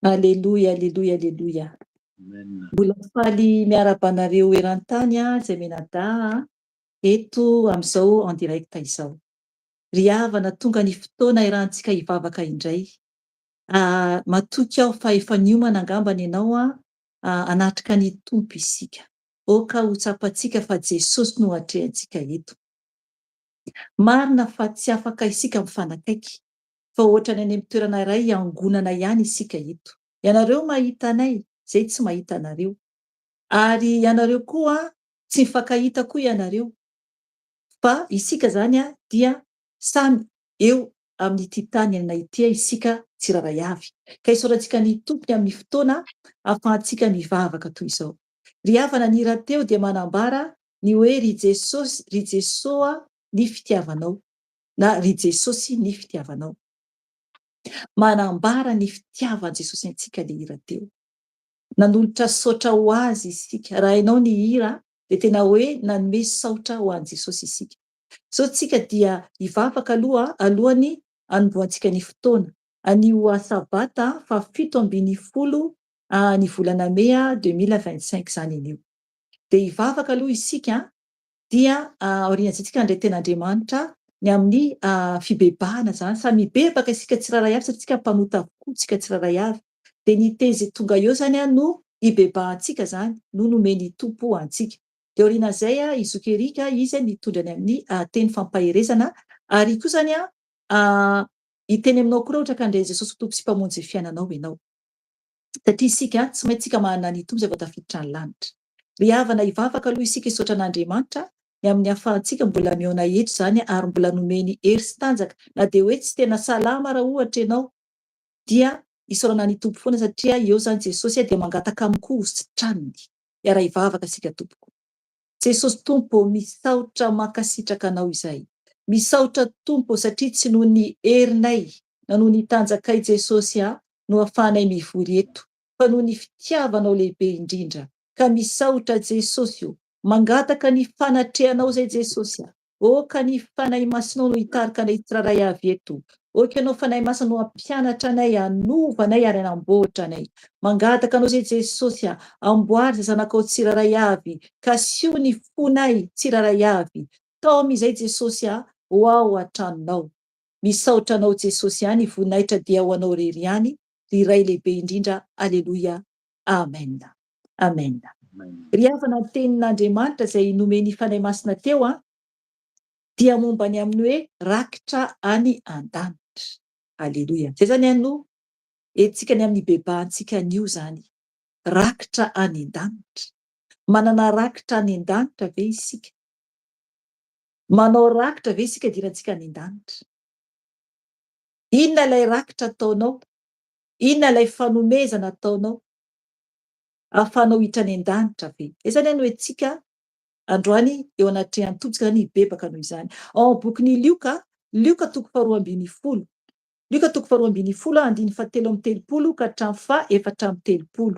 Aleloia, aleloia, aleloia. Mbola faly miarahaba anareo eran-tany izay mianadahy eto amin'izao en direct izao. Ry havana, tonga ny fotoana iarahantsika hivavaka indray. Matoky aho fa efa niomana angambany ianao hanatrika ny Tompo isika. Aoka ho tsapantsika fa Jesosy no atrehantsika eto. Marina fa tsy afaka isika mifanakaiky, fa ohatrany any amin'ny toerana iray hiangonana ihany isika eto. Ianareo mahita anay, izay tsy mahita anareo. Ary ianareo koa tsy mifankahita koa ianareo. Fa isika izany dia samy eo amin'ity tany iainana ity isika tsirairay avy. Ka isaorantsika ny Tompony amin'ny fotoana ahafahantsika mivavaka toy izao. Ry havana, ny hira teo dia manambara ny hoe Ry Jesosy, ry Jesoa ny fitiavanao na Ry Jesosy ny fitiavanao. Manambara ny fitiavan'i Jesosy antsika le hira teo. Nanolotra saotra ho Azy isika. Raha hainao ny hira dia tena hoe nanome saotra ho an'i Jesosy isika. Izao tsika dia hivavaka aloha alohan'ny hanombohantsika ny fotoana. Anio sabata faha 17 ny volana mey 2025 izany anio. Dia hivavaka aloha isika dia aorian'izay tsika handray ten'Andriamanitra ny amin'ny fibebahana izany. Samy hibebaka isika tsirairay avy satria tsika mpanota avokoa tsika tsirairay avy. Dia ny teny izay tonga eo izany no hibebahantsika izany, no nomen'ny Tompo antsika. Dia aorian'izay i Zoky Eric izy nitondra ny amin'ny teny fampaherezana ary koa izany hiteny aminao koa raha ohatra ka handray an'i Jesosy ho Tompo sy Mpamonjy ny fiainanao ianao. Satria isika tsy maintsy tsika manana ny Tompo izay vao tafiditra ny lanitra. Ry havana hivavaka aloha isika hisaotra an'Andriamanitra ny amin'ny ahafahantsika mbola mihaona eto izany ary mbola nomeny hery sy tanjaka na dia hoe tsy tena salama ara ohatra ianao dia isaorana ny Tompo foana satria eo izany Jesosy dia mangataka aminy koa ho sitraniny. Hiara-hivavaka isika tompoko. Jesosy Tompo ô misaotra mankasitraka Anao izay. Misaotra Tompo ô satria tsy noho ny herinay na noho ny tanjakay Jesosy a no afahanay mivory eto fa noho ny fitiavanao lehibe indrindra ka misaotra Jesosy ô mangataka ny fanatrehanao zay Jesosy a Ô ka ny Fanahy Masinao no hitarika anay tsirairay avy eto. Ô ka Ianao Fanahy Masina no hampianatra anay, hanova anay ary hanamboatra anay. Mangataka Anao izay Jesosy a, amboary izay zanakao tsirairay avy, kasiho ny fonay tsirairay avy. Taomy izay Jesosy a, ho ao an-tranonao. Misaotra Anao Jesosy a, ny voninahitra dia ho Anao irery ihany, ry Ray lehibe indrindra. Aleloia. Amen. Amen. Ry havana ny tenin'Andriamanitra izay nomen'ny Fanahy Masina teo an, dia momba ny amin'ny hoe rakitra any an-danitra. Aleloia. Izay izany an no entintsika ny amin'ny hibebahantsika anio izany. Rakitra any an-danitra. Manana rakitra any an-danitra ve isika? Manao rakitra ve isika hidirantsika any an-danitra? Inona ilay rakitra ataonao? Inona ilay fanomezana ataonao? Ahafahanao hiditra any an-danitra ve? Izay izany no entintsika androany eo anatrehan'ny Tompo, isika izany hibebaka noho izany. Ao amin'ny bokin'i Lioka, Lioka toko faharoa ambin'ny folo. Lioka toko faharoa ambin'ny folo, andininy fahatelo amby telopolo ka hatramin'ny faha-34.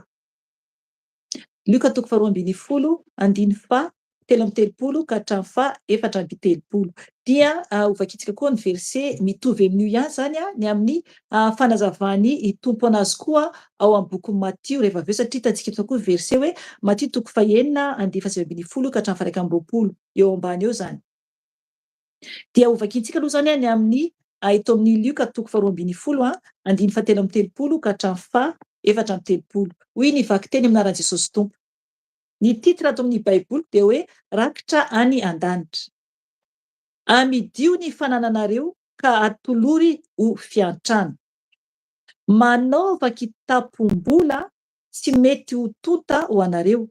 Lioka toko faharoa ambin'ny folo, andininy fahatelo amby telopolo ka hatramin'ny faha-34. Dia hovakintsika koa ny verset mitovy amin'io ihany izany ny amin'ny fanazavan'ny Tompo an'azy koa ao amin'ny bokin'i Matio rehefa avy eo satria hitantsika eto koa ny verset hoe Matio toko fahenina andininy faha-19 ka hatramin'ny faha-21 eo ambany eo izany. Dia hovakintsika aloha izany ny amin'ny eto amin'ny Lioka toko faharoa ambin'ny folo andininy fahatelo amby telopolo ka hatramin'ny faha-34. Hoy ny vakiteny amin'ny anaran'i Jesosy Tompo. Ny titre ato amin'ny Baiboliko dia hoe Rakitra any an-danitra. Amidio ny fanananareo ka atolory ho fiantrana. Manaova kitapom-bola tsy mety ho tonta ho anareo,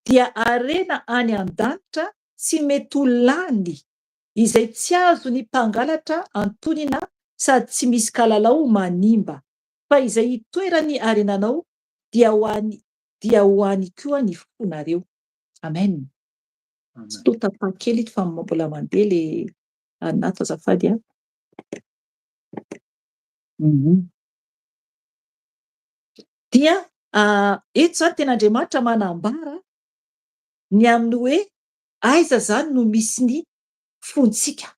dia harena any an-danitra tsy mety ho lany, izay tsy azon'ny mpangalatra antonina sady tsy misy kalalao manimba, fa izay itoeran'ny harenanao dia ho any dia ho any koa ny fonareo. Amen. Tsy toa tapaka kely ito fa mbola mandeha le anato azafady a. Dia eto izany tena Andriamanitra manambara ny amin'ny hoe aiza izany no misy ny fontsika.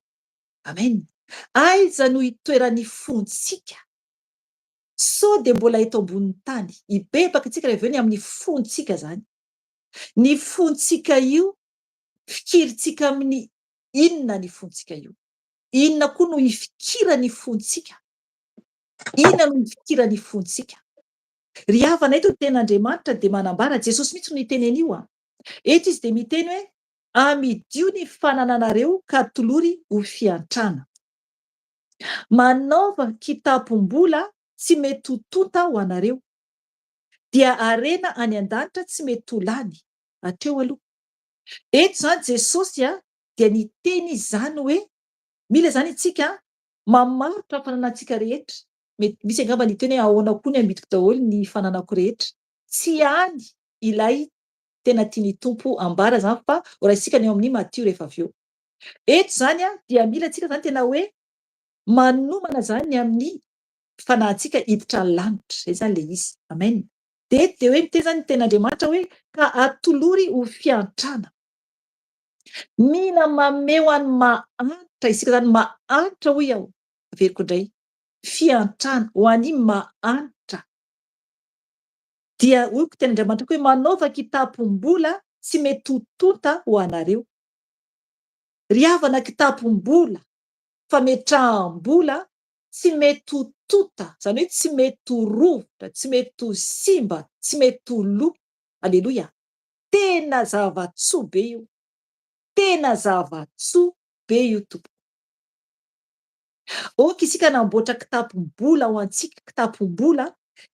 Amen. Aiza no itoeran'ny fontsika. Sao dia mbola eto ambonin'ny tany. Hibebaka isika rehefa avy eo ny amin'ny fontsika izany. Ny fontsika io, fikirintsika amin'ny inona ny fontsika io? Inona koa no ifikiran'ny fontsika? Inona no ifikiran'ny fontsika? Ry havana, eto ny tenin'Andriamanitra dia manambara, Jesosy mihitsy no niteny an'io an. Eto izy dia miteny hoe, amidio ny fanananareo ka atolory ho fiantrana. Manaova kitapom-bola tsy mety ho tonta ho anareo, dia harena any an-danitra tsy mety ho lany. Hatreo aloha. Eto izany Jesosy dia niteny izy izany hoe, mila izany isika mamarotra ny fananantsika rehetra. Mety misy angamba ny hiteny hoe ahoana koa ny amidiko daholo ny fananako rehetra. Tsy any ilay tena tian'ny Tompo ambara izany fa horaisintsika ny ao amin'ny Matio rehefa avy eo. Eto izany dia mila antsika izany tena hoe manomana izany ny amin'ny fanahintsika hiditra ny lanitra. Izay izany ilay izy. Amen. Dia eto dia hoe miteny izany ny tenin'Andriamanitra hoe ka atolory ho fiantrana. Mila mamehy ho an'ny mahantra isika izany, mahantra hoy aho, averiko indray, fiantrana ho an'ny mahantra. Dia hoy koa tenin'Andriamanitra koa hoe manaova kitapom-bola tsy mety ho tonta ho anareo. Ry havana kitapom-bola, fametraham-bola tsy mety ho tonta, izany hoe tsy mety ho rovitra, tsy mety ho simba, tsy mety ho lo. Aleloia! Tena zava-tsoa be io. Tena zava-tsoa be io tompoko. Ok isika namboatra kitapom-bola ho antsika, kitapom-bola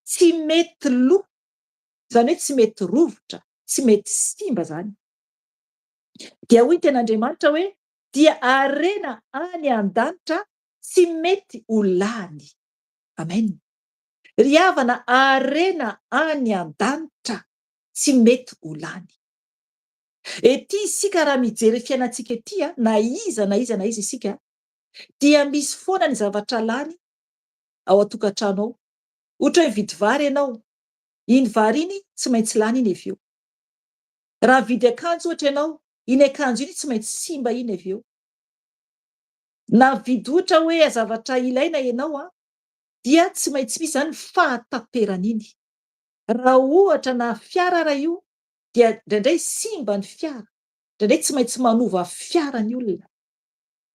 tsy mety lo, izany hoe tsy mety rovitra, tsy mety simba izany. Dia hoy ny tenin'Andriamanitra hoe dia harena any an-danitra tsy mety ho lany. Amen. Ry havana harena any an-danitra tsy mety ho lany. Ety isika raha mijery fiainantsika ety na iza na iza na iza isika dia misy foana ny zavatra lany ao an-tokantrano ao. Ohatra hoe mividy vary ianao, iny vary iny tsy maintsy lany iny avy eo. Raha mividy akanjo ohatra ianao, iny akanjo iny tsy maintsy simba iny avy eo. Na mividy ohatra hoe zavatra ilaina ianao dia tsy maintsy misy izany ny fahataperan'iny. Raha ohatra na fiara ara io dia indraindray simba ny fiara, indraindray tsy maintsy manova fiara ny olona.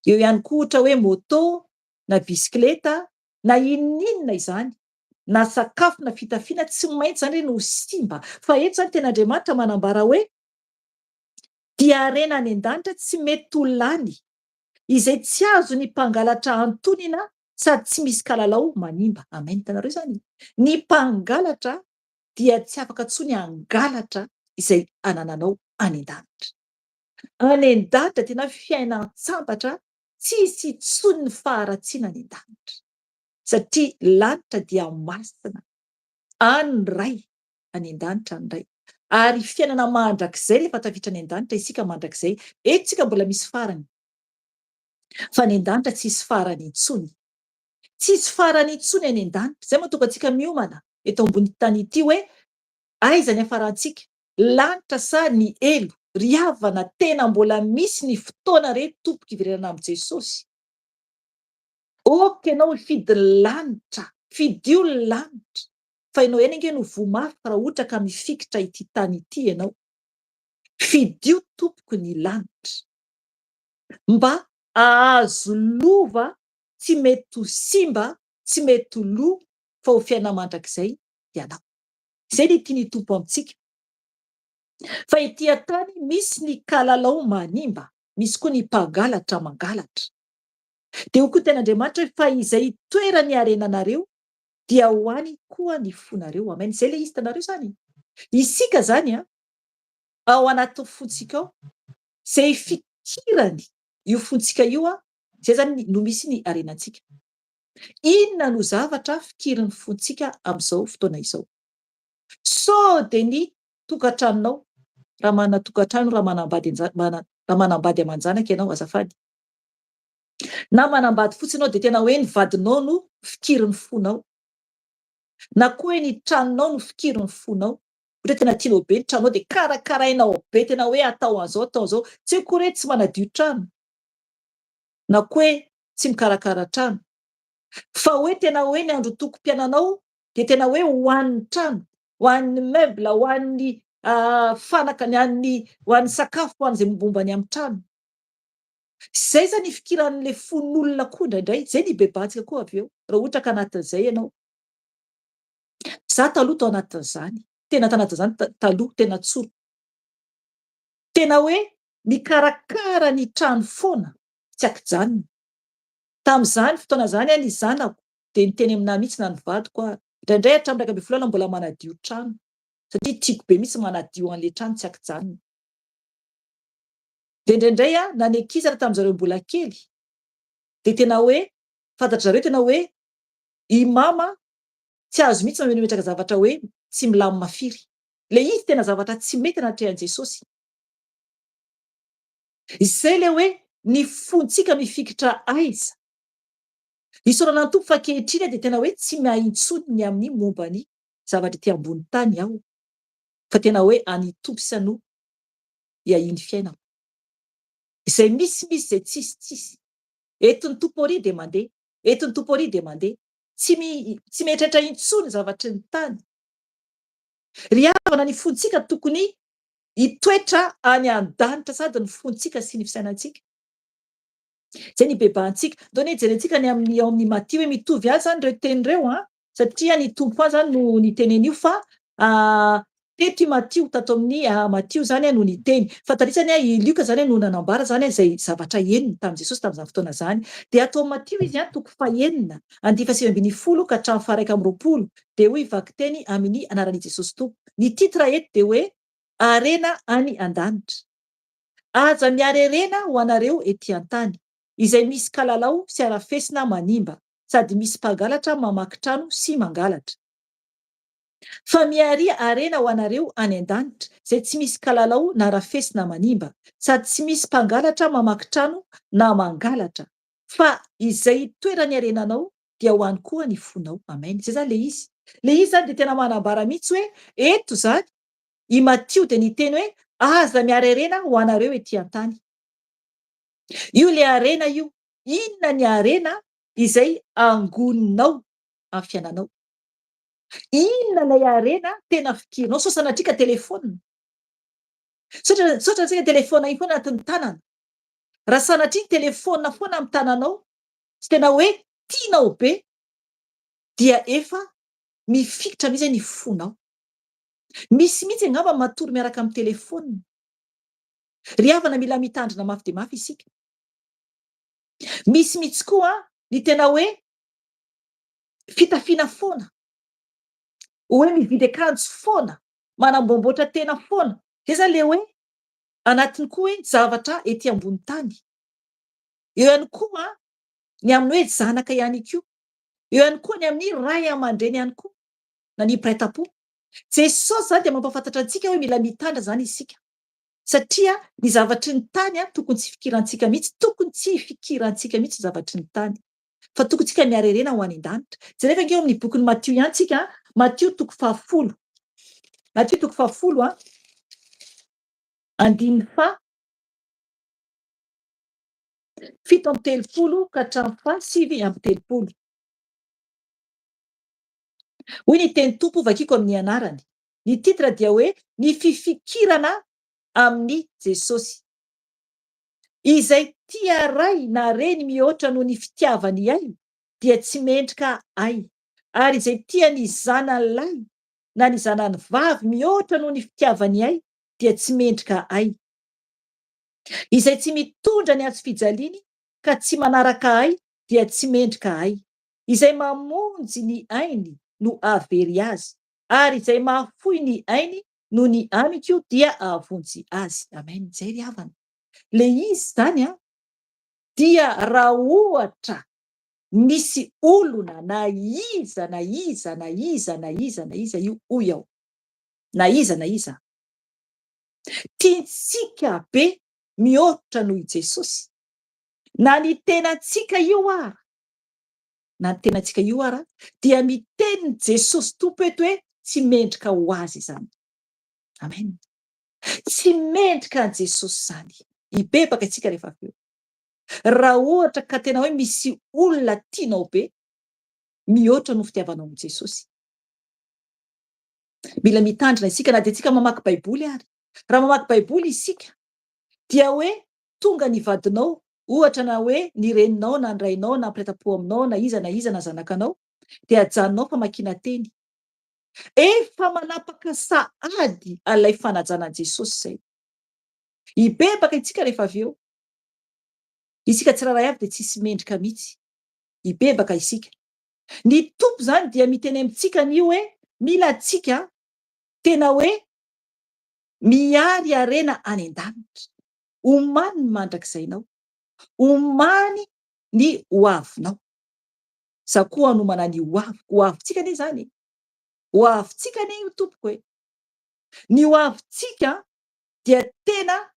Eo ihany koa ohatra hoe moto na bisikileta na inon'inona izany, na sakafo na fitafiana tsy maintsy izany ireny ho simba. Fa eto izany tena Andriamanitra manambara hoe dia harena any an-danitra tsy mety ho lany, izay tsy azon'ny mpangalatra antonina sady tsy misy kalalao manimba. Amen. Hitanareo izany? Ny mpangalatra dia tsy afaka intsony hangalatra izay anananao any an-danitra. Any an-danitra tena fiainan-tsambatra, tsisy intsony ny faharatsiana any an-danitra. Satria lanitra dia masina, any ny Ray, any an-danitra ny Ray. Ary fiainana mandrakizay rehefa tafiditra any an-danitra isika mandrakizay. Eto isika mbola misy farany. Fa any an-danitra tsisy farany intsony. Tsisy farany intsony any an-danitra. Izay mahatonga antsika miomana eto ambony tany ity hoe aiza ny hafarantsika, lanitra sa ny helo? Ry havana tena mbola misy ny fotoana re tompoko hiverenana amin'i Jesosy. Ok ianao hifidy ny lanitra, fidio ny lanitra, fa ianao ihany ange no voa mafy raha ohatra ka mifikitra ity tany ity ianao. Fidio tompoko ny lanitra. Mba hahazo lova tsy mety ho simba, tsy mety ho lo fa ho fiainana mandrakizay ianao. Izay ny tian'ny Tompo amintsika. Fa ety an-tany misy ny kalalao manimba, misy koa ny mpangalatra mangalatra. Dia hoy koa ny tenin'Andriamanitra hoe fa izay itoeran'ny harenanareo dia ho any koa ny fonareo. Amen. Izay ilay izy hitanareo izany. Isika izany an, ao anatin'ny fontsika ao, izay fikirany io fontsika io an, izay izany no misy ny harenantsika. Inona no zavatra fikirin'ny fontsika amin'izao fotoana izao? Sao dia ny tokantranonao, raha manana tokantrano, raha manambady raha manambady aman-janaka ianao, azafady. Na manambady fotsiny ianao dia tena hoe ny vadinao no fikirin'ny fonao. Na koa hoe ny tranonao no fikirin'ny fonao. Ohatra hoe tena tianao be ny tranonao dia karakarainao be, tena hoe atao an'izao, atao an'izao. Tsy hoe akory hoe tsy manadio trano, na koa hoe tsy mikarakara trano. Fa hoe tena hoe ny androtokom-piainanao dia tena hoe ho an'ny trano, ho an'ny meuble, ho an'ny fanaka, ny an'ny, ho an'ny sakafo, ho an'izay mombamomba ny amin'ny trano. Izay izany ifikiran'ilay fon'olona koa indraindray, izay no ibebahantsika koa avy eo, raha ohatra ka anatin'izay ianao. Za taloha tao anatin'izany, tena tanatin'izany taloha, tena tsoriko. Tena hoe mikarakara ny trano foana, tsy ankijanona. Tamin'izany fotoana izany aho ny zanako dia niteny aminahy mihitsy na ny vadiko ary, indraindray hatramin'ny 11 alina mbola manadio trano, satria tiako be mihitsy manadio an'ilay trano tsy ankijanona. Dia indraindray aho na ny ankizy ary tamin'izareo mbola kely dia tena hoe fantatry zareo tena hoe i mama tsy azo mihitsy mametrametraka zavatra hoe tsy milamina firy. Ilay izy tena zavatra tsy mety anatrehan'i Jesosy. Izay ilay hoe ny fontsika mifikitra aiza. Isaorana ny Tompo fa ankehitriny aho dia tena hoe tsy miahy intsony ny amin'ny momba ny zavatra ety ambony tany aho fa tena hoe any Tompo sisa no iahian'ny fiainako. Izay misy misy izay tsisy tsisy. Entin'ny Tompo ary dia mandeha, entin'ny Tompo ary dia mandeha. Tsy mi tsy mieritreritra intsony ny zavatry ny tany. Ry havana ny fontsika tokony hitoetra any an-danitra sady ny fontsika sy ny fisainantsika. Izay ny hibebahantsika. Ndao anie jerentsika ny amin'ny ao amin'ny Matio hoe mitovy ihany izany ireo teny ireo an, satria ny Tompo ihany izany no niteny an'io fa teto i Matio, tato amin'ny Matio izany no niteny. Fa tary izany i Lioka izany no nanambara izany izay zavatra henony tamin'i Jesosy tamin'izany fotoana izany. Dia ato amin'ny Matio izy an, toko fahenina, andiany faha-19 ka hatramin'ny faha-21, dia hoy vakiteny amin'ny anaran'i Jesosy Tompo. Ny titre eto dia hoe Harena any an-danitra. Aza miharerena ho anareo ety an-tany, izay misy kalalao sy harafesina manimba, sady misy mpangalatra mamaky trano sy mangalatra. Fa miharia harena ho anareo any an-danitra, izay tsy misy kalalao na harafesina manimba, sady tsy misy mpangalatra mamaky trano na mangalatra. Fa izay itoeran'ny harenanao, dia ho any koa ny fonao. Amen. Izay izany ilay izy. Ilay izy izany dia tena manambara mihitsy hoe eto izany i Matio dia niteny hoe aza miharerena ho anareo ety an-tany. Io ilay harena io. Inona ny harena izay angoninao amin'ny fiainanao? Inona ilay harena tena fikirinao? Sao sanatria ka telefaonina. Sao sanatria ka telefaonina iny foana anatin'ny tanana. Raha sanatria ny telefaonina foana amin'ny tananao, tsy tena hoe tianao be, dia efa mifikitra mihitsy ny fonao. Misy mihitsy angamba matory miaraka amin'ny telefaonina. Ry havana mila mitandrina mafy dia mafy isika. Misy mihitsy koa ny tena hoe fitafiana foana, hoe mividy akanjo foana, manamboamboatra tena foana. Izay izany ilay hoe anatiny koa hoe zavatra ety ambony tany. Eo ihany koa ny amin'ny hoe zanaka ihany koa. Eo ihany koa ny amin'ny ray aman-dreny ihany koa na ny mpiray tampo. Jesosy izany dia mampahafantatra antsika hoe mila mitandrina izany isika. Satria ny zavatry ny tany tokony tsy fikirantsika mihitsy, tokony tsy hifikirantsika mihitsy ny zavatry ny tany. Fa tokony tsika miharerena ho any an-danitra. Jereo ange eo amin'ny bokin'i Matio ihany tsika, Matio toko fahafolo. Matio toko fahafolo an, andininy faha 37 ka hatramin'ny faha 39. Hoy ny teny Tompo vakiko amin'ny anarany. Ny titre dia hoe ny fifikirana amin'i Jesosy. Izay tia ray na reny mihoatra noho ny fitiavany ahy dia tsy mendrika ahy, ary izay tia ny zanany lahy na ny zanany vavy mihoatra noho ny fitiavany ahy dia tsy mendrika ahy. Izay tsy mitondra ny hazofijaliany ka tsy manaraka ahy dia tsy mendrika ahy. Izay mamonjy ny ainy no hahavery azy, ary izay mahafoy ny ainy noho ny amiko dia hahavonjy azy. Amen. Izay ry havana. Le izy izany an, dia raha ohatra misy olona na iza na iza na iza na iza na iza io hoy aho, na iza na iza, tiantsika be mihoatra noho i Jesosy, na ny tenantsika io ara, na ny tenantsika io ara, dia miteny Jesosy Tompo eto hoe tsy mendrika ho azy izany. Amen. Tsy mendrika an'i Jesosy izany. Hibebaka isika rehefa avy eo. Raha ohatra ka tena hoe misy olona tianao be, mihoatra noho fitiavanao an'i Jesosy. Mila mitandrina isika na dia tsika mamaky Baiboly ary. Raha mamaky Baiboly isika dia hoe tonga ny vadinao ohatra na hoe ny reninao na ny rainao na mpiray tampo aminao na iza na iza na zanakanao dia ajanonao famakiana teny. Efa manapaka sahady an'ilay fanajana an'i Jesosy izay. Hibebaka isika rehefa avy eo. Isika tsirairay avy dia tsisy mendrika mihitsy. Hibebaka isika. Ny Tompo izany dia miteny amintsika anio hoe mila antsika tena hoe mihary harena any an-danitra. Omany ny mandrakizainao. Omany ny ho avinao. Za koa hanomana ny ho aviko. Ho avintsika anie izany e. Ho avintsika anie io tompoko e. Ny ho avintsika dia tena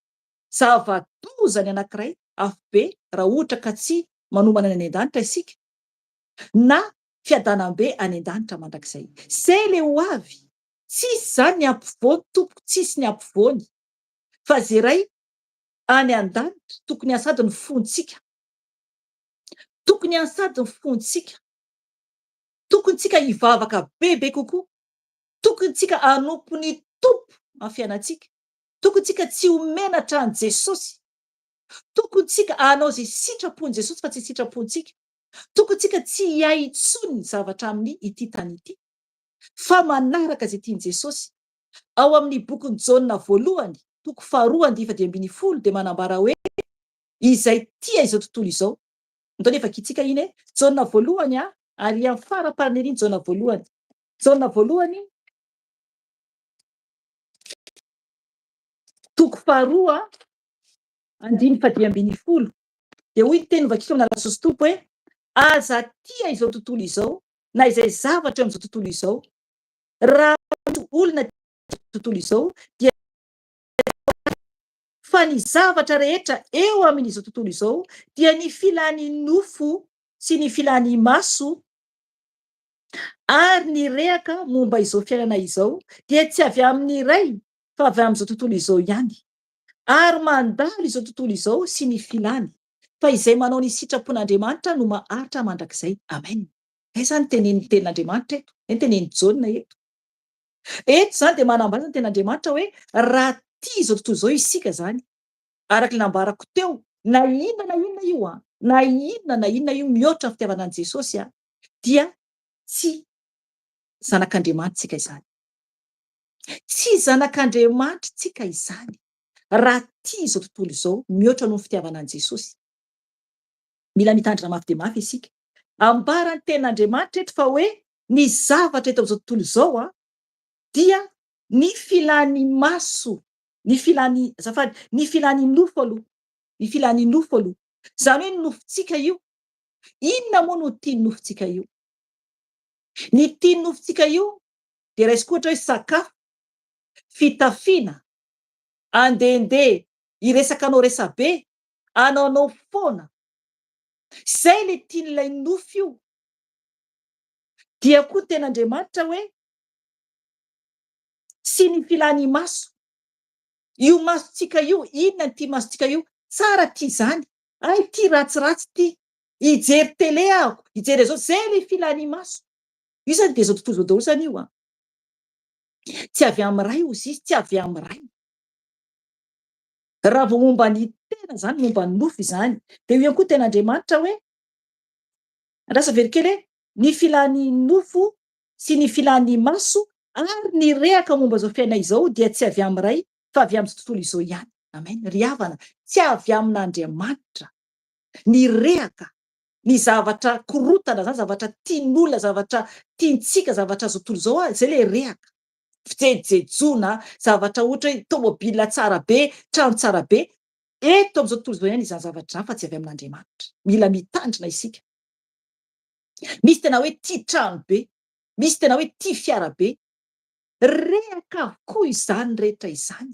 zava-doza ny anankiray, afobe, raha ohatra ka tsy manomana ny any an-danitra isika. Na fiadanam-be any an-danitra mandrakizay. Zay le ho avy. Tsisy zany ny ampovoany tompoko, tsisy ny ampovoany. Fa ze Ray any an-danitra tokony hansady ny fontsika. Tokony hansady ny fontsika. Tokony tsika hivavaka bebe kokoa. Tokony tsika hanompo ny Tompo amin'ny fiainantsika. Tokony tsika tsy ho menatra an'i Jesosy. Tokony tsika hanao izay sitrapon'i Jesosy fa tsy sitrapontsika. Tokony tsika tsy hiahy intsony ny zavatra amin'ny ity tany ity fa manaraka izay tian'i Jesosy. Ao amin'ny bokin'i Jaona voalohany, toko faharoa andihy faha-15 dia manambara hoe izay tia izao tontolo izao. Ndao anie vakintsika iny e. Jaona voalohany a, ary amin'ny faraparany ery ny Jaona voalohany. Jaona voalohany, toko faharoa, andininy faha-15. Dia hoy ny teny novakiko amin'ny anaran'i Jesosy Tompo hoe, Aza tia izao tontolo izao, na izay zavatra eo amin'izao tontolo izao. Raha misy olona tia izao tontolo izao, dia fa ny zavatra rehetra eo amin'izao tontolo izao dia ny filan'ny nofo sy ny filan'ny maso ary ny rehaka momba izao fiainana izao dia tsy avy amin'ny Ray fa avy amin'izao tontolo izao ihany. Ary mandalo izao tontolo izao sy ny filany, fa izay manao ny sitrapon'Andriamanitra no maharitra mandrakizay. Amen. Aiza ny tenenin'ny tenin'Andriamanitra eto? Izay ny tenenin'i Jaona eto. Eto izany dia manambara ny tenin'Andriamanitra hoe raha tia izao tontolo izao isika izany, araka ny nambarako teo, na inona na inona io an, na inona na inona io mihoatra ny fitiavana an'i Jesosy an, dia tsy zanak'Andriamanitra isika izany. Tsy zanak'Andriamanitra tsika izany raha tia izao tontolo izao mihoatra noho ny fitiavana an'i Jesosy. Mila mitandrina mafy dia mafy isika. Ambaran'ny tenin'Andriamanitra eto fa hoe ny zavatra eto amin'izao tontolo izao dia ny filan'ny maso, ny filan'ny, azafady, ny filan'ny nofo aloha, ny filan'ny nofo aloha. Izany hoe ny nofontsika io. Inona moa no tian'ny nofontsika io? Ny tian'ny nofontsika io dia raisiko ohatra hoe sakafo, fitafiana, andehandeha hiresaka anao resabe, anaonao foana. Izay ilay tian'ilay nofo io. Dia koa ny tenin'Andriamanitra hoe sy ny filan'ny maso. Io masontsika io, inona ity masontsika io? Tsara ity izany, hay ity ratsiratsy ity, hijery télé aho, hijery an'izao, izay ilay filan'ny maso. Io zany dia izao tontolo izao daholo zany io an. Tsy avy amin'ny Ray hozy izy, tsy avy amin'ny Ray. Raha vao momba ny tena zany, momba ny nofo izany, dia io ihany koa tena Andriamanitra hoe, andraso very kely hoe, ny filan'ny nofo sy ny filan'ny maso ary ny rehaka momba izao fiainana izao dia tsy avy amin'ny Ray fa avy amin'izao tontolo izao ihany. Amen. Ry havana, tsy avy amin'Andriamanitra ny rehaka ny zavatra korotana zany, zavatra tian'olona, zavatra tiantsika, zavatra zao tontolo zao, zay le rehaka, fijejojejoana, zavatra ohatra hoe tomobile tsara be, trano tsara be, eto am'zao tontolo zao ihany izany zavatra izany fa tsy avy amin'Andriamanitra. Mila mitandrina isika. Misy tena hoe tia trano be, misy tena hoe tia fiara be, rehaka avokoa izany rehetra izany.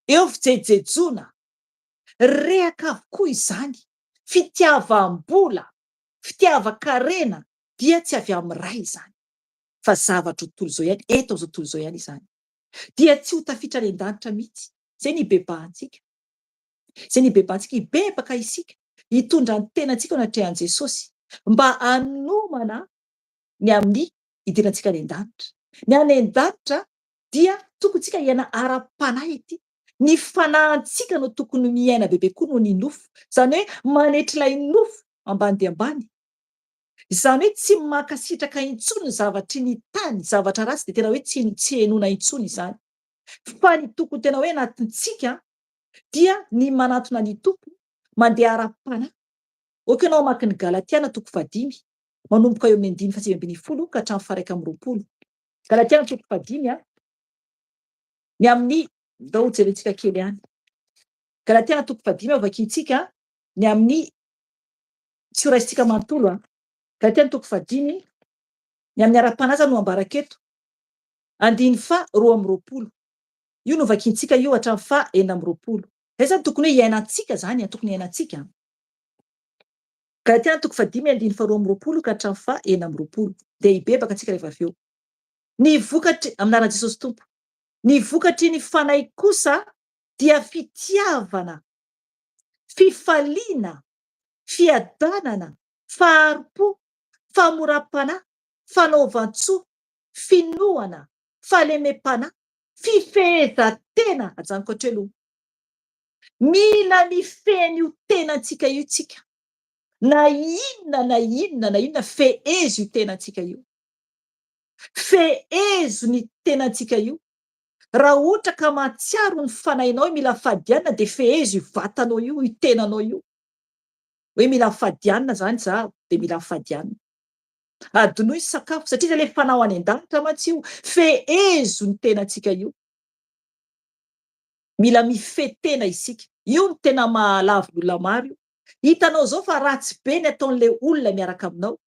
Eo fijejojejoana, rehaka avokoa izany. Fitiavam-bola, fitiavan-karena dia tsy avy amin'ny Ray izany, fa zavatra tontolo izao ihany, eto amin'izao tontolo izao ihany izany. Dia tsy ho tafitra any an-danitra mihitsy. Izay ny hibebahantsika. Izay ny hibebahantsika. Hibebaka isika, hitondra ny tenantsika eo anatrehan'i Jesosy, mba hanomana ny amin'ny hidirantsika any an-danitra. Ny any an-danitra dia tokony tsika hiaina ara-panahy ity. Ny fanahintsika no tokony miaina bebe koa noho ny nofo. Izany hoe manetry ilay nofo ambany dia ambany. Izany hoe tsy mankasitraka intsony ny zavatry ny tany, zavatra ratsy dia tena hoe tsy tsy henoina intsony izany. Fa ny tokony tena hoe anatintsika dia ny manantona ny Tompo, mandeha ara-panahy. Ok ianao hamaky ny Galatiana toko fahadimy, manomboka eo amin'ny andininy faha-19 ka hatramin'ny faha-21. Galatiana toko fahadimy a, ny amin'ny, ndao ho jerentsika kely ihany. Galatiana toko fahadimy a, vakintsika ny amin'ny, tsy ho raisintsika manontolo a. Galatiana toko fahadimy, ny amin'ny ara-panahy zany no ambarako eto. Andininy faha 22. Io no vakintsika io hatramin'ny faha 26. Izay zany tokony hoe hiainantsika zany a, tokony hiainantsika. Galatiana toko fahadimy andininy faharoa amby roapolo ka hatramin'ny faha 26. Dia hibebaka antsika rehefa avy eo. Ny vokatry, amin'ny anaran'i Jesosy Tompo. Ny vokatry ny Fanahy kosa dia fitiavana, fifaliana, fiadanana, fahari-po, fahamoram-panahy, fanaovan-tsoa, finoana, fahalemem-panahy, fifehezan-tena, ajanoko hatreo aloha. Mila mifehy an'io tenantsika io tsika. Na inona na inona na inona, fehezo io tenantsika io. Fehezo ny tenantsika io. Raha ohatra ka mahatsiaro ny fanahinao hoe mila fadianina dia fehezo io vatanao io, io tenanao io. Hoe mila fadianina izany izaho dia mila fadianina. Adinoy ny sakafo satria izay ilay fanao any an-danitra mantsy io. Fehezo ny tenantsika io. Mila mifehy tena isika. Io no tena mahalavo ny olona maro io. Hitanao izao fa ratsy be ny ataon'ilay olona miaraka aminao.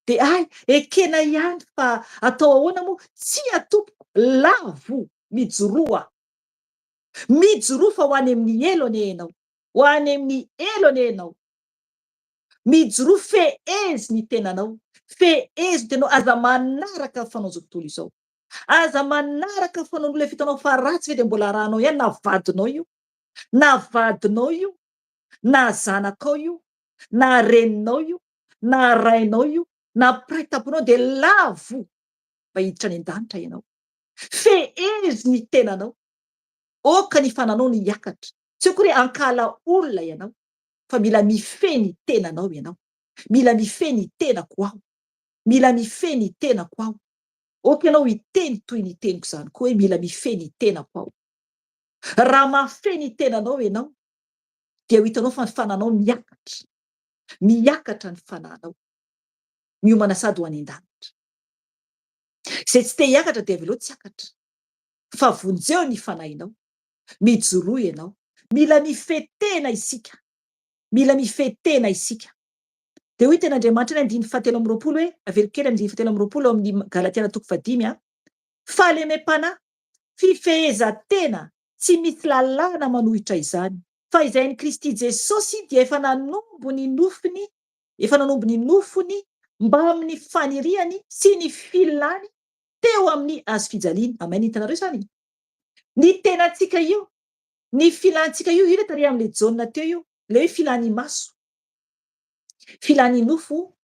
Dia hay, ekena ihany fa atao ahoana moa? Tsia tompoko, lavo, mijoroa. Mijoroa fa ho any amin'ny helo anie ianao. Ho any amin'ny helo anie ianao. Mijoroa, fehezo ny tenanao. Fehezo ny tenanao, aza manaraka ny fanaon'izao tontolo izao. Aza manaraka ny fanaon'olona efa hitanao fa ratsy ve dia mbola arahanao ihany na vadinao io, na vadinao io, na zanakao io, na reninao io, na rainao io, na mpiray tamponao dia lavo mba hiditra any an-danitra ianao. Fehezo ny tenanao. Aoka ny fananao no hiakatra. Tsy akory hoe hankahala olona ianao, fa mila mifehy ny tenanao ianao. Mila mifehy ny tenako aho. Mila mifehy ny tenako aho. Aoka ianao hiteny toy ny teniko izany koa hoe mila mifehy ny tenako aho. Raha mahafehy ny tenanao ianao, dia ho hitanao fa ny fananao miakatra. Miakatra ny fananao. Miomana sady ho any an-danitra. Izay tsy te hiakatra dia avelao tsy hiakatra. Fa vonjeo ny fanahinao. Mijoroa ianao. Mila mifehy tena isika. Mila mifehy tena isika. Dia hoy tenin'Andriamanitra any andininy fahatelo amby roapolo hoe, averiko kely andininy fahatelo amby roapolo ao amin'ny Galatiana toko fahadimy a, fahalemem-panahy, fifehezan-tena, tsy misy lalàna manohitra izany. Fa izay an'i Kristy Jesosy dia efa nanombo ny nofony, efa nanombo ny nofony mbamin'ny faniriany sy ny filany teo amin'ny hazofijaliana. Amen, hitanareo izany? Ny tenantsika io, ny filantsika io, io ilay tary amin'ilay Jaona teo io, ilay hoe filan'ny maso, filan'ny nofo,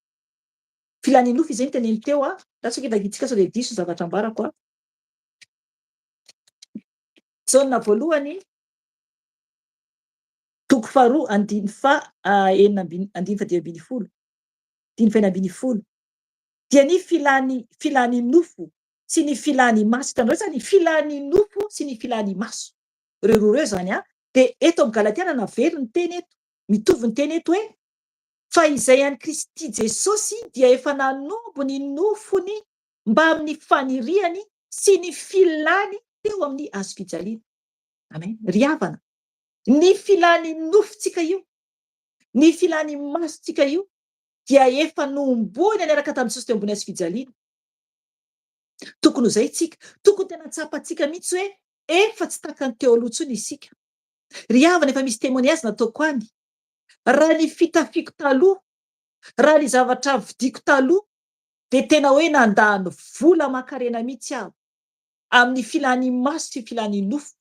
filan'ny nofo izay no teneniko teo a, raha sao vakintsika sao dia diso ny zavatra ambarako a. Jaona voalohany, toko faharoa andininy faha enina ambin'ny, andininy fahadimy ambin'ny folo, andininy fahenina ambin'ny folo, dia ny filan'ny, filan'ny nofo sy ny filan'ny maso, hitanareo izany, filan'ny nofo sy ny filan'ny maso, ireo roa ireo izany an, dia eto amin'ny Galatiana naveriny ny teny eto, mitovy ny teny eto hoe, fa izay an'i Kristy Jesosy dia efa nanombo ny nofony mbamin'ny faniriany sy ny filany teo amin'ny hazofijaliana. Amen. Ry havana, ny filan'ny nofontsika io, ny filan'ny masontsika io dia efa nohomboina niaraka tamin'i Jesosy teo ambony hazofijaliana. Tokony ho izay isika. Tokony tena tsapantsika mihitsy hoe efa tsy tahaka ny teo aloha intsony isika. Ry havana, efa misy témoignage nataoko any. Raha ny fitafiako taloha, raha ny zavatra vidiako taloha dia tena hoe nandany vola aman-karena mihitsy aho amin'ny filan'ny maso sy filan'ny nofo.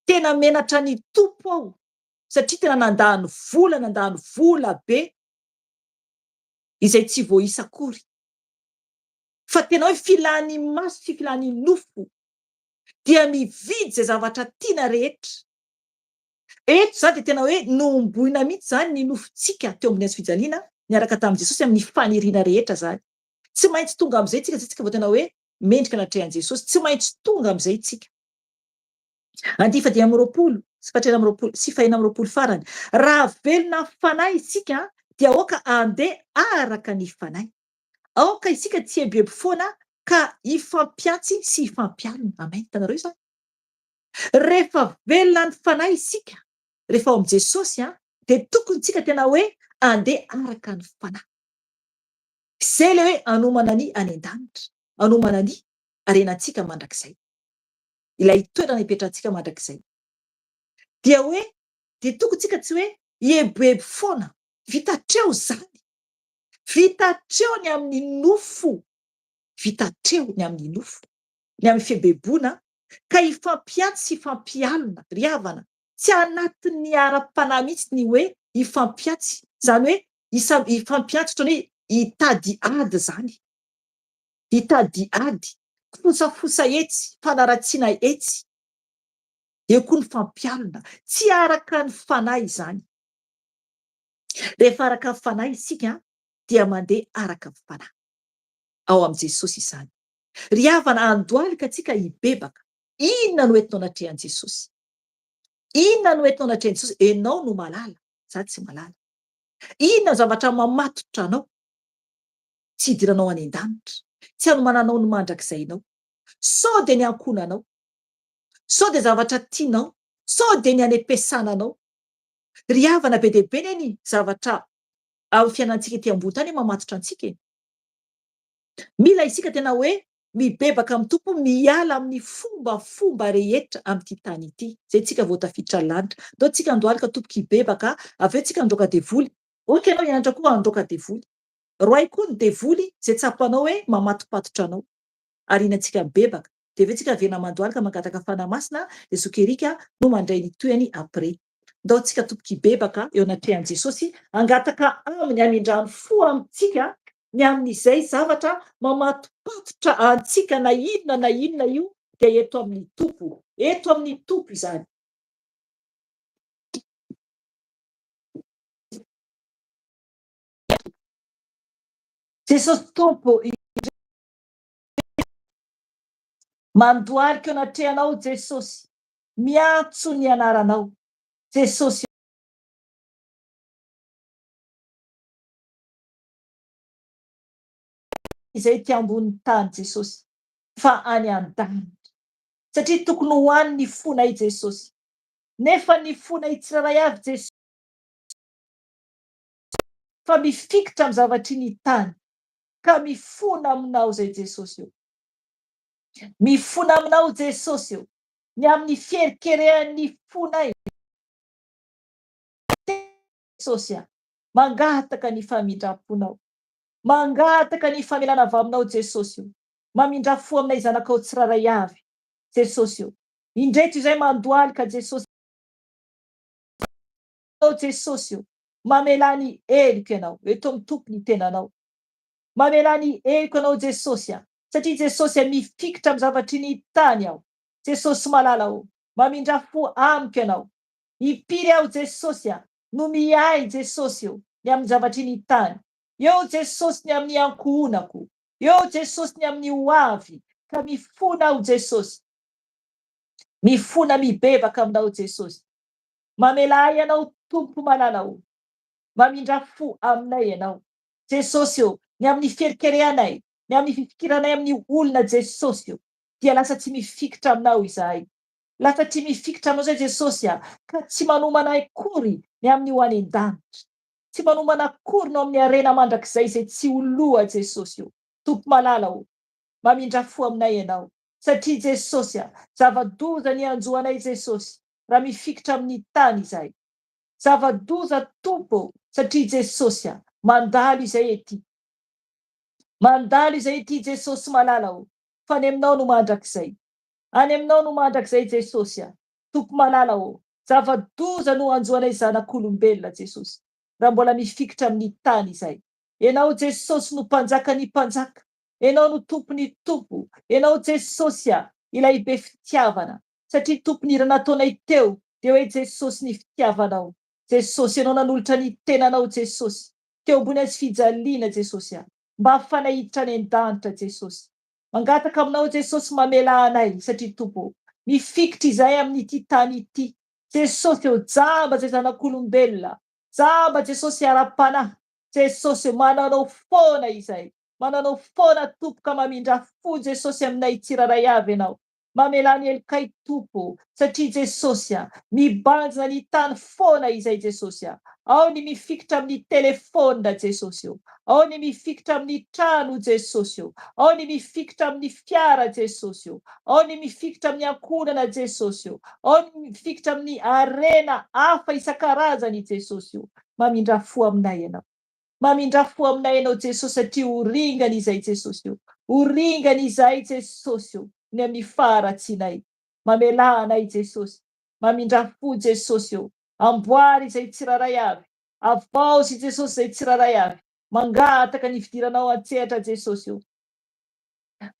Tena menatra ny Tompo aho satria tena nandany vola, nandany vola be izay tsy voaisa akory. Fa tena hoe filan'ny maso sy filan'ny nofo dia mividy izay zavatra tiana rehetra. Eto izany dia tena hoe nohomboina mihitsy izany ny nofontsika teo ambony hazofijaliana niaraka tamin'i Jesosy amin'ny faniriana rehetra izany. Tsy maintsy tonga amin'izay tsika, izay tsika vao tena hoe mendrika anatrehan'i Jesosy. Tsy maintsy tonga amin'izay tsika. Andiany fahadimy amby roapolo sy fahatelo amby roapolo sy fahenina amby roapolo farany. Raha velona amin'ny fanahy isika dia aoka handeha araka ny fanahy. Aoka isika tsy hieboebo foana ka hifampiantsy sy hifampialona. Amen. Hitanareo izany? Rehefa velona ny fanahy isika, rehefa ao amin'i Jesosy, dia tokony tsika tena hoe andeha araka ny fanahy. Izay ilay hoe hanomana ny any an-danitra, hanomana ny harenantsika mandrakizay. Ilay toerana hipetrahantsika mandrakizay. Dia hoe, dia tokony tsika tsy hoe hieboebo foana. Vita hatreo izany. Vita hatreo ny amin'ny nofo. Vita hatreo ny amin'ny nofo. Ny amin'ny fibeboana ka hifampiantsy sy hifampialona ry havana. Tsy anatin'ny ara-panahy mihitsy ny hoe hifampiantsy. Izany hoe hifampiantsy ohatran'ny hoe hitady ady izany. Hitady ady. Kifosafosa etsy, fanaratsiana etsy. Eo koa ny fampialona. Tsy araka ny fanahy izany. Rehefa araka ny fanahy isika dia mandeha araka ny fanahy. Ao amin'i Jesosy izany. Ry havana, andohalika antsika hibebaka. Inona no entinao anatrehan'i Jesosy? Inona no entinao anatrehan'i Jesosy? Enao no mahalala, za tsy mahalala. Inona no zavatra mamatotra anao tsy hidiranao any an-danitra, tsy hanomananao ny mandrakizainao? Sao dia ny ankohonanao? Sao dia zavatra tianao? Sao dia ny any am-piasana anao? Ry havana, be dia be anie ny zavatra amin'ny fiainantsika ety ambony tany mamatotra antsika e! Mila isika tena hoe mibebaka amin'ny Tompo, miala amin'ny fombafomba rehetra amin'ity tany ity. Izay tsika vao tafiditra lanitra. Ndao tsika andohalika tompoko hibebaka, avy eo tsika handroaka devoly. Ok ianao hianatra koa handroaka devoly. Roahy koa ny devoly izay tsapanao hoe mamatopatotra anao. Ary iny antsika mibebaka. Dia avy eo tsika averina mandohalika mangataka Fanahy Masina dia Zoky Eric no mandray ny tohiny après. Ndao tsika tompoko hibebaka eo anatrehan'i Jesosy hangataka aminy hamindrany fo amintsika ny amin'izay zavatra mamatopatotra antsika na inona na inona io dia eto amin'ny Tompo, eto amin'ny Tompo izany. Jesosy Tompo indrindra mandohalika eo anatrehanao Jesosy miantso ny anaranao Jesosy izay ety ambony tany Jesosy fa any an-danitra satria tokony ho any ny fonay Jesosy nefa ny fonay tsirairay avy Jesosy fa mifikitra amin'ny zavatry ny tany ka mifona aminao izay Jesosy o mifona aminao Jesosy o ny amin'ny fiherikerehan'ny fonay Jesosy a mangataka ny famindram-ponao mangataka ny famelana avy aminao Jesosy o mamindra fo aminay zanakao tsirairay avy Jesosy o indreto izay mandohalika Jesosy Jesosy o mamelà ny heloka ianao eto amin'ny Tompo ny tenanao mamelà ny heloka anao Jesosy a satria Jesosy a mifikitra amin'ny zavatry ny tany aho Jesosy malala o mamindra fo amiko ianao impiry aho Jesosy a no miahy Jesosy o ny amin'ny zavatry ny tany eo Jesosy ny amin'ny ankohonako eo Jesosy ny amin'ny ho avy ka mifona aho Jesosy mifona mibebaka aminao Jesosy Mamelà ahy Ianao Tompo malala o! Mamindrà fo aminay Ianao. Jesosy o! Ny amin'ny fiherikerehanay, ny amin'ny fifikiranay amin'ny olona Jesosy o! Dia lasa tsy mifikitra aminao izahay. Lasa tsy mifikitra aminao izay Jesosy a! Ka tsy manomana akory ny amin'ny ho any an-danitra. Tsy manomana akory no amin'ny harena mandrakizay izay tsy ho loa Jesosy o! Tompo malala o! Mamindrà fo aminay Ianao. Satria Jesosy a! Zava-doza ny hanjo anay Jesosy. raha mifikitra amin'ny tany izahay. Zava-doza Tompo ô, satria Jesosy a, mandalo izay ety. Mandalo izay ety Jesosy malala ô, fa any aminao no mandrakizay. Any aminao no mandrakizay Jesosy a, Tompo malala ô, zava-doza no hanjo anay zanak'olombelona Jesosy, raha mbola mifikitra amin'ny tany izahay. Ianao Jesosy no Mpanjakan'ny mpanjaka, Ianao no Tompon'ny tompo, Ianao Jesosy a, ilay be fitiavana. Satria Tompo ny hira nataonay teo dia hoe Jesosy ny fitiavanao Jesosy ianao nanolotra ny tenanao Jesosy teo ambony hazo fijaliana Jesosy a mba ahafanay hiditra any an-danitra Jesosy mangataka aminao Jesosy mamelà anay satria Tompo ô mifikitra izahay amin'ity tany ity Jesosy ô jamba izay zanak'olombelona jamba Jesosy ara-panahy Jesosy ô mananao foana izay mananao foana Tompo ka mamindrà fo Jesosy aminay tsirairay avy ianao Mamelà ny helokay Tompo ô, satria Jesosy a, mibanjina ny tany foana izay Jesosy a, ao ny mifikitra amin'ny telephone Jesosy ô, ao ny mifikitra amin'ny trano Jesosy ô, ao ny mifikitra amin'ny fiara Jesosy ô, ao ny mifikitra amin'ny ankohonana Jesosy ô, ao ny mifikitra amin'ny harena hafa isan-karazany Jesosy ô. Mamindrà fo aminay Ianao. Mamindrà fo aminay Ianao Jesosy satria ho ringana izay Jesosy o. Ho ringana izahay Jesosy o, ny amin'ny faharatsianay. Mamelà anay Jesosy. Mamindrà fo Jesosy o. Amboary izay tsirairay avy. Avaozy Jesosy izay tsirairay avy. Mangataka ny fidiranao an-tsehatra Jesosy o.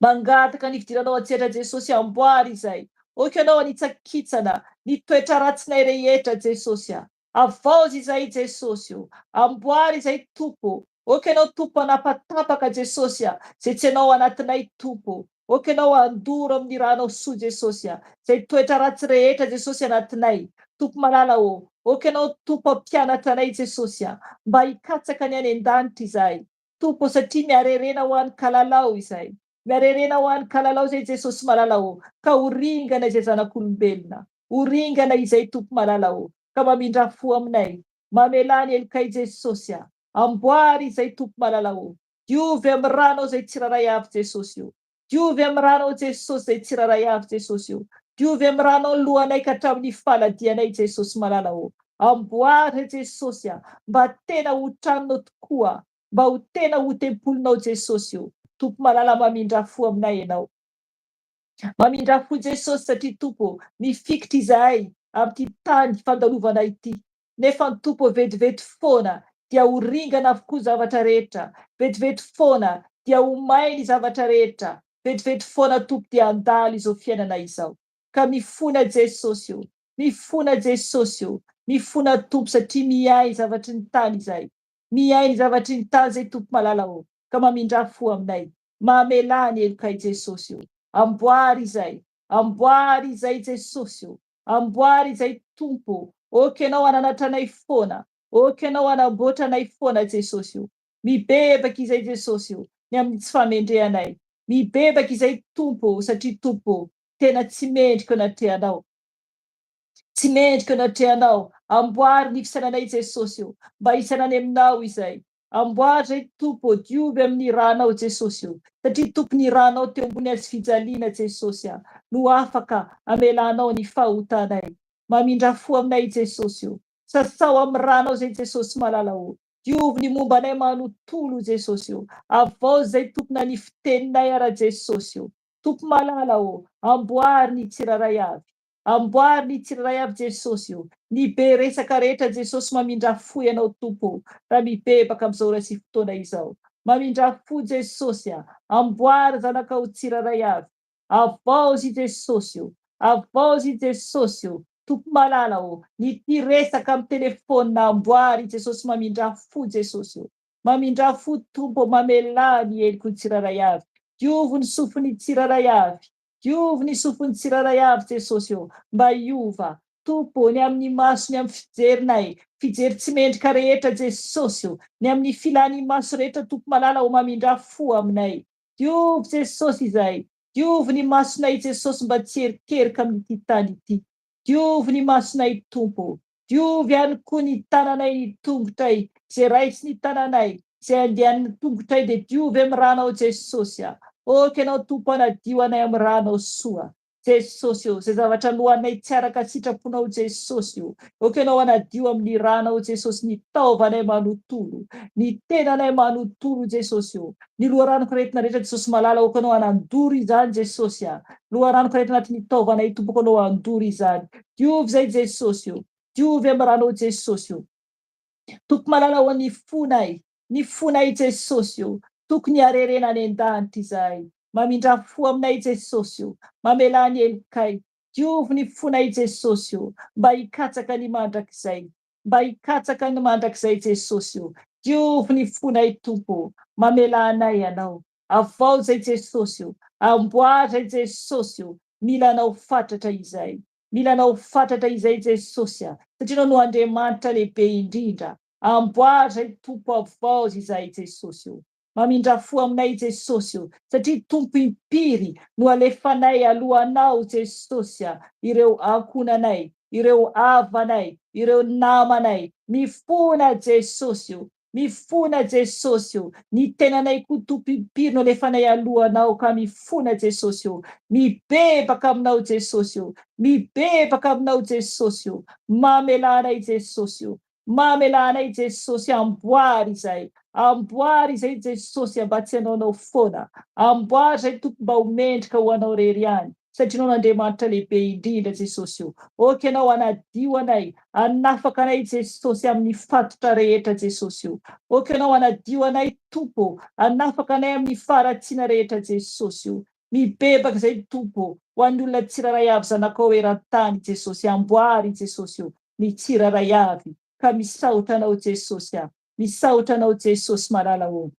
Mangataka ny fidiranao an-tsehatra Jesosy amboary izay. Ok Ianao hanitsakitsana ny toetra ratsinay rehetra Jesosy a. Avaozy izay Jesosy o. Amboary izay Tompo o. Ok Ianao Tompo hanapatapaka Jesosy a. Izay tsy Ianao anatinay Tompo o. Ok Ianao handoro amin'ny ranao soa Jesosy a. Izay toetra ratsy rehetra Jesosy anatinay. Tompo malala o. Ok Ianao Tompo hampianatra anay Jesosy a. Mba hikatsaka ny any an-danitra izahay. Tompo satria miarerena ho an'ny kalalao izay. Miarerena ho an'ny kalalao izay Jesosy malala ô, ka ho ringana izay zanak'olombelona. Ho ringana izay Tompo malala ô, ka mamindrà fo aminay. Mamelà ny helokay Jesosy a. Amboary izay Tompo malala ô. Diovy amin'ny ranao izay tsirairay avy Jesosy ô. Diovy amin'ny ranao Jesosy izay tsirairay avy Jesosy ô. Diovy amin'ny ranao ny lohanay ka hatramin'ny faladianay Jesosy malala ô. Amboary re Jesosy a, mba tena ho tranonao tokoa, mba ho tena ho tempolinao Jesosy ô. Tompo malala mamindrà fo aminay Ianao. Mamindrà fo Jesosy satria Tompo ô, mifikitra izahay amin'ity tany fandalovana ity. Nefa ny Tompo vetivety foana dia ho ringana avokoa ny zavatra rehetra, vetivety foana dia ho may ny zavatra rehetra, vetivety foana Tompo dia handalo izao fiainana izao. Ka mifona Jesosy o! Mifona Jesosy o! Mifona Tompo satria miahy ny zavatry ny tany izahay. Miahy ny zavatry ny tany izay Tompo malala o! Ka mamindrà fo aminay. Mamelà ny helokay Jesosy o! Amboary izay. Amboary izay Jesosy o! Amboary izay Tompo o! Ok Ianao hananatra anay foana. Ok Ianao hanamboatra anay foana Jesosy o! Mibebaka izay Jesosy o! Ny amin'ny tsy fahamendrehanay. Mibebaka izay Tompo o! Satria Tompo o! Tena tsy mendrika eo anatrehanao. Tsy mendrika eo anatrehanao. Amboary ny fisainanay Jesosy o! Mba hisaina any Aminao izay. Amboary izay Tompo ô, diovy amin'ny ranao Jesosy ô, satria Tompo ny ranao teo ambony hazofijaliana Jesosy a, no afaka amelanao ny fahotanay. Mamindrà fo aminay Jesosy ô. Sasao amin'ny ranao izay Jesosy malala ô. Diovy ny momba anay manontolo Jesosy ô. Avaozy izay Tompo na ny fiteninay ara Jesosy ô. Tompo malala ô, amboary ny tsirairay avy. Amboary ny tsirairay avy Jesosy o! Ny be resaka rehetra Jesosy mamindrà fo ianao Tompo o! Raha mibebaka amizao ora sy fotoana izao. Mamindrà fo Jesosy a! Amboary zanakao tsirairay avy. Avaozy Jesosy o! Avaozy Jesosy o! Tompo malala o! Ny tia resaka am telephone amboary Jesosy mamindrà fo Jesosy o! Mamindrà fo Tompo o! Mamelà ny heloko ny tsirairay avy. Diovy ny sofin'ny tsirairay avy. Diovy ny sofin'ny tsirairay avy Jesosy ô, mba hiova. Tompo ô, ny amin'ny maso, ny amin'ny fijerinay, fijery tsy mendrika rehetra Jesosy ô, ny amin'ny filan'ny maso rehetra Tompo malala ô mamindrà fo aminay. Diovy Jesosy izahay, diovy ny masonay Jesosy mba tsy hierikerika amin'ity tany ity. Diovy ny masonay Tompo ô. Diovy ihany koa ny tananay ny tongotray, izay raisin'ny tananay, izay andehan'ny tongotray dia diovy amin'ny ranao Jesosy a! Ok Ianao Tompo hanadio anay amin'ny ranao soa. Jesosy o, izay zavatra nohaninay tsy araka sitraponao Jesosy o, ok Ianao hanadio amin'ny ranao Jesosy ny taovanay manontolo, ny tenanay manontolo Jesosy o, ny loharanonkaretina rehetra Jesosy malala ok Ianao hanandoro izany Jesosy a, loharanonkaretina anatin'ny taovanay Tompo ok Ianao handoro izany. Diovy izay Jesosy o! Diovy amin'ny ranao Jesosy o! Tompo malala o ny fonay, ny fonay Jesosy o! Tokony harerena any an-danitra izahay. Mamindrà fo aminay Jesosy o! Mamelà ny helokay. Diovy ny fonay Jesosy o! Mba hikatsaka ny mandrakizay. Mba hikatsaka ny mandrakizay Jesosy o! Diovy ny fonay Tompo o! Mamelà anay Ianao. Avao izay Jesosy o! Amboary izay Jesosy o! Mila Anao fatratra izay. Mila Anao fatratra izay Jesosy a! Satria Anao no Andriamanitra lehibe indrindra. Amboary izay Tompo avaozy izahay Jesosy o! Mamindrà fo aminay Jesosy o! Satria Tompo impiry no alefanay alohanao Jesosy a! Ireo ankohonanay, ireo havanay, ireo namanay. Mifona Jesosy o! Mifona Jesosy o! Ny tenanay koa Tompo impiry no alefanay alohanao ka mifona Jesosy o! Mibebaka aminao Jesosy o! Mibebaka aminao Jesosy o! Mamelà anay Jesosy o! Mamelà anay Jesosy, amboary izay, amboary izay Jesosy mba tsy hanaonao foana, amboary izay Tompo mba ho mendrika ho Anao irery ihany, satria Ianao no Andriamanitra lehibe indrindra Jesosy o. Ok Ianao hanadio anay, hanafaka anay Jesosy amin'ny fatotra rehetra Jesosy o. Ok Ianao hanadio anay Tompo o, hanafaka anay amin'ny faharatsiana rehetra Jesosy o. Mibebaka izay Tompo o, ho an'ny olona tsirairay avy zanakao eran-tany Jesosy, amboary Jesosy o, ny tsirairay avy, ka misaotra Anao Jesosy a, misaotra Anao Jesosy malala o.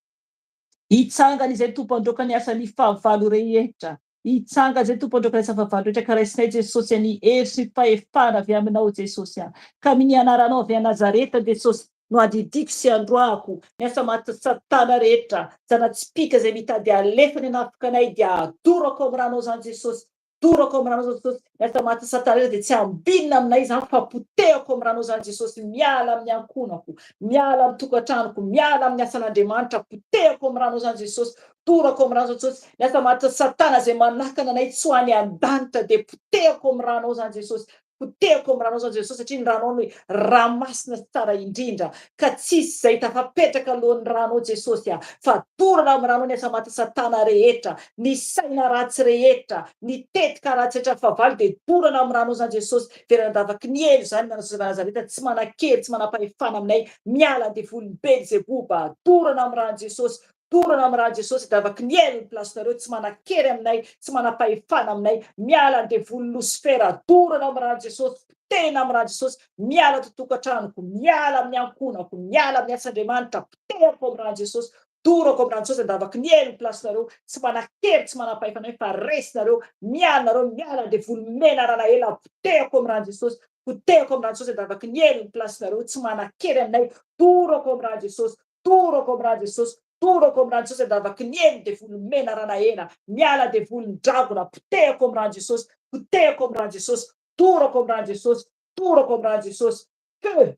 Hitsangana izay Tompo handroaka ny asan'ny fahavalo rehetra, hitsangana izay Tompo handroaka ny asan'ny fahavalo rehetra ka raisinay Jesosy a ny hery sy ny fahefana avy aminao Jesosy a, ka amin'ny anaranao avy any Nazareta Jesosy no adidiako sy androahako ny asa maty satana rehetra, zana-tsipìka izay mitady halefany hanafika anay dia adorako amin'ny ranao izany Jesosy, dorako amin'ny ranao izany Jesosy, ny asa maty satana rehetra dia tsy ambinina aminay izany fa potehako amin'ny ranao izany Jesosy, miala amin'ny ankohonako, miala amin'ny tokantranoko, miala amin'ny asan'Andriamanitra, potehako amin'ny ranao izany Jesosy, dorako amin'ny ranao Jesosy, ny asa maty satana izay manakana anay tsy ho any an-danitra dia potehako amin'ny ranao izany Jesosy, Potehiko amin'ny ranao izany Jesosy satria ny ranao no rà masina sy tsara indrindra ka tsisy izay tafapetraka alohan'ny ranao Jesosy a! Fa dorana amin'ny ranao ny asa maty satana rehetra, ny saina ratsy rehetra, ny tetika ratsy rehetra ny fahavalo dia dorana amin'ny ranao izany Jesosy, veran'andavaky ny helo izany ny anao Nazareta tsy manan-kery tsy manam-pahefana aminay, miala devolin'i Belzeboba, dorana amin'ny ran'i Jesosy, Dorana amin'ny rà Jesosy davaky ny helo ny place nareo tsy manan-kery aminay tsy manam-pahefana aminay miala ny devoly losifera dorana amin'ny rà Jesosy potehina amin'ny rà Jesosy miala ato tokantranoko miala amin'ny ankohonako miala amin'ny as'Andriamanitra potehako amin'ny rà Jesosy dorako amin'ny rà Jesosy andavaky ny helo ny place nareo tsy manan-kery tsy manam-pahefana aminay fa resy nareo miala nareo miala ny devoly menarana ela potehako amin'ny rà Jesosy potehako amin'ny rà Jesosy andavaky ny helo ny place nareo tsy manan-kery aminay dorako amin'ny rà Jesosy Torako am raha Jesosy, torako am raha Jesosy andavaky ny eny devoly mena rana ela, miala devoly ny dragona, potehako am raha Jesosy, potehako am raha Jesosy, torako am raha Jesosy, torako am raha Jesosy, feu,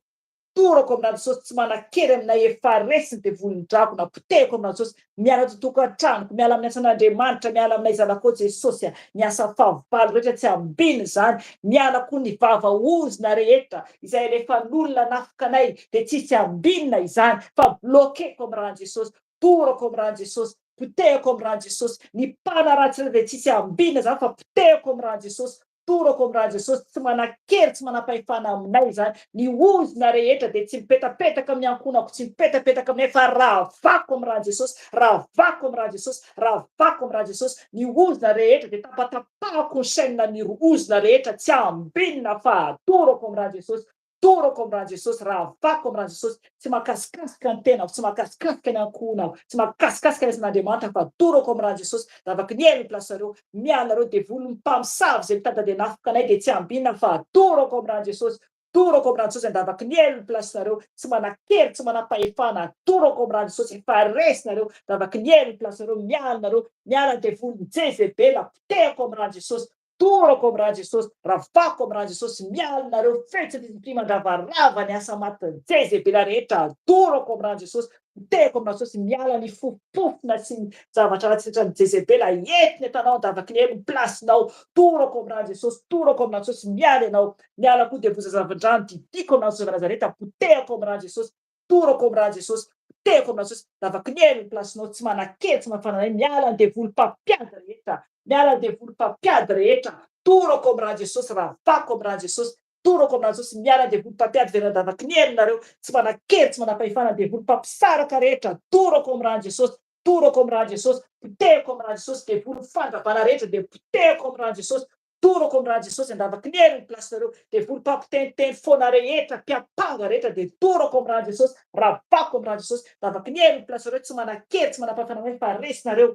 torako am raha Jesosy tsy manan-kery aminay efa resy ny devoly ny dragona, potehako am raha Jesosy, miala ato tokantranoko, miala amin'ny asan'Andriamanitra, miala aminay zanakao Jesosy a, ny asa fahavalo rehetra tsy ambina izany, miala koa ny vava ozona rehetra, izay alefan'olona hanafika anay dia tsisy ambinina izany fa bloqueko amin'ny ràn'i Jesosy, dorako amin'ny ràn'i Jesosy, potehako amin'ny ràn'i Jesosy, ny mpanaratsy ireo dia tsisy ambinina izany fa potehako amin'ny ràn'i Jesosy, dorako amin'ny ràn'i Jesosy, tsy manan-kery, tsy manam-pahefana aminay izany, ny ozona rehetra dia tsy mipetapetaka amin'ny ankohonako, tsy mipetapetaka aminay fa ravako amin'ny ràn'i Jesosy, ravako amin'ny ràn'i Jesosy, ravako amin'ny ràn'i Jesosy, ny ozona rehetra dia tapatapahako ny chaîne ny ozona rehetra tsy ambinina fa adorako amin'ny ràn'i Jesosy, dorako amin'ny ràn'i Jesosy, ravako amin'ny ràn'i Jesosy, tsy mahakasikasika ny tenako, tsy mahakasikasika ny ankohonako, tsy mahakasikasika ny asan'Andriamanitra fa adorako amin'ny ràn'i Jesosy, ravaky ny helo ny place-nareo, miala nareo devoly ny mpamosavy izay mitady hanafika anay dia tsy ambinina fa adorako amin'ny ràn'i Jesosy, Dorako amin'ny ràn'i Jesosy andavaky ny helo ny place nareo, tsy manan-kery, tsy manam-pahefana, dorako amin'ny ràn'i Jesosy efa resy nareo, andavaky ny helo ny place nareo, miala nareo, miala devoly ny jezebela, potehako amin'ny ràn'i Jesosy, dorako amin'ny ràn'i Jesosy, ravako amin'ny ràn'i Jesosy, miala nareo, fetsy ny esprit mandravarava ny asa matin'i jezebela rehetra, dorako amin'ny ràn'i Jesosy, potehako amin'ny ràn'i Jesosy, miala ny fofopofona sy ny zavatra ratsy rehetra ny jezebela, entiny atanao andavaky ny helo ny place nao, dorako amin'ny ràn'i Jesosy, dorako amin'ny ràn'i Jesosy, miala ianao, Miala koa devoly zazavin-drano didiko aminao Jesosy Nazareta potehako amin'ny rà Jesosy torako amin'ny rà Jesosy potehako amin'ny rà Jesosy lavaky ny helo ny place-nao tsy manan-kery tsy mahafananay miala ny devoly mpampiady rehetra miala ny devoly mpampiady rehetra torako amin'ny rà Jesosy ravako amin'ny rà Jesosy torako amin'ny rà Jesosy miala ny devoly mpampiady velan-davaky ny helonareo tsy manan-kery tsy manam-pahefana ny devoly mpampisaraka rehetra torako amin'ny rà Jesosy torako amin'ny rà Jesosy potehako amin'ny rà Jesosy devoly fandravana rehetra dia potehako amin'ny rà Jesosy Dorako amin'ny rà Jesosy andavaky ny helo ny place nareo devoly mpampiteniteny foana rehetra mpiampanga rehetra dia dorako amin'ny rà Jesosy ravako amin'ny rà Jesosy davaky ny helo ny place nareo tsy manan-kery tsy manam-pahefana aminay fa resy nareo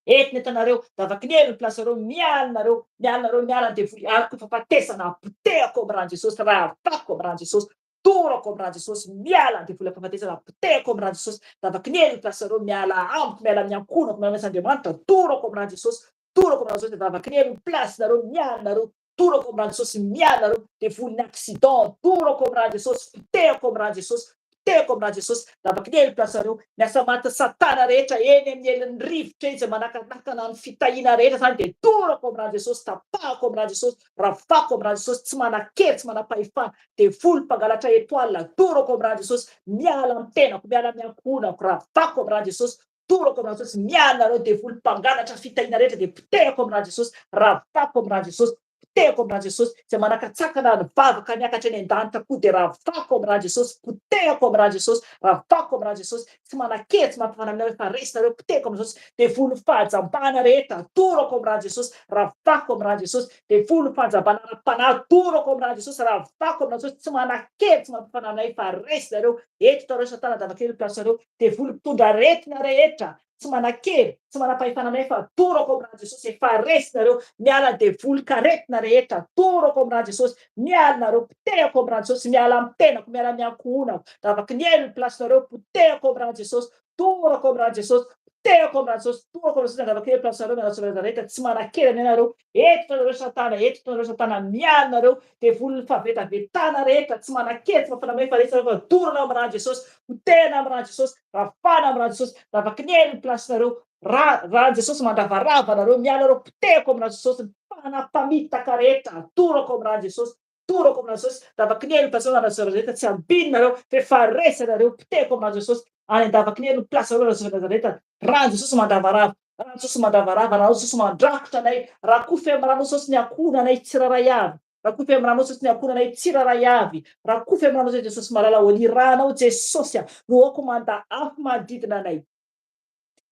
eto ny entanareo davaky ny helo ny place nareo miala nareo miala nareo miala ny devoly aroko fahafatesana potehako amin'ny rà Jesosy ravako amin'ny rà Jesosy dorako amin'ny rà Jesosy miala ny devoly fahafatesana potehako amin'ny rà Jesosy davaky ny helo ny place nareo miala amiko miala amin'ny ankohonako miala amin'ny Andriamanitra dorako amin'ny rà Jesosy Torako am Jesosy vavaky ny helo place nareo miala nareo torako am Jesosy miala nareo devoly ny accident torako am Jesosy potehako am Jesosy Potehiko amin'ny ran'i Jesosy, lavaky ny helo place-nareo, ny asa maty satana rehetra eny amin'ny helin'ny rivotra eny izay manakanakana ny fitahiana rehetra izany dia dorako amin'ny ran'i Jesosy, tapahako amin'ny ran'i Jesosy, ravako amin'ny ran'i Jesosy, tsy manan-kery, tsy manam-pahefana, devoly mpangalatra etoile, dorako amin'ny ran'i Jesosy, miala amin'ny tenako, miala amin'ny ankohonako, ravako amin'ny ran'i Jesosy, dorako amin'ny ran'i Jesosy, miala nareo devoly mpangalatra fitahiana rehetra dia potehako amin'ny ran'i Jesosy, ravako amin'ny ran'i Jesosy, Potehiko amin'ny ran'i Jesosy, izay manakatsakana ny vavaka miakatra eny an-danitra koa dia ravako amin'ny ran'i Jesosy, potehiko amin'ny ran'i Jesosy, ravako amin'ny ran'i Jesosy, tsy manan-kery, tsy mampifana aminareo fa resinareo, potehiko amin'ny Jesosy, devoly fahajambana rehetra, dorako amin'ny ran'i Jesosy, ravako amin'ny ran'i Jesosy, devoly fahajambana ara-panahy, dorako amin'ny ran'i Jesosy, ravako amin'ny ran'i Jesosy, tsy manan-kery, tsy mampifana aminay fa resinareo, eto tareo satana davakely place-nareo, devoly mpitondra aretina rehetra, tsy manan-kery, tsy manam-pahefana aminay fa dorako amin'ny ran'i Jesosy, efa resy nareo, miala devoly karetina rehetra, dorako amin'ny ran'i Jesosy, miala nareo, potehako amin'ny ran'i Jesosy, miala amin'ny tenako, miala amin'ny ankohonako, ravaky ny helo ny place nareo, potehako amin'ny ran'i Jesosy, dorako amin'ny ran'i Jesosy, potehako amin'ny ran'i Jesosy, dorako amin'ny Jesosy, ravaky ny helo ny place nareo, miala tsy rehetra, tsy manan-kery aminay nareo, eto nareo satana, eto nareo satana, miala nareo, devolin'ny fahavetavetana rehetra, tsy manan-kery, tsy manam-pahefana aminay fa resy nareo, fa dorana amin'ny ran'i Jesosy, potehana amin'ny ran'i Jesosy, Rafana am ra Jesosy ravaky ny eny ny place nareo ra ra Jesosy mandravarava nareo miala reo potehako am ra Jesosy ny fanahy mpamitaka rehetra dorako am ra Jesosy dorako am ra Jesosy ravaky ny eny ny place nareo ra Jesosy rehetra tsy ambiny nareo fa efa resy nareo potehako am ra Jesosy any andavaky ny eny ny place nareo ra Jesosy Nazareta ra Jesosy mandravarava ra Jesosy mandravarava ra Jesosy mandrakotra anay rakofy am ra Jesosy ny ankohonanay tsirairay avy Rakofy amin'ny ranao Jesosy ny ankohonanay tsirairay avy. Rakofy amin'ny ranao Jesosy malala ô. Ny ranao Jesosy a no aoka manda afo manodidina anay.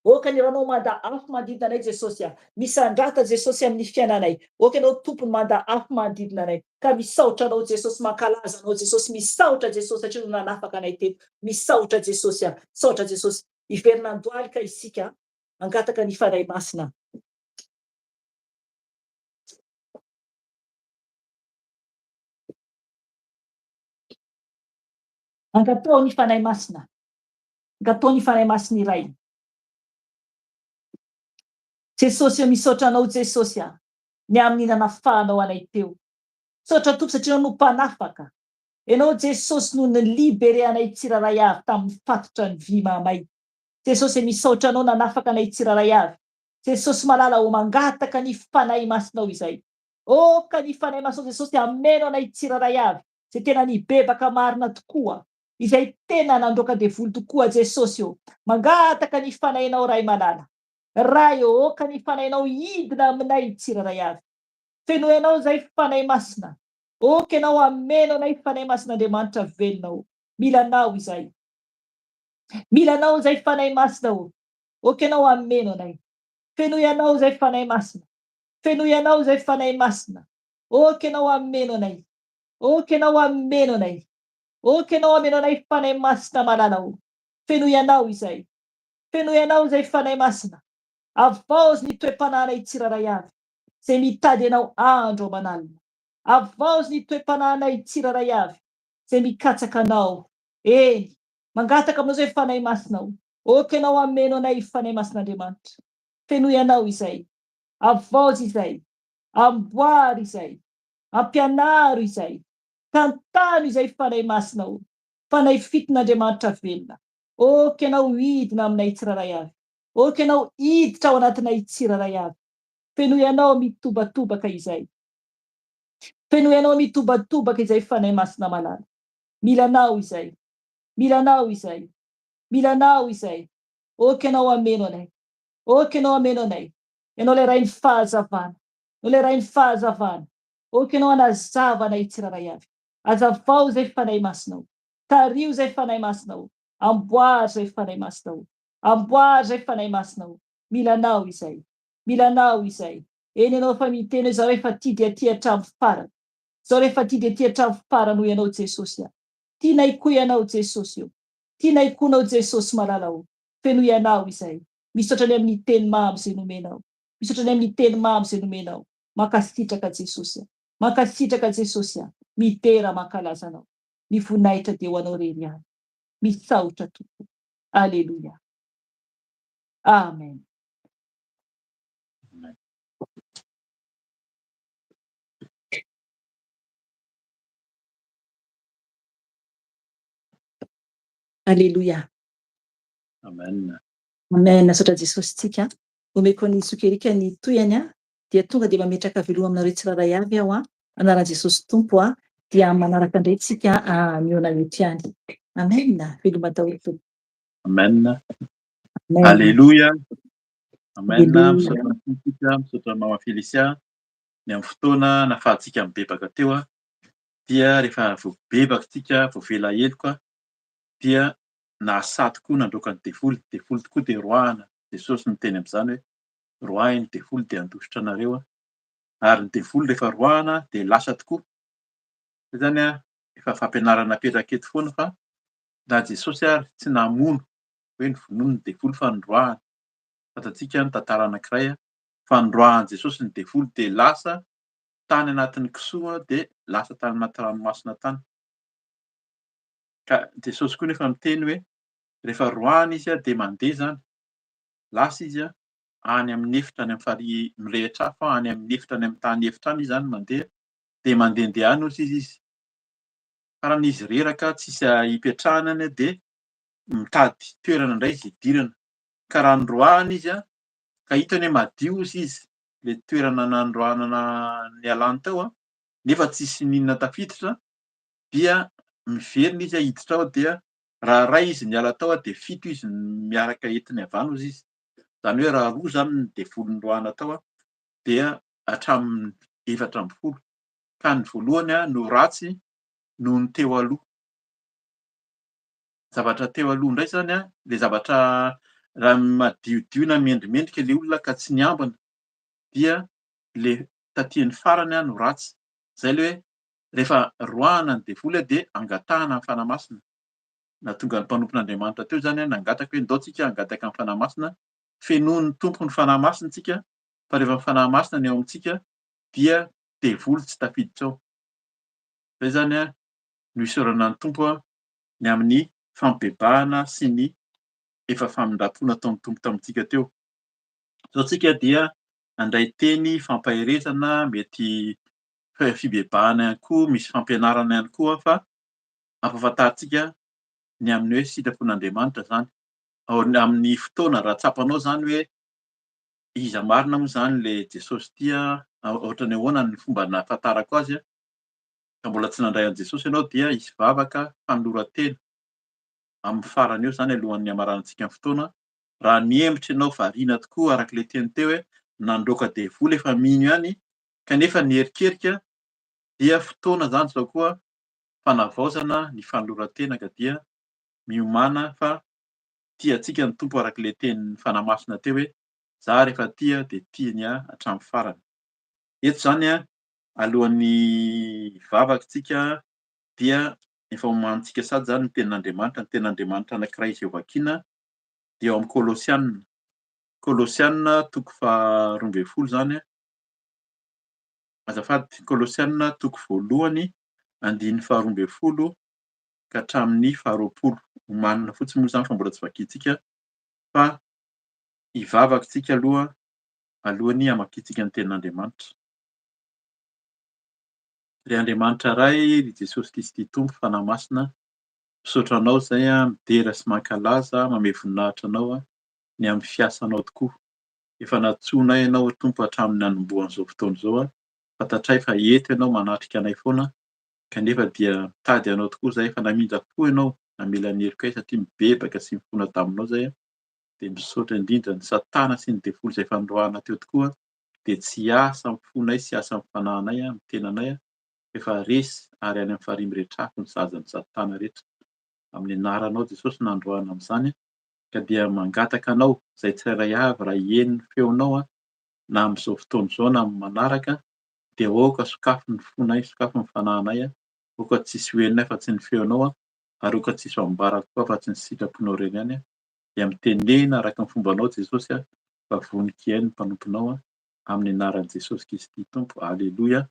Aoka ny ranao manda afo manodidina anay Jesosy a. Misandrata Jesosy amin'ny fiainanay. Aoka ianao Tompony manda afo manodidina anay. Ka misaotra anao Jesosy mankalaza anao Jesosy misaotra Jesosy satria no nanafaka anay teto. Misaotra Jesosy a. Misaotra Jesosy. Hiverina andohalika isika hangataka ny Fanahy Masina. Angataho ny Fanahy Masina. Angataho ny Fanahy Masina iray. Jesosy ô, misaotra Anao Jesosy a, ny amin'ny nanafahanao anay teo. Misaotra Tompo satria Ianao no mpanafaka. Ianao Jesosy no ni-libere anay tsirairay avy tamin'ny fatotra ny vy mahamay. Jesosy e, misaotra Anao nanafaka anay tsirairay avy. Jesosy malala ô, mangataka ny Fanahy Masinao izay. Oh ka ny Fanahy Masinao Jesosy hameno anay tsirairay avy izay tena nibebaka marina tokoa, izay tena nandroaka devoly tokoa Jesosy ô, mangataka ny Fanahinao Ray malala, Ray ô, aoka ny Fanahinao hidina aminay tsirairay avy. Fenoy anao izay Fanahy Masina, aoka Ianao hameno anay Fanahy Masin'Andriamanitra velona ô, mila Anao izay. Mila Anao izay Fanahy Masina ô, aoka Ianao hameno anay. Fenoy anao izay Fanahy Masina. Fenoy anao izay Fanahy Masina. Aoka Ianao hameno anay. Aoka Ianao hameno anay. Aoka Ianao hameno anay Fanahy Masina malala o. Fenoy anao izay. Fenoy anao izay Fanahy Masina. Avaozy ny toe-panahinay tsirairay avy, izay mitady Anao andro aman'alina. Avaozy ny toe-panahinay tsirairay avy, izay mikatsaka Anao. Eny, mangataka Aminao izay Fanahy Masina o. Aoka Ianao hameno anay Fanahy Masin'Andriamanitra. Fenoy anao izay. Avaozy izay, amboary izay, ampianaro izay, tantano izay Fanahy Masina ô, Fanahy fiton'Andriamanitra velona, ok Ianao hidina aminay tsirairay avy, ok Ianao hiditra ao anatinay tsirairay avy, fenoy Anao mitobatobaka izay, fenoy Anao mitobatobaka izay Fanahy Masina malala, mila Anao izay, mila Anao izay, mila Anao izay, ok Ianao hameno anay, ok Ianao hameno anay, Ianao ilay Rain'ny fahazavana. Ianao ilay Rain'ny fahazavana. Aoka Ianao hanazava anay tsirairay avy. Hazavao izay Fanahy Masina o. Tariho izay Fanahy Masina o. Amboary izay Fanahy Masina o. Amboary izay Fanahy Masina o. Mila Anao izay. Mila Anao izay. Eny Ianao efa miteny hoe izaho efa tia dia tia hatramin'ny farany. Izaho rehefa tia dia tia hatramin'ny farany hoy Ianao Jesosy a. Tianay koa Ianao Jesosy o. Tianay koa Anao Jesosy malala o. Fenoy Anao izay. Misaotra ny amin'ny teny mamy izay nomenao. Misaotra ny amin'ny teny mamy izay nomenao. Mankasitraka Jesosy a. Mankasitraka Jesosy a. Midera mankalaza Anao. Ny voninahitra dia ho Anao irery ihany. Misaotra Tompo. Aleloia. Amen. Aleloia. Amen. Amen. Misaotra Jesosy tsika. Omeko an'i Zoky Eric ny tohiny a. Dia tonga dia mametraka veloma aminareo tsirairay avy aho a. Anaran'i Jesosy Tompo a. Dia manaraka indray tsika mihaona eto ihany. Amen. Veloma daholo tompoko. Amen. Amen. Alléluia. Amen. Alléluia. Misaotra ny Tompo tsika, misaotra Mama Felicia ny amin'ny fotoana nafahantsika mibebaka teo a. Dia rehefa voabebaka tsika, voavela heloka, dia nahasahy tokoa nandroaka ny devoly. Devoly tokoa dia roahana. Jesosy niteny amin'izany hoe roahy ny devoly dia handositra anareo a. Ary ny devoly rehefa roahana dia lasa tokoa. Izay izany a, efa fampianarana apetraka eto foana fa na Jesosy ary tsy namono hoe novonoiny ny devoly fa noroahany. Fantatsika ny tantara anankiray a, fa noroahan'i Jesosy ny devoly dia lasa tany anatin'ny kisoa dia lasa tany anaty ranomasina tany. Ka Jesosy koa nefa miteny hoe rehefa roahana izy dia mandeha izany. Lasa izy any amin'ny efitra, any amin'ny farihy mirehitra afo, any amin'ny efitra, any amin'ny tany efitra any izy izany mandeha, dia mandehandeha any ozy izy. Farany izy reraka, tsisy hipetrahana any dia mitady toerana indray izy hidirana. Ka raha noroahana izy, ka hitany hoe madio ozy izy, ilay toerana nandroahana nialany tao, nefa tsisy n'inona tafiditra, dia miverina izy hiditra ao, dia raha iray izy niala tao dia 7 izy miaraka entiny avy any ozy izy. Izany hoe raha 2 izany ny devoly noroahana tao dia hatramin'ny 14. Ka ny voalohany no ratsy noho ny teo aloha. Zavatra teo aloha indray izany, ilay zavatra raha madiodio na mendrimendrika ilay olona ka tsy niambina dia ilay taty farany no ratsy. Izay ilay hoe rehefa roahana ny devoly dia angatahana ny Fanahy Masina. Nahatonga ny mpanompon'Andriamanitra teo izany nangataka hoe ndao tsika hangataka ny Fanahy Masina, fenoin'ny Tompo ny Fanahy Masina tsika, fa rehefa ny Fanahy Masina ny ao amintsika dia devoly tsy tafiditra ao. Izay izany no isaorana ny Tompo ny amin'ny fampibebahana sy ny efa famindram-po nataon'ny Tompo tamintsika teo. Izao tsika dia handray teny fampaherezana, mety fibebahana ihany koa, misy fampianarana ihany koa, fa ampahafantarintsika ny amin'ny hoe sitrapon'Andriamanitra izany. Ao amin'ny fotoana raha tsapanao izany hoe iza marina moa izany ilay Jesosy ity, ohatran'ny ahoana ny fomba nahafantarako azy, ka mbola tsy nandray an'i Jesosy ianao dia hisy vavaka fanoloran-tena amin'ny farany eo izany alohan'ny hamaranantsika ny fotoana. Raha nihemotra ianao variana tokoa araka ilay teny teo hoe nandroaka devoly efa mino ihany kanefa nierikerika, dia fotoana izany izao koa fanavaozana ny fanoloran-tena, ka dia miomàna fa tia antsika ny Tompo araka ilay tenin'ny Fanahy Masina teo hoe za rehefa tia dia tiany ahy hatramin'ny farany. Eto izany alohan'ny vavaka tsika dia efa omanintsika sady izany ny tenin'Andriamanitra. Ny tenin'Andriamanitra anankiray izay hovakiana dia ao amin'ny Kolosiana. Kolosiana toko faha-12 izany. Azafady, Kolosiana toko voalohany andininy faha-12 ka hatramin'ny faha-20. Omanina fotsiny moa izany fa mbola tsy vakintsika, fa hivavaka tsika aloha alohan'ny hamakintsika ny tenin'Andriamanitra. Ry Andriamanitra Ray, ry Jesosy Kristy Tompo, Fanahy Masina, misaotra Anao izay midera sy mankalaza, mamehy voninahitra Anao ny amin'ny fiasanao tokoa. Efa nantsoinay Ianao Tompo hatramin'ny nanombohan'izao fotoana izao. Fantatray fa eto Ianao manatrika anay foana, kanefa dia mitady Anao tokoa izahay. Efa namindra fo Ianao, namela ny helokay satria mibebaka sy mifona taminao izahay. Dia misaotra indrindra ny Satana sy ny devoly izay efa noroahana teo tokoa, dia tsy hiasa amin'ny fonay sy hiasa amin'ny fanahinay, amin'ny tenanay, efa resy ary any amin'ny farihy miretrafo ny sazan'ny Satana rehetra. Amin'ny anaranao Jesosy nandroahana amin'izany, ka dia mangataka Anao izay tsirairay avy raha hihaino ny feonao na amin'izao fotoana izao na amin'ny manaraka, dia aoka sokafy ny fonay, sokafy ny fanahinay, aoka tsisy ho henonay fa tsy ny feonao, ary aoka tsisy ho ambarako koa fa tsy ny sitraponao irery ihany. Dia mitenena araka ny fombanao Jesosy, fa vonon-kihaino ny mpanomponao, amin'ny anaran'i Jesosy Kristy Tompo. Aleloia.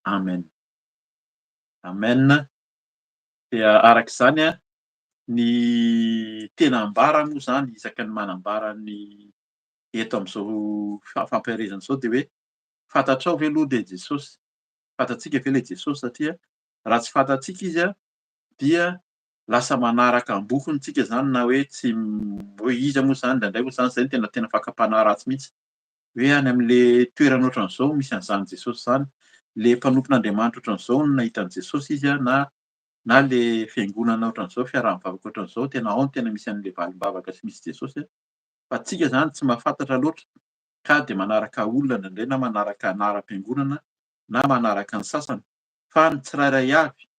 Amen. Amen. Dia araka izany ny tena ambara moa izany isaky ny manambara ny eto amin'izao fampiharezana izao dia hoe fantatrao ve aloha ilay Jesosy? Fantatsika ve ilay Jesosy? Satria raha tsy fantatsika izy dia Lasa manaraka ambokony tsika izany na hoe tsy hoe iza moa izany indraindray moa izany izay no tena tena fakam-panahy ratsy mihitsy. Hoe any amin'le toerana ohatran'izao misy an'izany Jesosy izany, le mpanompon'Andriamanitra ohatran'izao no nahita an'i Jesosy izy na na le fiangonana ohatran'izao, fiaraha-mivavaka ohatran'izao, tena ao no tena misy an'le valim-bavaka sy misy Jesosy. Fa tsika izany tsy mahafantatra loatra ka dia manaraka olona indraindray na manaraka anaram-piangonana na manaraka ny sasany fa ny tsirairay avy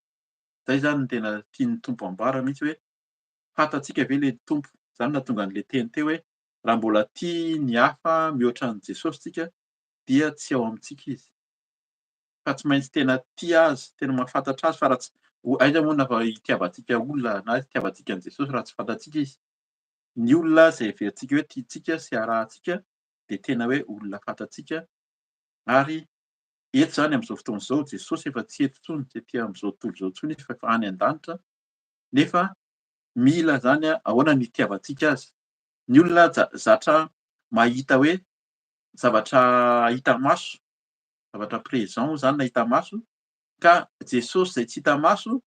Zay zany no tena tian'ny Tompo ambara mihitsy hoe fantatsika ve le Tompo? Zany no nahatonga an'le teny teo hoe raha mbola tia ny hafa mihoatra an'i Jesosy tsika dia tsy ao amintsika izy. Fa tsy maintsy tena tia azy, tena mahafantatra azy fa raha tsy aiza moa na itiavantsika olona na itiavantsika an'i Jesosy raha tsy fantatsika izy. Ny olona izay heverintsika hoe tiantsika sy arahantsika dia tena hoe olona fantatsika ary Eto izany amin'izao fotoana izao, Jesosy efa tsy eto intsony, tsy ety amin'izao tontolo izao intsony Izy fa efa any an-danitra, nefa mila izany ahoana ny hitiavantsika Azy. Ny olona zatra mahita hoe zavatra hita maso, zavatra présent izany na hita maso, ka Jesosy izay tsy hita maso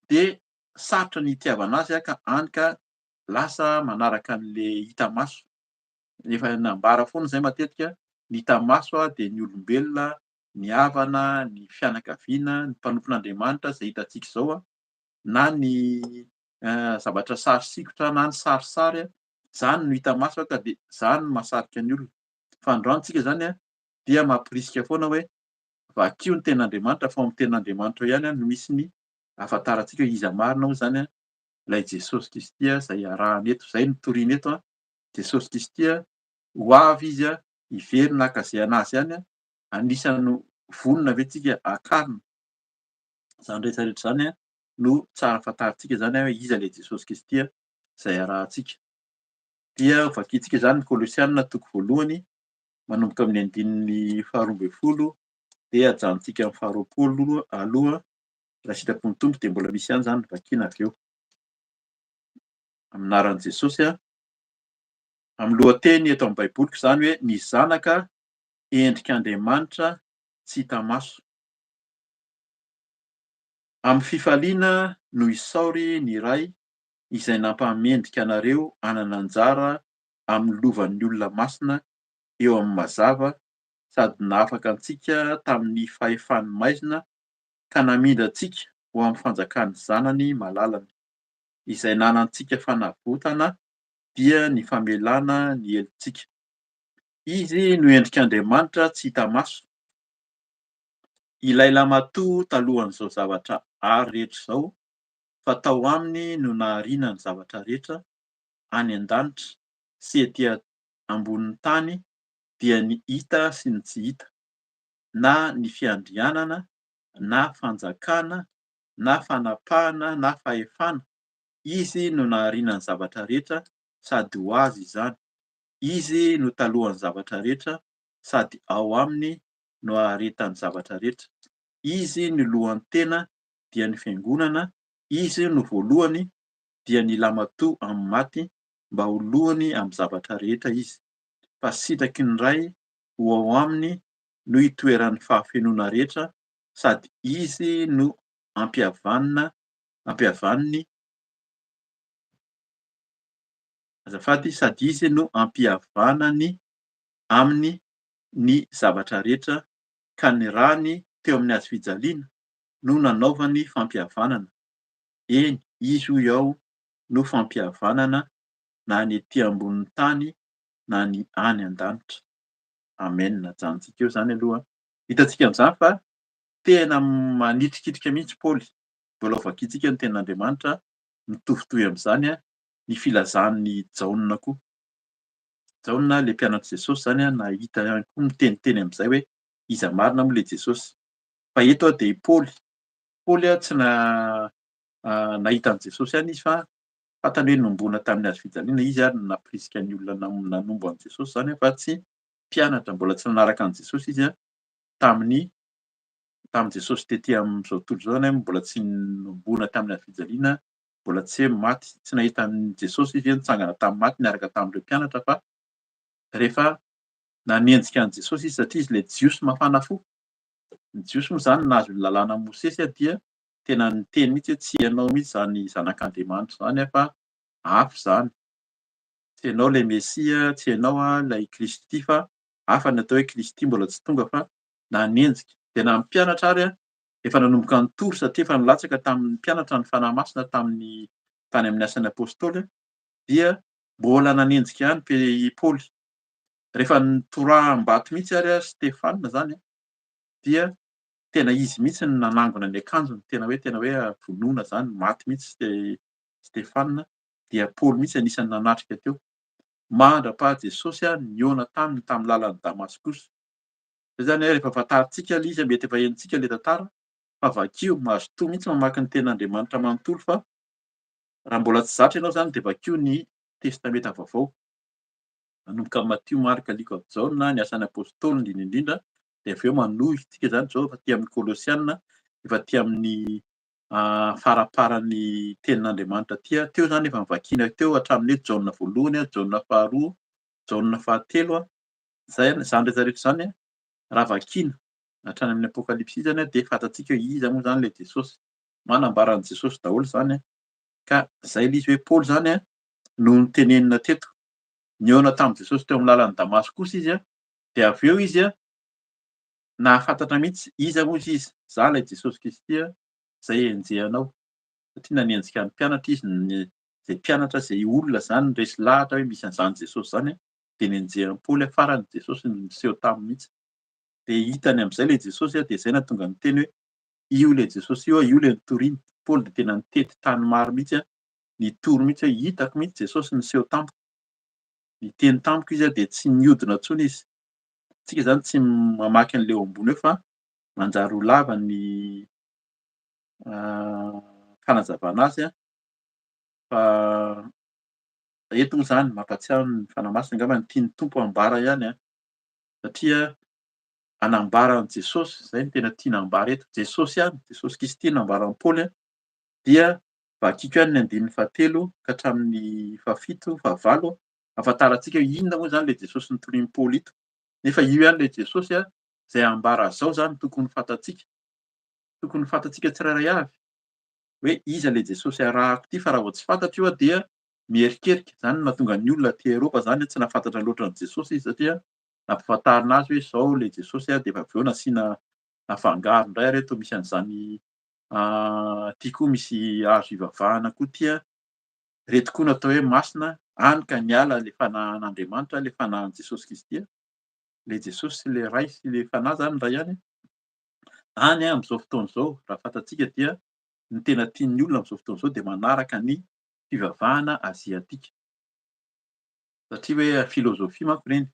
dia sarotra ny hitiavana Azy ka hany ka lasa manaraka an'ilay hita maso. Efa nambara foana izay matetika, ny hita maso dia ny olombelona, ny havana, ny fianakaviana, ny mpanompon'Andriamanitra izay hitantsika izao, na ny zavatra sary sikotra na ny sarisary, izany no hita maso ka dia izany no mahasarika ny olona. Fa androany tsika izany dia mampirisika foana hoe vakio ny tenin'Andriamanitra fa ao amin'ny tenin'Andriamanitra ao ihany no misy ny ahafantarantsika hoe iza marina moa izany ilay Jesosy Kristy izay arahana eto, izay no torina eto. Jesosy Kristy ho avy Izy hiverina haka izay an'Azy ihany, anisan'ny vonona ve tsika hakarina? Izany rehetra rehetra izany no tsara fantarintsika izany hoe iza ilay Jesosy Kristy izay arahantsika. Dia vakintsika izany ny Kolosiana toko voalohany manomboka amin'ny andininy faharoa ambin'ny folo dia ajanontsika amin'ny faharoapolo aloha, raha sitrapon'ny Tompo dia mbola misy ihany izany vakiana avy eo. Amin'ny anaran'i Jesosy. Amin'ny lohateny eto amin'ny Baiboliko izany hoe ny Zanaka endrik'Andriamanitra tsy hita maso. Amin'ny fifaliana no isaory ny Ray izay nampamendrika anareo hanana anjara amin'ny lovan'ny olona masina eo amin'ny mazava sady nahafaka antsika tamin'ny fahefan'ny maizina ka namindra antsika ho amin'ny fanjakan'ny Zanany malalany, izay nanantsika fanavotana dia ny famelana ny helotsika. Izy no endrik'Andriamanitra tsy hita maso, ilay lamatoa talohan'izao zavatra ary rehetra izao, fa tao aminy no nahariana ny zavatra rehetra, any an-danitra sy ety ambonin'ny tany, dia ny hita sy ny tsy hita, na ny fiandrianana, na fanjakana, na fanapahana, na fahefana, Izy no nahariana ny zavatra rehetra sady ho Azy izany. Izy no talohan'ny zavatra rehetra sady ao Aminy no aharetan'ny zavatra rehetra. Izy no lohan'ny tena dia ny Fiangonana, Izy no voalohany dia ny lamatoa amin'ny maty mba ho lohany amin'ny zavatra rehetra Izy. Fa sitraky ny Ray ho ao Aminy no itoeran'ny fahafenoana rehetra sady Izy no ampihavanina ampihavaniny, azafady, sady izy no ampihavanany aminy ny zavatra rehetra, ka ny rany teo amin'ny hazo fijaliana no nanaovany fampihavanana, eny, izy hoy aho no fampihavanana na ny ety ambonin'ny tany na ny any an-danitra. Amen. Ajanontsika eo izany aloha. Hitantsika amin'izany fa tena manitrikitrika mihitsy Paoly. Mbola ho vakintsika ny tenin'Andriamanitra mitovitovy amin'izany ny filazan'i Jaona koa. Jaona ilay mpianatr'i Jesosy izany nahita ihany koa miteniteny amin'izay hoe iza marina moa ilay Jesosy. Fa eto dia i Paoly. Paoly tsy na nahita an'i Jesosy ihany izy fa fantany hoe nombona tamin'ny hazo fijaliana izy ary nampirisika ny olona nanombo an'i Jesosy izany fa tsy mpianatra mbola tsy nanaraka an'i Jesosy izy tamin'ny tamin'i Jesosy tety amin'izao tontolo izao izany mbola tsy nombona tamin'ny hazo fijaliana, mbola tsy hoe maty, tsy nahita an'i Jesosy izy hoe nitsangana tamin'ny maty niaraka tamin'ireo mpianatra fa rehefa nanenjika an'i Jesosy izy satria izy ilay Jiosy mafana fo. Ny Jiosy moa izany nahazo ny lalàna Mosesy dia tena niteny mihitsy hoe tsy ianao mihitsy izany zanak'Andriamanitra izany fa hafa izany. Tsy ianao ilay Mesia, tsy ianao ilay Kristy fa hafa ny atao hoe Kristy mbola tsy tonga fa nanenjika. Dia na ny mpianatra ary efa nanomboka nitory satria efa nilatsaka tamin'ny mpianatra ny Fanahy Masina tamin'ny tany amin'ny asan'ny Apostoly dia mbola nanenjika ihany i Paoly. Rehefa nitoraham-bato mihitsy ary Stefana izany dia tena izy mihitsy no nanangona ny akanjony, tena hoe tena hoe vonoina izany, maty mihitsy Stefana, dia Paoly mihitsy anisan'ny nanatrika teo. Mandra-paha Jesosy nihaona taminy tamin'ny lalan'i Damaskosy. Izay izany rehefa fantarintsika ilay izy, mety efa henontsika ilay tantara, fa vakio, mazotoa mihitsy mamaky ny tenin'Andriamanitra manontolo fa raha mbola tsy zatra ianao izany dia vakio ny Testamenta Vaovao. Manomboka amin'i Matio, Marka, Lioka, Jaona, ny Asan'ny Apostoly indrindra indrindra, dia avy eo manohy isika izany izao efa aty amin'ny Kolosiana, efa aty amin'ny faramparan'ny tenin'Andriamanitra aty. Teo izany efa novakiana teo hatramin'ny hoe Jaona voalohany, Jaona faharoa, Jaona fahatelo. Izay, izany rehetra rehetra izany raha vakiana hatrany amin'ny Apokalypsy izany dia fantatsika hoe iza moa izany ilay Jesosy. Manambara an'i Jesosy daholo izany. Ka izay ilay izy hoe Paoly izany no notenenina teto. Nihaona tamin'i Jesosy teo amin'ny lalan'i Damaskosy izy, dia avy eo izy nahafantatra mihitsy iza moa izy, izaho ilay Jesosy Kristy izay enjehanao. Satria nanenjika ny mpianatra izy, izay mpianatra, izay olona izany resy lahatra hoe misy an'izany Jesosy izany, dia nenjehan'i Paoly, farany Jesosy no niseho taminy mihitsy. Dia hitany amin'izay ilay Jesosy, dia izay nahatonga ny teny hoe io ilay Jesosy io, io ilay nitoriany. Paoly dia tena nitety tany maro mihitsy, nitory mihitsy hoe hitako mihitsy Jesosy niseho tamiko. Niteny tamiko izy dia tsy niodina intsony izy. Tsika izany tsy mamaky an'ilay eo ambony eo fa manjary ho lava ny fanazavana azy fa eto moa izany mampatsiahy ny Fanahy Masina angamba ny tian'ny Tompo hambara ihany satria hanambara an'i Jesosy, izay no tena tiana hambara eto, Jesosy ihany, Jesosy Kristy no nambaran'i Paoly dia Vakiko ihany ny andininy fahatelo ka hatramin'ny fahafito, fahavalo, ahafantarantsika hoe inona moa izany ilay Jesosy notorian'i Paoly ito. Nefa io ihany ilay Jesosy izay ambara zao izany tokony ho fantatsika. Tokony ho fantatsika tsirairay avy hoe iza ilay Jesosy arahako ity fa raha vao tsy fantatra io dia mierikerika. Izany no nahatonga ny olona aty Eropa izany tsy nahafantatra loatra an'i Jesosy izy satria nampifantarina azy hoe izao ilay Jesosy dia efa avy eo nasiana nafangaro indray ary eto misy an'izany Ity koa misy hazo ivavahana koa ity an. Ireto koa no atao hoe masina, hany ka niala ilay fanahin'Andriamanitra, ilay fanahin'i Jesosy Kristy. Ilay Jesosy sy ilay Ray sy ilay Fanahy izany iray ihany. Any amin'izao fotoana izao, raha fantatsika dia ny tena tian'ny olona amin'izao fotoana izao dia manaraka ny fivavahana aziatika. Satria hoe filozofia manko ireny,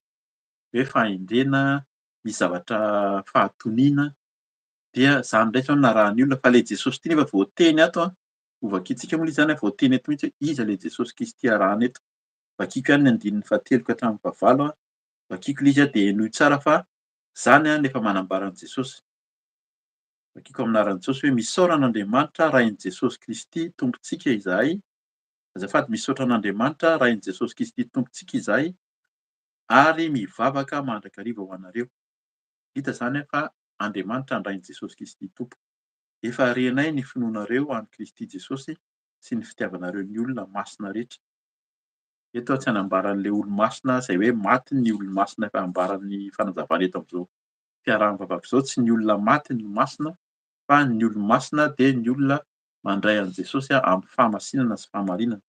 hoe fahendrena, misy zavatra fahatoniana, dia zany indray zao no narahan'ny olona fa ilay Jesosy ity nefa voateny ato an, ho vakintsika moa ilay izy zany an, voateny eto mihitsy hoe iza ilay Jesosy Kristy arahana eto, vakiko ihany ny andininy fahatelo ka hatramin'ny fahavalo an, vakiko ilay izy an dia henoy tsara fa zany an efa manambara an'i Jesosy, vakiko amin'ny anaran'i Jesosy hoe misaora an'Andriamanitra Rain'i Jesosy Kristy Tompontsika izahay, azafady misaotra an'Andriamanitra Rain'i Jesosy Kristy Tompontsika izahay ary mivavaka mandrakariva ho anareo. Hita izany fa Andriamanitra ny Rain'i Jesosy Kristy Tompo. Efa renay ny finoanareo an'i Kristy Jesosy sy ny fitiavanareo ny olona masina rehetra. Eto aho tsy hanambara an'ilay olo-masina izay hoe maty ny olo-masina efa ambaran'ny fanazavana eto amin'izao fiaraha-mivavaka izao, tsy ny olona maty no masina fa ny olo-masina dia ny olona mandray an'i Jesosy amin'ny fahamasinana sy fahamarinana.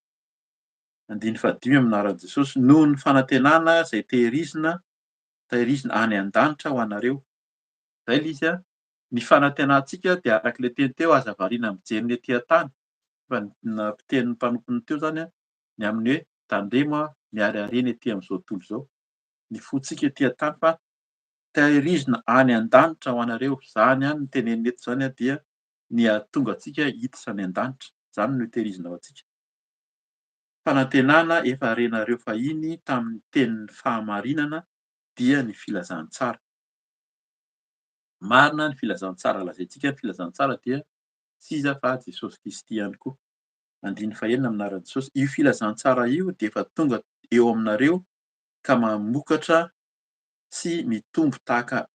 Andininy fahadimy amin'ny anaran'i Jesosy, noho ny fanantenana izay tehirizina tahirizina any an-danitra ho anareo. Izay ilay izy an. Ny fanantenantsika dia araka ilay teny teo, aza variana mijery ny ety an-tany. Efa nampitenin'ny mpanompony teo izany an, ny amin'ny hoe tandremo an, miharihariana ety amin'izao tontolo izao. Ny fontsika ety an-tany fa tahirizina any an-danitra ho anareo. Izany ihany no tenenina eto izany an, dia ny hahatonga antsika hiditra any an-danitra. Izany no tehirizina ho antsika. Fanantenana efa renareo fahiny tamin'ny tenin'ny fahamarinana dia ny filazantsara. Marina ny filazantsara lazaintsika, ny filazantsara dia tsy iza fa Jesosy Kristy ihany koa. Andininy fahenina amin'ny anaran'i Jesosy. Io filazantsara io dia efa tonga eo aminareo ka mamokatra sy mitombo tahaka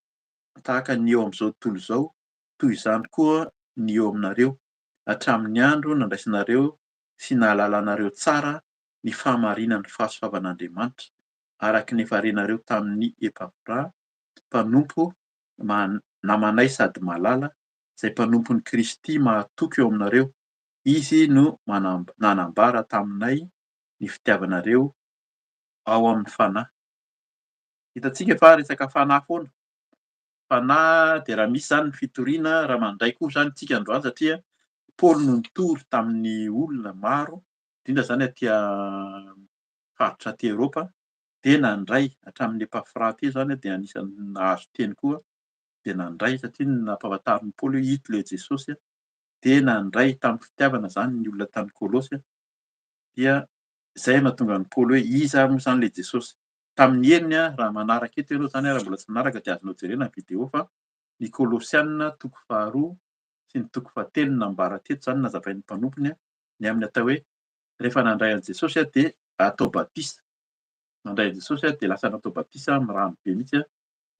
tahaka ny eo amin'izao tontolo izao, toy izany koa ny eo aminareo. hatramin'ny andro nandraisanareo sy nahalalanareo tsara ny fahamarinan'ny fahasoavan'Andriamanitra, araka ny efa renareo tamin'i Epafra, mpanompo namanay sady malala, izay mpanompon'i Kristy mahatoky eo aminareo. Izy no nanambara taminay ny fitiavanareo ao amin'ny Fanahy. Hitantsika fa resaka Fanahy foana. Fanahy dia raha misy izany ny fitoriana, raha mandray koa izany isika androany satria Paoly no nitory tamin'ny olona maro, indrindra izany aty faritra aty Eoropa, dia nandray hatramin'ny Epafra aty izany dia anisan'ny nahazo teny koa dia nandray satria nampahafantarin'i Paoly hoe ito ilay Jesosy dia nandray tamin'ny fitiavana izany ny olona tany Kolosy dia izay no nahatonga an'i Paoly hoe iza ary moa izany ilay Jesosy. Tamin'ny heriny raha manaraka eto ianao izany raha mbola tsy manaraka dia azonao jerena ny vidéo fa ny Kolosiana toko faharoa sy ny toko fahatelo no nambara teto izany nazavain'ny mpanompony ny amin'ny atao hoe rehefa nandray an'i Jesosy dia atao batisa. Nandray an'i Jesosy dia lasa natao batisa amin'ny rano be mihitsy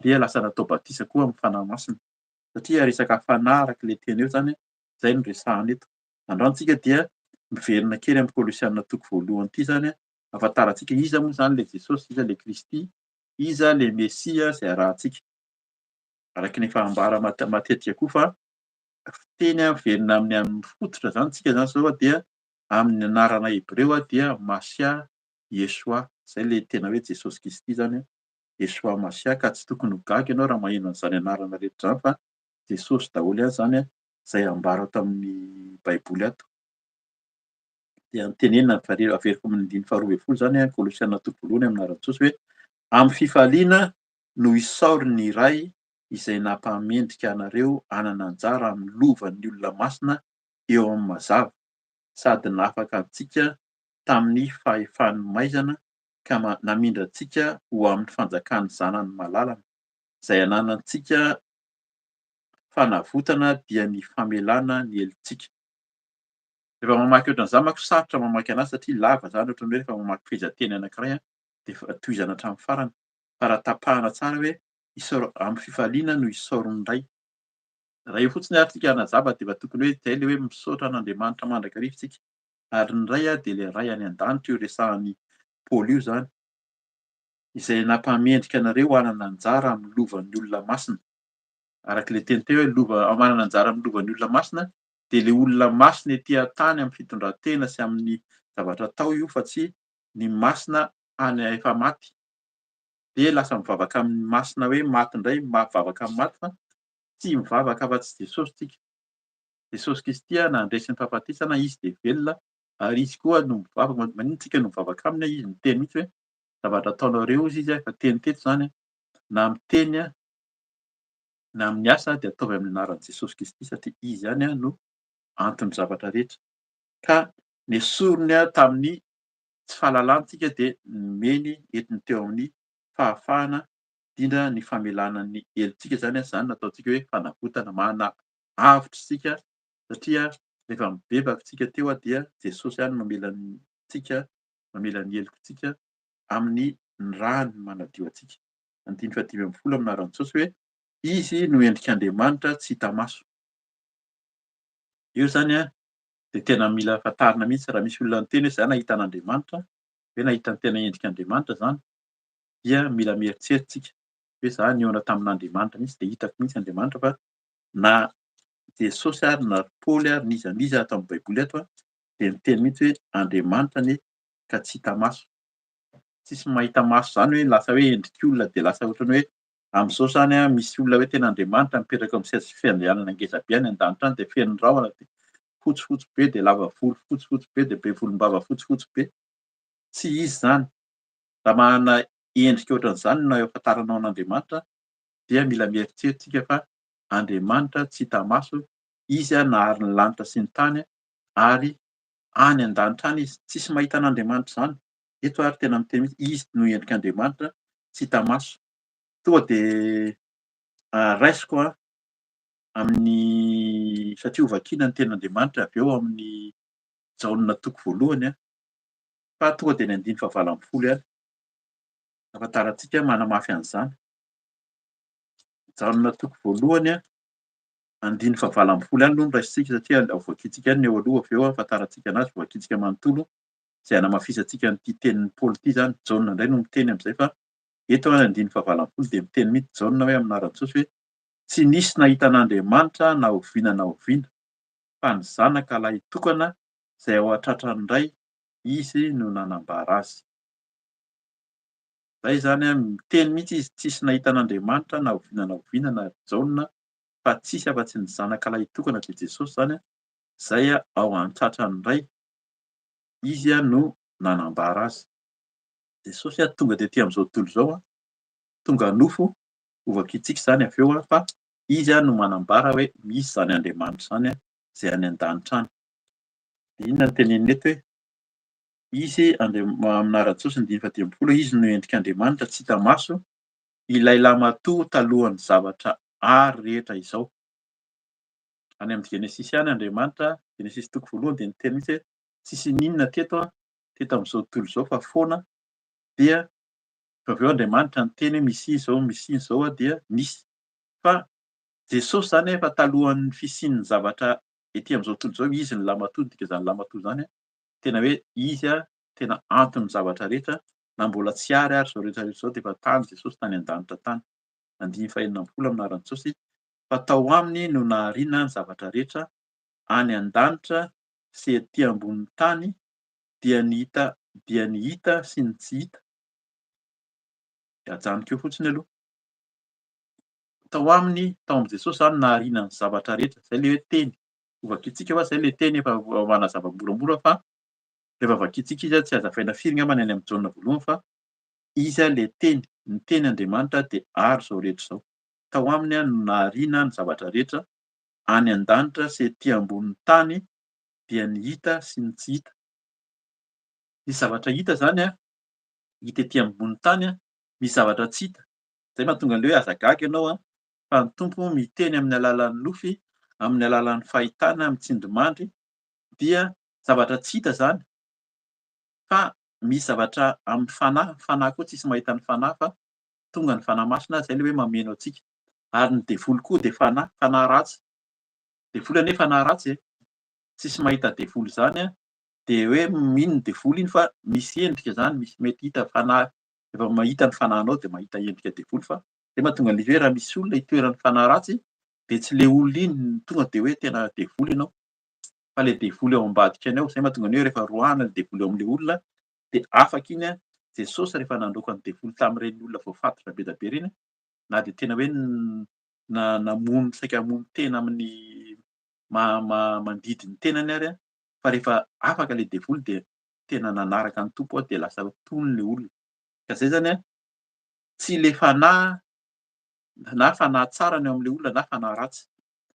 dia lasa natao batisa koa amin'ny Fanahy Masina. Satria resaka fanahy araka ilay teny eo izany, izay no resahana eto. Androany tsika dia miverina kely amin'ny Kolosiana toko voalohany ity izany, ahafantarantsika iza moa izany ilay Jesosy, iza ilay Kristy, iza ilay Mesia izay arahantsika. Araka ny efa ambara matetika koa fa fiteny miverina amin'ny amin'ny fototra izany tsika izany izao dia amin'ny anarana hebreo dia Masia Yeshua, izay ilay tena hoe Jesosy Kristy izany, Yeshua Mashiah, ka tsy tokony ho gaga ianao raha maheno an'izany anarana rehetra izany fa Jesosy daholo ihany izany izay ambara ato amin'ny Baiboly ato. Dia antenenina averiko amin'ny andininy faharoa ambin'ny folo izany, Kolosiana toko voalohany amin'ny anaran'i Jesosy hoe amin'ny fifaliana no isaory ny Ray izay nampahamendrika anareo hanana anjara amin'ny lovan'ny olona masina eo amin'ny mazava, sady nahafaka antsika tamin'ny fahefan'ny maizana ka namindra antsika ho amin'ny fanjakan'ny Zanany malalany, izay ananantsika fanavotana dia ny famelana ny helotsika. Rehefa mamaky ohatran'izany manko sarotra mamaky anazy satria lava izany ohatran'ny hoe rehefa mamaky fehezanteny anankiray dia efa tohizana hatramin'ny farany. Fa raha tapahana tsara hoe isaoro amin'ny fifaliana no isaorin'ny Ray. Raha eo fotsiny ary tsika hanazava dia efa tokony hoe izay ilay hoe misaotra an'Andriamanitra mandrakariva isika. Ary ny Ray dia ilay Ray any an-danitra io resahan'i Paoly io izany, izay nampamendrika anareo hanana anjara amin'ny lovan'ny olona masina. Araka ilay teny teo hoe lova, manana anjara amin'ny lovan'ny olona masina, dia ilay olona masina ety an-tany amin'ny fitondran-tena sy amin'ny zavatra atao io fa tsy ny masina any efa maty. Dia lasa mivavaka amin'ny masina hoe maty indray, mivavaka amin'ny maty fa tsy mivavaka afa-tsy Jesosy tsika. Jesosy Kristy nandresy ny fahafatesana, Izy dia velona ary Izy koa no mivavaka, maninona tsika no mivavaka Aminy, Izy miteny mihitsy hoe zavatra ataonareo hozy Izy, efa teny teto izany, na miteny na amin'ny asa dia ataovy amin'ny anaran'i Jesosy Kristy satria Izy ihany no anton'ny zavatra rehetra. Ka nesoriny tamin'ny tsy fahalalana tsika dia nomeny entiny teo amin'ny fahafahana indrindra ny famelana ny helotsika izany, izany no ataontsika hoe fanavotana, mana avotra isika satria rehefa mibebaka isika teo dia Jesosy ihany mamela antsika, mamela ny helokintsika amin'ny ny rany manadio antsika. Andininy fahadimy ambin'ny folo amin'ny anaran'i Jesosy hoe Izy no endrik'Andriamanitra tsy hita maso. Eo izany dia tena mila fantarina mihitsy raha misy olona niteny hoe izaho nahita an'Andriamanitra, hoe nahita ny tena endrik'Andriamanitra izany dia mila mieritreritra isika hoe izaho nihaona tamin'Andriamanitra mihitsy dia hitako mihitsy Andriamanitra fa na Jesosy ary na ry Paoly ary n'iza n'iza ato amin'ny Baiboly ato dia miteny mihitsy hoe Andriamanitra anie ka tsy hita maso. Tsisy mahita maso izany hoe lasa hoe endrik'olona dia lasa ohatran'ny hoe amin'izao izany misy olona hoe tena Andriamanitra mipetraka eo amin'ny seza fiandrianana ngeza be any an-danitra any dia feno rahona dia fotsifotsy be dia lava volo fotsifotsy be dia be volombava fotsifotsy be. Tsy izy izany. Raha manana endrika ohatran'izany no ahafantaranao an'Andriamanitra dia mila mieritreritra isika fa Andriamanitra tsy hita maso, Izy nahary ny lanitra sy ny tany ary any an-danitra any Izy. Tsisy mahita an'Andriamanitra izany. Eto ary tena miteny mihitsy, Izy no endrik'Andriamanitra tsy hita maso. Tonga dia raisiko amin'ny, satria hovakiana ny tenin'Andriamanitra avy eo amin'ny Jaona toko voalohany, fa tonga dia ny andininy fahavalo ambin'ny folo ihany. Ahafantarantsika manamafy an'izany. Jaona toko voalohany. Andininy fahavalo ambin'ny folo ihany aloha no raisintsika satria voakintsika ihany ny eo aloha avy eo ahafantarantsika anazy, voakintsika manontolo izay hanamafisantsika an'ity tenin'i Paoly ity izany. Jaona indray no miteny amin'izay fa eto ny andininy fahavalo ambin'ny folo dia miteny mihitsy Jaona hoe amin'ny anaran'i Jesosy hoe tsy nisy nahita an'Andriamanitra na oviana na oviana fa ny Zanaka lahitokana izay ao an-tratran'ny Ray, Izy no nanambara azy. Izay izany, miteny mihitsy izy tsisy nahita an'Andriamanitra na oviana na oviana na Jaona fa tsisy afa-tsy ny Zanaka lahitokana dia Jesosy izany izay ao an-tratran'ny Ray, Izy no nanambara azy. Jesosy tonga tety amin'izao tontolo izao, tonga nofo, hovakintsika izany avy eo fa Izy no manambara hoe misy izany Andriamanitra izany izay any an-danitra any. Dia inona no teneniny eto hoe Izy Andriamanitra amin'ny anaran'i Jesosy andininy faha-55 Izy no endrik'Andriamanitra tsy hita maso, ilay lamatoa talohan'ny zavatra ary rehetra izao. Any amin'ny Genesisy ihany Andriamanitra, Genesisy toko voalohany dia niteny mihitsy hoe tsisy n'inona teto teto amin'izao tontolo izao fa foana dia rehefa avy eo Andriamanitra niteny hoe misy izao misy izao dia nisy. Fa Jesosy izany efa talohan'ny fisian'ny zavatra ety amin'izao tontolo izao, izy ny lamatoa, ny dikan'izany lamatoa izany tena hoe izy tena anton'ny zavatra rehetra na mbola tsy ary ary izao rehetra rehetra izao dia efa tany Jesosy tany an-danitra tany. Andininy fahenina ambin'ny folo amin'ny anaran'i Jesosy, fa tao aminy no nahariana ny zavatra rehetra any an-danitra sy ety ambonin'ny tany, dia ny hita dia ny hita sy ny tsy hita. Dia ajanoko eo fotsiny aloha. Tao aminy, tao amin'i Jesosy izany nahariana ny zavatra rehetra. Izay ilay hoe teny. Hovakintsika fa izay ilay teny efa manazava moramora fa rehefa vakintsika izy tsy hazavaina firy angamba ny any amin'ny Jaona voalohany fa Izy ilay Teny, ny Teny Andriamanitra dia ary izao rehetra izao. Tao Aminy no nahariana ny zavatra rehetra, any an-danitra sy ety ambonin'ny tany, dia ny hita sy ny tsy hita. Misy zavatra hita izany, hita ety ambonin'ny tany, misy zavatra tsy hita. Izay mahatonga an'ilay hoe aza gaga ianao fa ny Tompo miteny amin'ny alalan'ny nofy, amin'ny alalan'ny fahitana, amin'ny tsindrimandry, dia zavatra tsy hita izany fa misy zavatra amin'ny fanahy, ny fanahy koa tsisy mahita ny fanahy fa tonga ny fanahy masina, zay le hoe mameno antsika. Ary ny devoly koa dia fanahy, fanahy ratsy. Devoly anie fanahy ratsy e. Tsisy mahita devoly zany an, dia hoe mino ny devoly iny fa misy endrika zany, misy mety hita fanahy, rehefa mahita ny fanahinao dia mahita endrika devoly fa zay mahatonga an'ilay izy hoe raha misy olona itoeran'ny fanahy ratsy dia tsy le olona iny no tonga dia hoe tena devoly ianao fa ilay devoly ao ambadika any ao, izay mahatonga ny hoe rehefa roahana ilay devoly ao amin'ilay olona dia afaka iny an, Jesosy rehefa nandroaka ny devoly tamin'ireny olona voafatotra be dia be ireny na dia tena hoe na namono saika hamono tena amin'ny mandidy ny tenany ary an, fa rehefa afaka ilay devoly dia tena nanaraka ny Tompo dia lasa tony ilay olona. Ka izay izany an, tsy ilay fanahy na fanahy tsara ny ao amin'ilay olona na fanahy ratsy.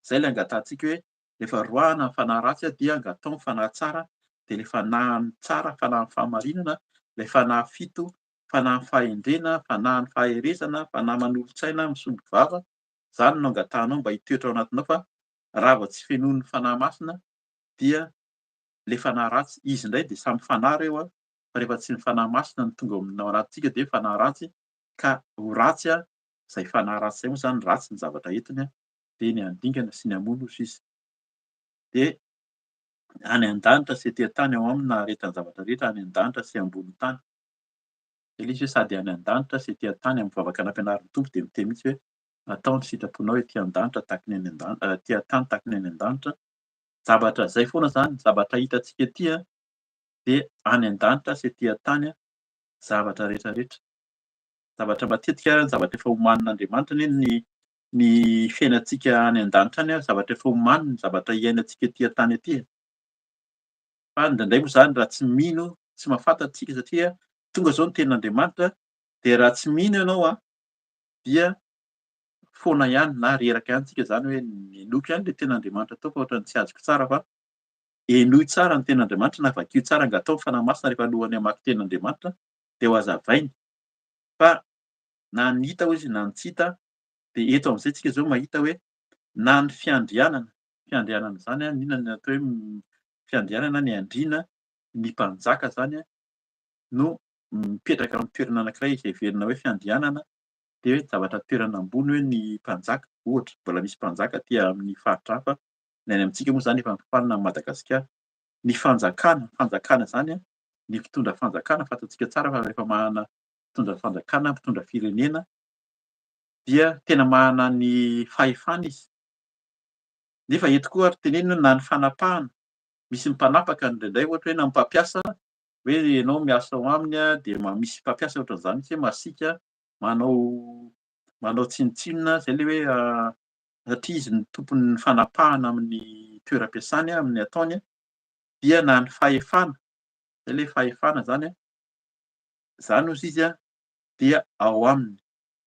Izay ilay angatahantsika hoe rehefa roahana ny fanahy ratsy dia angatao ny fanahy tsara dia ilay fanahin'ny tsara, fanahin'ny fahamarinana, ilay fanahy fito, fanahin'ny fahendrena, fanahin'ny faherezana, fanahy manolo-tsaina, misomby vava, izany no angatahanao mba hitoetra ao anatinao fa raha vao tsy fenoin'ny fanahy masina dia ilay fanahy ratsy, izy indray dia samy fanahy ireo fa rehefa tsy ny fanahy masina no tonga ao anatintsika dia fanahy ratsy ka ho ratsy izay fanahy ratsy izay moa izany ratsy ny zavatra entiny dia ny handingana sy ny hamono hozy izy. Dia any an-danitra sy ety an-tany ao aminy naharetan'ny zavatra rehetra any an-danitra sy ambonin'ny tany. Ilay izy hoe sady any an-danitra sy ety an-tany amin'ny vavaka nampianarin'ny Tompo dia miteny mihitsy hoe atao ny sitraponao ety an-danitra tahaka ny any an-danitra, ety an-tany tahaka ny any an-danitra. Zavatra izay foana izany, zavatra hitantsika ety dia any an-danitra sy ety an-tany zavatra rehetra rehetra. Zavatra matetika ny zavatra efa omanin'Andriamanitra anie ny ny fiainantsika any an-danitra any, zavatra efa omaniny, ny zavatra iainantsika ety an-tany ety e. Fa indraindray moa izany raha tsy mino, tsy mahafantatra isika satria tonga izao ny tenin'Andriamanitra dia raha tsy mino ianao an, dia foana ihany na reraka ihany tsika izany hoe henoiko ihany ilay tenin'Andriamanitra tao fa ohatran'ny tsy azoko tsara fa henoy tsara ny tenin'Andriamanitra na vakio tsara angatao ny Fanahy Masina rehefa alohan'ny hamaky tenin'Andriamanitra dia ho hazavainy fa na ny hita hoy izy na ny tsy hita dia eto amin'izay tsika izao mahita hoe na ny fiandrianana, fiandrianana izany an, inona ny atao hoe fiandrianana, ny andriana, ny mpanjaka izany an, no mipetraka amin'ny toerana anankiray izay heverina hoe fiandrianana, dia hoe zavatra toerana ambony hoe ny mpanjaka. Ohatra, mbola misy mpanjaka aty amin'ny faritra hafa, ny any amintsika moa izany efa mifanina amin'i Madagasikara. Ny fanjakana, ny fanjakana izany, ny mpitondra fanjakana, fantatsika tsara fa rehefa manana mpitondra fanjakana, mpitondra firenena, dia tena manana ny fahefana izy. Nefa eto koa ary tenenina hoe na ny fanapahana, misy mpanapaka indraindray ohatra hoe na ny mpampiasa hoe ianao miasa ao aminy dia misy mpampiasa ohatran'izany mihitsy hoe masiaka, manao manao tsinontsinona, izay ilay hoe satria izy no tompon'ny fanapahana amin'ny toeram-piasany, amin'ny ataony, dia na ny fahefana, izay ilay fahefana izany, izany hozy izy dia ao aminy.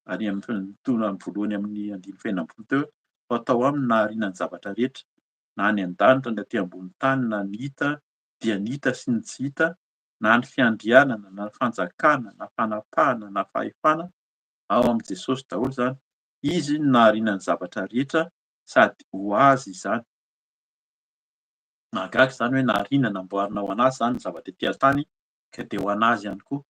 Ary amin'ny voalohany amin'ny andininy fahenina ambin'ny folo teo hoe, fa tao aminy nahariana ny zavatra rehetra, na any an-danitra na aty ambony tany, na ny hita dia ny hita sy ny tsy hita, na ny fiandrianana, na ny fanjakana, na fanapahana, na fahefana, ao amin'i Jesosy daholo izany. Izy no nahariana ny zavatra rehetra sady ho Azy izany. Mahagaga izany hoe nahariana, namboarina ho an'Azy izany ny zavatra ety an-tany, ka dia ho an'Azy ihany koa.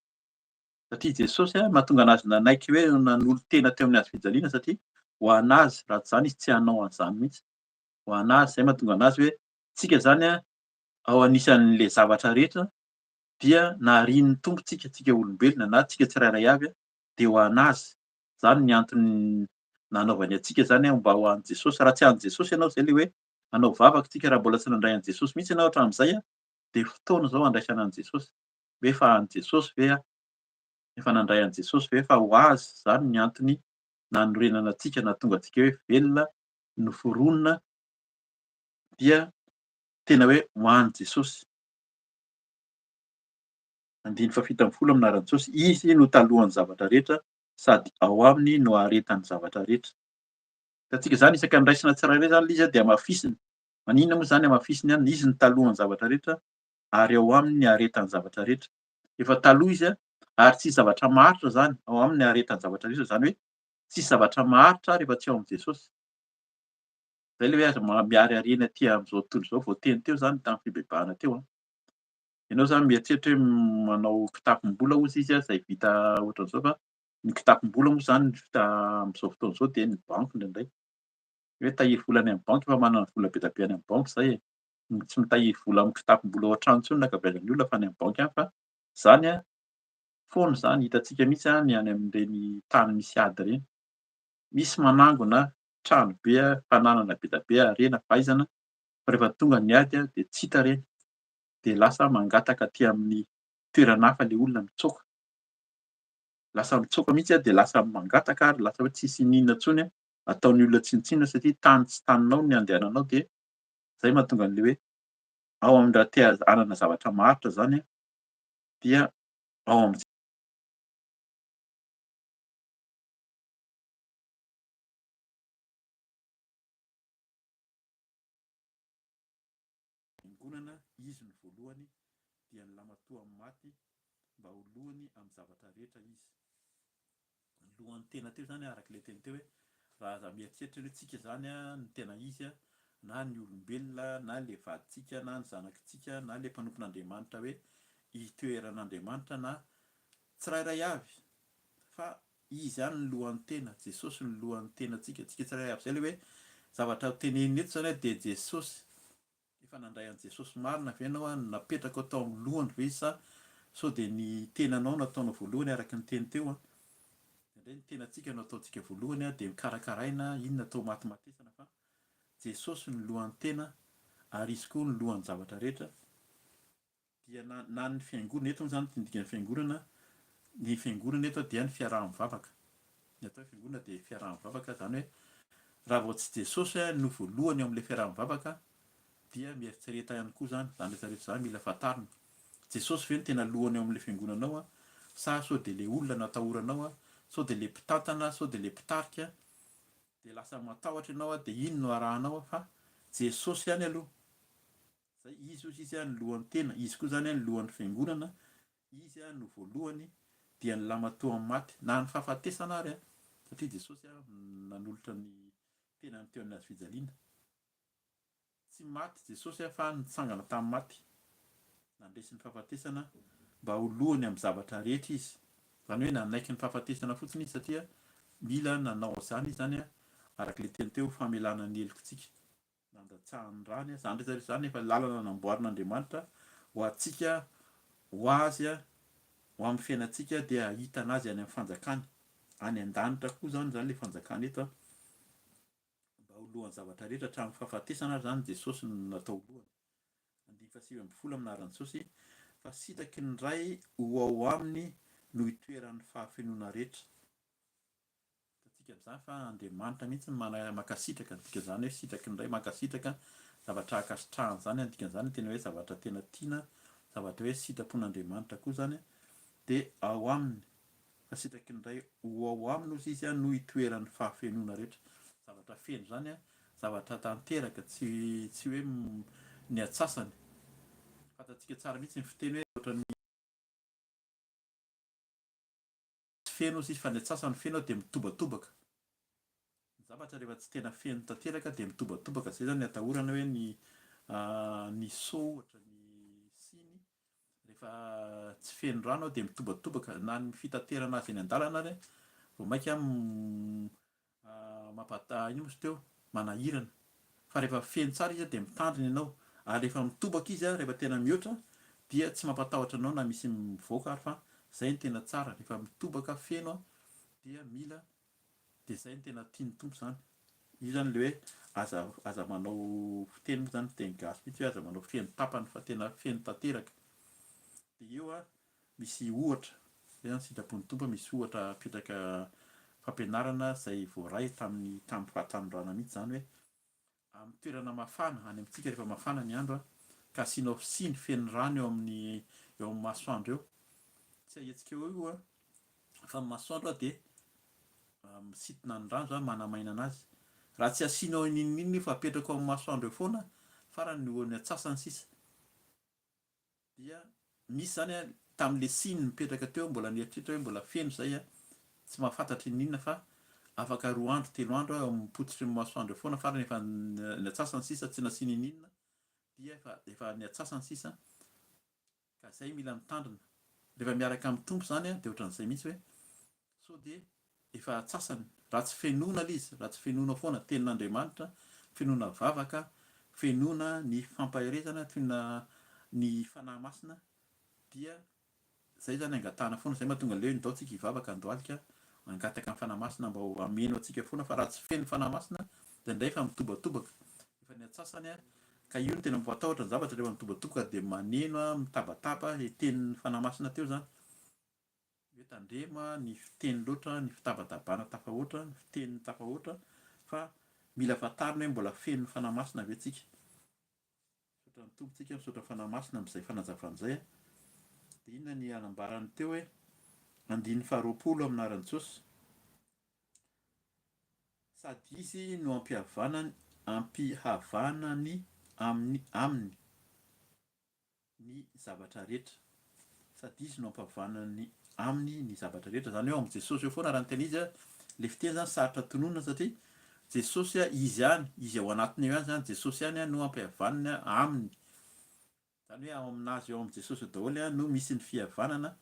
Satria Jesosy mahatonga an'azy nanaiky hoe nanolo-tena teo amin'ny hazo fijaliana satria ho an'azy, raha tsy izany izy tsy hanao an'izany mihitsy. Ho an'azy, izay mahatonga an'azy hoe tsika izany ao anisan'ilay zavatra rehetra dia naharian'ny Tompo tsika, tsika olombelona na tsika tsirairay avy dia ho an'azy. Izany ny antony nanaovany antsika izany mba ho an'i Jesosy. Raha tsy an'i Jesosy ianao, izay ilay hoe hanao vavaka tsika raha mbola tsy nandray an'i Jesosy mihitsy ianao hatramin'izay dia fotoana izao handraisana an'i Jesosy. Hoe efa an'i Jesosy ve aho? Efa nandray an'i Jesosy ve? Efa ho Azy izany ny antony nanorenana antsika, nahatonga antsika hoe velona, noforonina, dia tena hoe ho an'i Jesosy. Andininy fahafito ambin'ny folo amin'ny anaran'i Jesosy, Izy no talohan'ny zavatra rehetra sady ao Aminy no aharetan'ny zavatra rehetra. Hitantsika izany isaka ny raisina tsirairay izany ilay izy dia hamafisiny. Maninona moa izany hamafisiny ihany? Izy no talohan'ny zavatra rehetra ary ao aminy ny haharetan'ny zavatra rehetra. Efa taloha izy ary tsisy zavatra maharitra izany ao aminy ny haharetan'ny zavatra rehetra, izany hoe tsisy zavatra maharitra rehefa tsy ao amin'i Jesosy. Izay ilay hoe aza mihary harena aty amin'izao tontolo izao, voateny teo izany tamin'ny fibebahana teo an. Ianao izany mieritreritra hoe manao kitapom-bola hozy izy izay vita ohatran'izao fa ny kitapom-bola moa izany vita amin'izao fotoana izao dia ny banky indraindray. Hoe tahiry vola any amin'ny banky, efa manana vola be dia be any amin'ny banky izay e. Tsy mitahiry vola amin'ny kitapom-bola ao an-trano intsony ny ankabeazan'ny olona fa any amin'ny banky any fa izany an, foana izany, hitantsika mihitsy ny any amin'ireny tany misy ady ireny. Misy manangona trano be, fananana be dia be, harena, fahaizana, fa rehefa tonga ny ady dia tsy hita ireny. Dia lasa mangataka aty amin'ny toerana hafa ilay olona mitsoaka. Lasa mitsoaka mihitsy dia lasa mangataka ary lasa hoe tsisy n'inona intsony ataon'ny olona tsinontsinona satria tany tsy taninao ny andehananao dia Izay mahatonga an'ilay hoe ao amin'ny raha te hanana zavatra maharitra izany dia ao amin'ny Fiangonana, izy no voalohany, dia ny lamatoa amin'ny maty mba ho lohany amin'ny zavatra rehetra izy. Ny lohan'ny tena teo izany araka ilay teny teo hoe raha aza mieritreritra hoe tsika izany no tena izy na ny olombelona na ilay vadintsika na ny zanakitsika na ilay mpanompon'Andriamanitra hoe itoeran'Andriamanitra na tsirairay avy fa izy ihany ny lohan'ny tena, Jesosy no lohan'ny tenantsika, tsika tsirairay avy. Izay ilay hoe zavatra tenenina eto izany dia Jesosy. Efa nandray an'i Jesosy marina ve ianao an? Napetrakao tao amin'ny lohany ve izy sa sao dia ny tenanao no ataonao voalohany araka ny teny teo an? Indraindray ny tenantsika no ataontsika voalohany an, dia karakaraina, inona atao matimatesana fa Jesosy no lohan'ny tena ary Izy koa no lohan'ny zavatra rehetra. Dia na na ny fiangonana, eto moa izany ny dikan'ny fiangonana, ny fiangonana eto dia ny fiaraha-mivavaka. Ny atao hoe fiangonana dia fiaraha-mivavaka, izany hoe raha vao tsy Jesosy no voalohany ao amin'ilay fiaraha-mivavaka dia mieritrereta ihany koa izany, izany rehetra rehetra izany mila fantarina. Jesosy ve no tena lohany ao amin'ilay fiangonanao sa sao dia ilay olona no atahoranao, sao dia ilay mpitantana, sao dia ilay mpitarika, dia lasa matahotra ianao dia iny no arahanao fa Jesosy ihany aloha. Zay, izy hozy izy ny lohan'ny tena, izy koa zany ny lohan'ny fiangonana, izy no voalohany dia ny lamatoa maty, na ny fahafatesana ary satria Jesosy nanolotra ny tenany teo amin'ny hazo fijaliana. Tsy maty Jesosy fa nitsangana tamin'ny maty, nandresy ny fahafatesana mba ho lohany amin'ny zavatra rehetra izy. Izany hoe nanaiky ny fahafatesana fotsiny izy satria mila nanao an'izany izy zany. Araka ilay teny teo, famelana ny helokintsika. Nandatsahan'ny rany. Izany rehetra rehetra izany efa lalana namboarin'Andriamanitra ho antsika, ho Azy, ho amin'ny fiainantsika dia hahitana Azy any amin'ny fanjakany. Any an-danitra koa izany izany ilay fanjakana eto an. Mba ho lohan'ny zavatra rehetra hatramin'ny fahafatesana ary izany Jesosy no natao ho lohany. Andininy faha-19 amin'ny anaran'i Jesosy, fa sitraky ny Ray ho ao aminy no hitoeran'ny fahafenoana rehetra. Hitantsika amin'izany fa Andriamanitra mihitsy no mankasitraka, ny dikan'izany hoe sitraky ny Ray mankasitraka, zavatra ankasitrahany izany, ny dikan'izany tena hoe zavatra tena tiana, zavatra hoe sitrapon'Andriamanitra koa izany dia ao aminy, fa sitraky ny Ray ho ao aminy hozy izy no hitoeran'ny fahafenoana rehetra. Zavatra feno izany, zavatra tanteraka, tsy tsy hoe ny atsasany. Fantatsika tsara mihitsy ny fiteny hoe ohatran'ny. Tsy feno ozy izy fa ny atsasany feno dia mitobatobaka. Ny zavatra rehefa tsy tena feno tanteraka dia mitobatobaka, zay zany ny atahorana hoe ny ny seau ohatra ny siny rehefa tsy feno rano ao dia mitobatobaka na ny fitaterana azy eny an-dalana ary vao maika Mampata inona moa izy teo? Manahirana. Fa rehefa feno tsara izy dia mitandrina ianao. Ary rehefa mitobaka izy, rehefa tena mihoatra dia tsy mampatahotra anao na misy mivoaka ary fa zay no tena tsara. Rehefa mitobaka feno dia mila dia zay no tena tian'ny Tompo zany. Io zany le hoe aza aza manao fiteny moa zany fiteny gasy mihitsy hoe aza manao feno tapany fa tena feno tanteraka. Dia eo Misy ohatra, izay izany sitrapon'ny Tompo, misy ohatra apetraka fampianarana izay voaray tamin'ny tamin'ny fahatanorana mihitsy izany hoe amin'ny toerana mafana, any amintsika rehefa mafana ny andro ka asianao siny feno rano eo amin'ny eo amin'ny masoandro eo, tsy ahetsika eo io fa ny masoandro dia misintona ny rano izany manamaina anazy. Raha tsy asianao n'inon'inona io fa apetraka ao amin'ny masoandro eo foana, farany ho ny antsasany sisa. Dia misy zany a, tamin'le siny nipetraka teo mbola nieritreritra hoe mbola feno zay a, tsy mahafantatra inon'inona fa afaka roa andro telo andro aho mipototry ny masoandro eo foana farany efa ny atsasany sisa tsy nasiana ininona dia efa efa ny atsasany sisa ka zay mila mitandrina rehefa miaraka amin'ny Tompo zany a dia ohatran'izay mihitsy hoe Sao dia efa atsasany? Raha tsy fenoina ilay izy, raha tsy fenoina foana tenin'Andriamanitra, fenoina vavaka, fenoina ny fampaherezana, fenoina ny Fanahy Masina dia izay izany angatahana foana, izay mahatonga an'ilay hoe ndao tsika hivavaka andohalika hangataka ny Fanahy Masina mba ho hameno antsika foana fa raha tsy feno Fanahy Masina dia indray efa mitobatoboka, efa ny atsasany ka io no tena mampatahotra ny zavatra rehefa mitobatoboka dia maneno mitabataba, tenin'ny Fanahy Masina teo izany. Hoe tandremo ny fiteny loatra, ny fitabatabana tafahoatra, ny fiteny tafahoatra fa mila fantarina hoe mbola feno ny Fanahy Masina ve tsika. Misaotra ny Tompo tsika, misaotra ny Fanahy Masina amin'izay fanazavana izay. Dia inona ny anambarany teo hoe andininy faharoapolo amin'ny anaran'i Jesosy. Sady izy no ampihavanany ampihavanany amin'ny aminy. ny zavatra rehetra. Sady Izy no ampavanany aminy ny zavatra rehetra. Izany hoe ao amin'i Jesosy eo foana raha ny tena izy, ilay fiteny izany sarotra tononina satria Jesosy Izy ihany, Izy ao anatiny eo ihany izany, Jesosy ihany no ampihavaniny aminy. Izany hoe ao aminazy eo amin'i Jesosy eo daholo no misy ny fihavanana.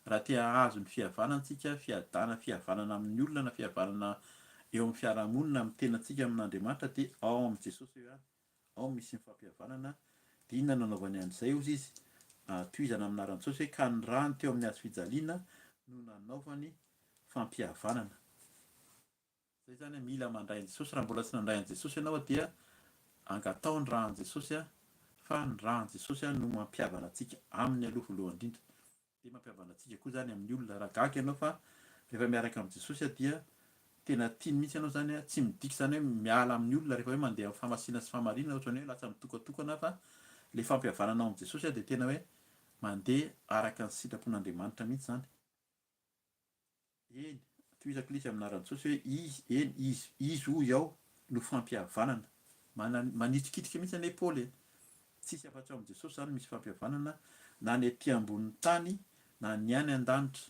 Raha te hahazo ny fihavanana isika, fiadana, fihavanana amin'ny olona na fihavanana eo amin'ny fiarahamonina, amin'ny tenantsika amin'Andriamanitra dia ao amin'i Jesosy eo ihany. Ao misy ny fampihavanana, dia inona no nanaovany an'izay hozy izy? Tohizana amin'ny anaran'i Jesosy hoe ka ny rany teo amin'ny hazo fijaliana no nanaovany fampihavanana. Izay izany mila mandray an'i Jesosy, raha mbola tsy nandray an'i Jesosy ianao dia angataho ny ràn'i Jesosy fa ny ràn'i Jesosy no mampihavana antsika aminy aloha voalohany indrindra. Dia mampihavana antsika koa izany amin'ny olona. Raha gaga ianao fa rehefa miaraka amin'i Jesosy dia tena tiany mihitsy ianao izany, tsy midika izany hoe miala amin'ny olona rehefa hoe mandeha amin'ny fahamasinana sy fahamarinana ohatran'ny hoe lasa mitokatokana fa ilay fampihavanana ao amin'i Jesosy dia tena hoe mandeha araka ny sitrapon'Andriamanitra mihitsy izany. Eny, tohizako ilay izy amin'ny anaran'i Jesosy hoe Izy, eny, Izy, Izy hoy aho no fampihavanana. Mana, manitrikitrika mihitsy anie Paoly e! Tsisy afa-tsy ao amin'i Jesosy izany misy fampihavanana na ny aty ambonin'ny tany na ny any an-danitra.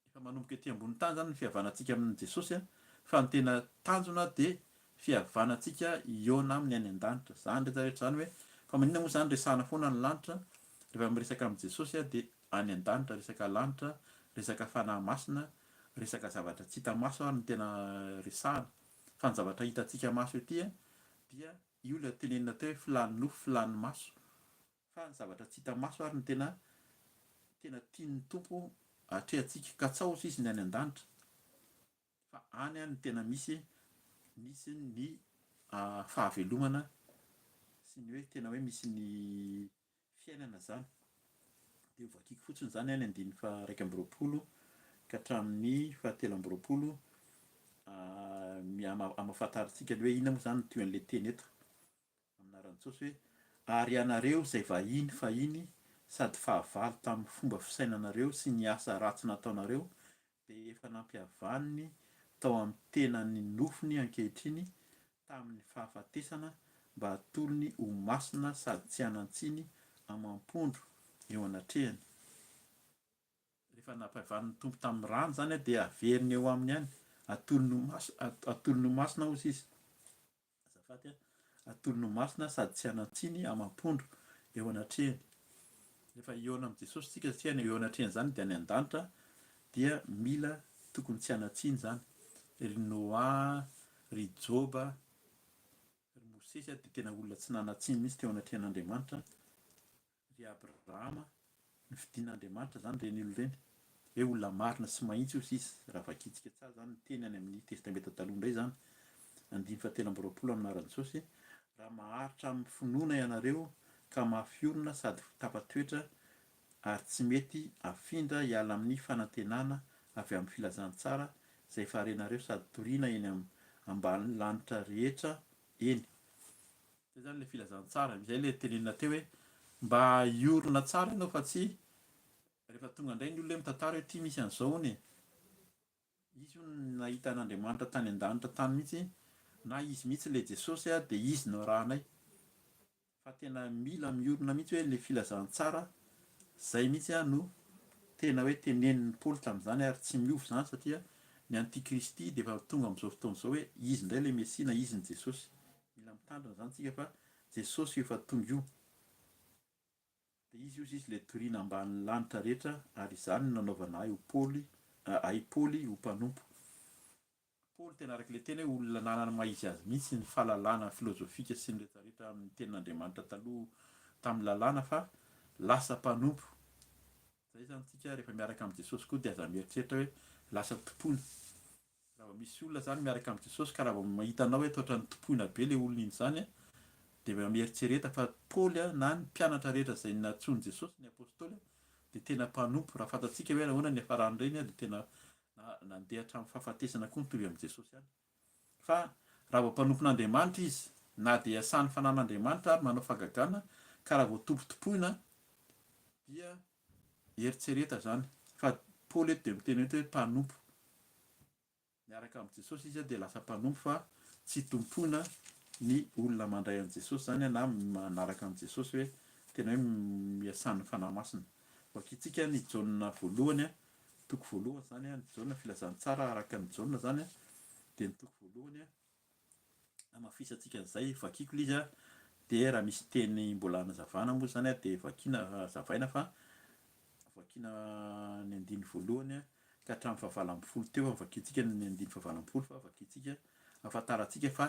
Efa manomboka ety ambonin'ny tany izany ny fihavanantsika amin'i Jesosy a, fa ny tena tanjona dia fihavanantsika hihaona aminy any an-danitra. Izany rehetra rehetra izany hoe, fa maninona moa izany resahana foana ny lanitra? Rehefa miresaka amin'i Jesosy dia any an-danitra, resaka lanitra, resaka fanahy masina, resaka zavatra tsy hita maso ary no tena resahana. Fa ny zavatra hitantsika maso ety dia io ilay tenenina teo hoe filan'ny nofo, filan'ny maso. Fa ny zavatra tsy hita maso ary no tena tena tian'ny Tompo atrehantsika. Katsaho hozy izy ny any an-danitra fa any no tena misy misy ny fahavelomana sy ny hoe tena hoe misy ny fiainana izany. Dia ho vakiko fotsiny izany ny andininy faha 21 ka hatramin'ny faha 23 hamafantarintsika ny hoe inona moa izany no tohin'ilay teny eto. Amin'ny anaran'i Jesosy hoe, Ary ianareo izay vahiny fahiny sady fahavalo tamin'ny fomba fisainanareo sy ny asa ratsy nataonareo dia efa nampihavaniny tao amin'ny tenan'ny nofony ankehitriny tamin'ny fahafatesana mba hatolony ho masina sady tsy hanan-tsiny amam-pondro eo anatrehany. Rehefa nampihavaniny Tompo tamin'ny rano izany dia averiny eo aminy ihany, atolony ho masina, atolony ho masina hozy izy. Azafady a, atolony ho masina sady tsy hanan-tsiny amam-pondro eo anatrehany. Rehefa hihaona amin'i Jesosy isika satria eo anatrehan'izany dia any an-danitra dia mila tokony tsy hanan-tsiny izany. Ry Noa, ry Joba, ry Mosesy dia tena olona tsy nanan-tsiny mihitsy teo anatrehan'Andriamanitra. Ry Abrahama, nofidin'Andriamanitra izany ireny olona ireny, hoe olona marina sy mahitsy hozy izy, raha vakintsika tsara izany ny teny any amin'ny Testamenta Taloha indray izany, andininy fahatelo amby 20 amin'ny anaran'i Jesosy, raha maharitra amin'ny finoana ianareo ka mafy orina sady tapa-toetra ary tsy mety afindra hiala amin'ny fanantenana avy amin'ny filazantsara izay efa renareo sady toriana eny ambany lanitra rehetra eny. Zay zany le filazantsara, izay le tenenina teo hoe mba hiorina tsara ianao fa tsy rehefa tonga indray ny olona hoe mitantara hoe ty misy an'izao hono e, izy hono nahita an'Andriamanitra tany an-danitra tany mihitsy na izy mihitsy le Jesosy a dia izy no arahanay fa tena mila miorina mihitsy hoe le filazantsara zay mihitsy a no tena hoe tenenin'i Paoly tamin'izany ary tsy miova izany satria ny antikristy dia efa tonga amin'izao fotoana izao hoe izy indray le Mesia na izy ny Jesosy. Mila mitandrina izany tsika fa Jesosy io efa tonga io dia izy ozy izy ilay toriana ambanin'ny lanitra rehetra ary izany no nanaovana ahy ho Paoly ahy Paoly ho mpanompo. Paoly tena araka ilay teny hoe olona nanana ny maha izy azy mihitsy ny fahalalana filozofika sy ny rehetra rehetra amin'ny tenin'Andriamanitra taloha tamin'ny lalàna fa lasa mpanompo. Zay izany tsika rehefa miaraka amin'i Jesosy koa dia aza mieritreritra hoe lasa tompoina. Raha vao misy olona zany miaraka amin'i Jesosy ka raha vao mahita anao hoe toa ohatran'ny tompoina be le olona iny zany dia mba mieritrereta fa Paoly na ny mpianatra rehetra izay nantsoin'i Jesosy, ny apostoly, dia tena mpanompo. Raha fantatsika hoe ahoana ny niafaran'ireny dia tena nandeha hatramin'ny fahafatesana koa mitovy amin'i Jesosy ihany. Fa raha vao mpanompon'Andriamanitra izy, na dia iasan'ny fanan'Andriamanitra ary manao fahagagana, ka raha vao tompotompoina dia eritsereta izany. Fa Paoly eto dia miteny eto hoe mpanompo. Miaraka amin'i Jesosy izy dia lasa mpanompo fa tsy tompoina ny olona mandray an'i Jesosy izany na manaraka an'i Jesosy hoe tena hoe miasan'ny Fanahy Masina. Vakintsika ny Jaona voalohany toko voalohany izany ny Jaona filazantsara araka ny Jaona izany dia ny toko voalohany hamafisantsika an'izay, vakiko ilay izy dia raha misy teny mbola hanazavana moa izany dia vakina hazavaina fa vakina ny andininy voalohany ka hatramin'ny fahavalo ambin'ny folo teo fa vakintsika ny andininy fahavalo ambin'ny folo fa vakintsika ahafantarantsika fa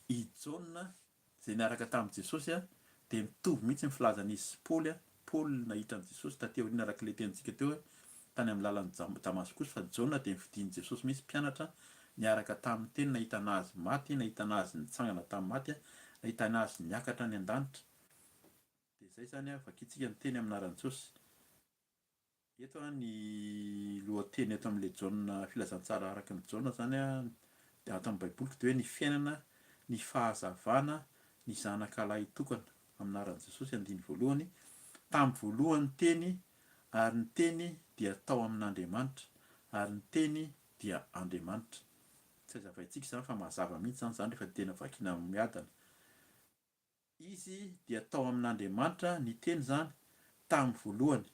i Jaona izay niaraka tamin'i Jesosy dia mitovy mihitsy ny filazan'izy sy Paoly, Paoly nahita an'i Jesosy taty aoriana araka ilay tenintsika teo hoe tany amin'ny lalan'i Damaskosy fa Jaona dia nofidin'i Jesosy mihitsy mpianatra niaraka taminy teny nahitana azy maty, nahitana azy nitsangana tamin'ny maty, nahitana azy niakatra any an-danitra. Dia izay izany, vakintsika ny teny amin'ny anaran'i Jesosy. Eto ny lohateny eto amin'ilay Jaona filazantsara araka ny Jaona izany dia ato amin'ny Baiboliko dia hoe ny fiainana, ny fahazavana, ny zanaka lahitokana amin'ny anaran'i Jesosy andininy voalohany, tamin'ny voalohany ny teny ary ny teny dia tao amin'Andriamanitra ary ny teny dia Andriamanitra. Tsy hazavaintsika izany fa mazava mihitsy izany izany rehefa tena vakiana miadana. Izy dia tao amin'Andriamanitra, ny Teny izany, tamin'ny voalohany.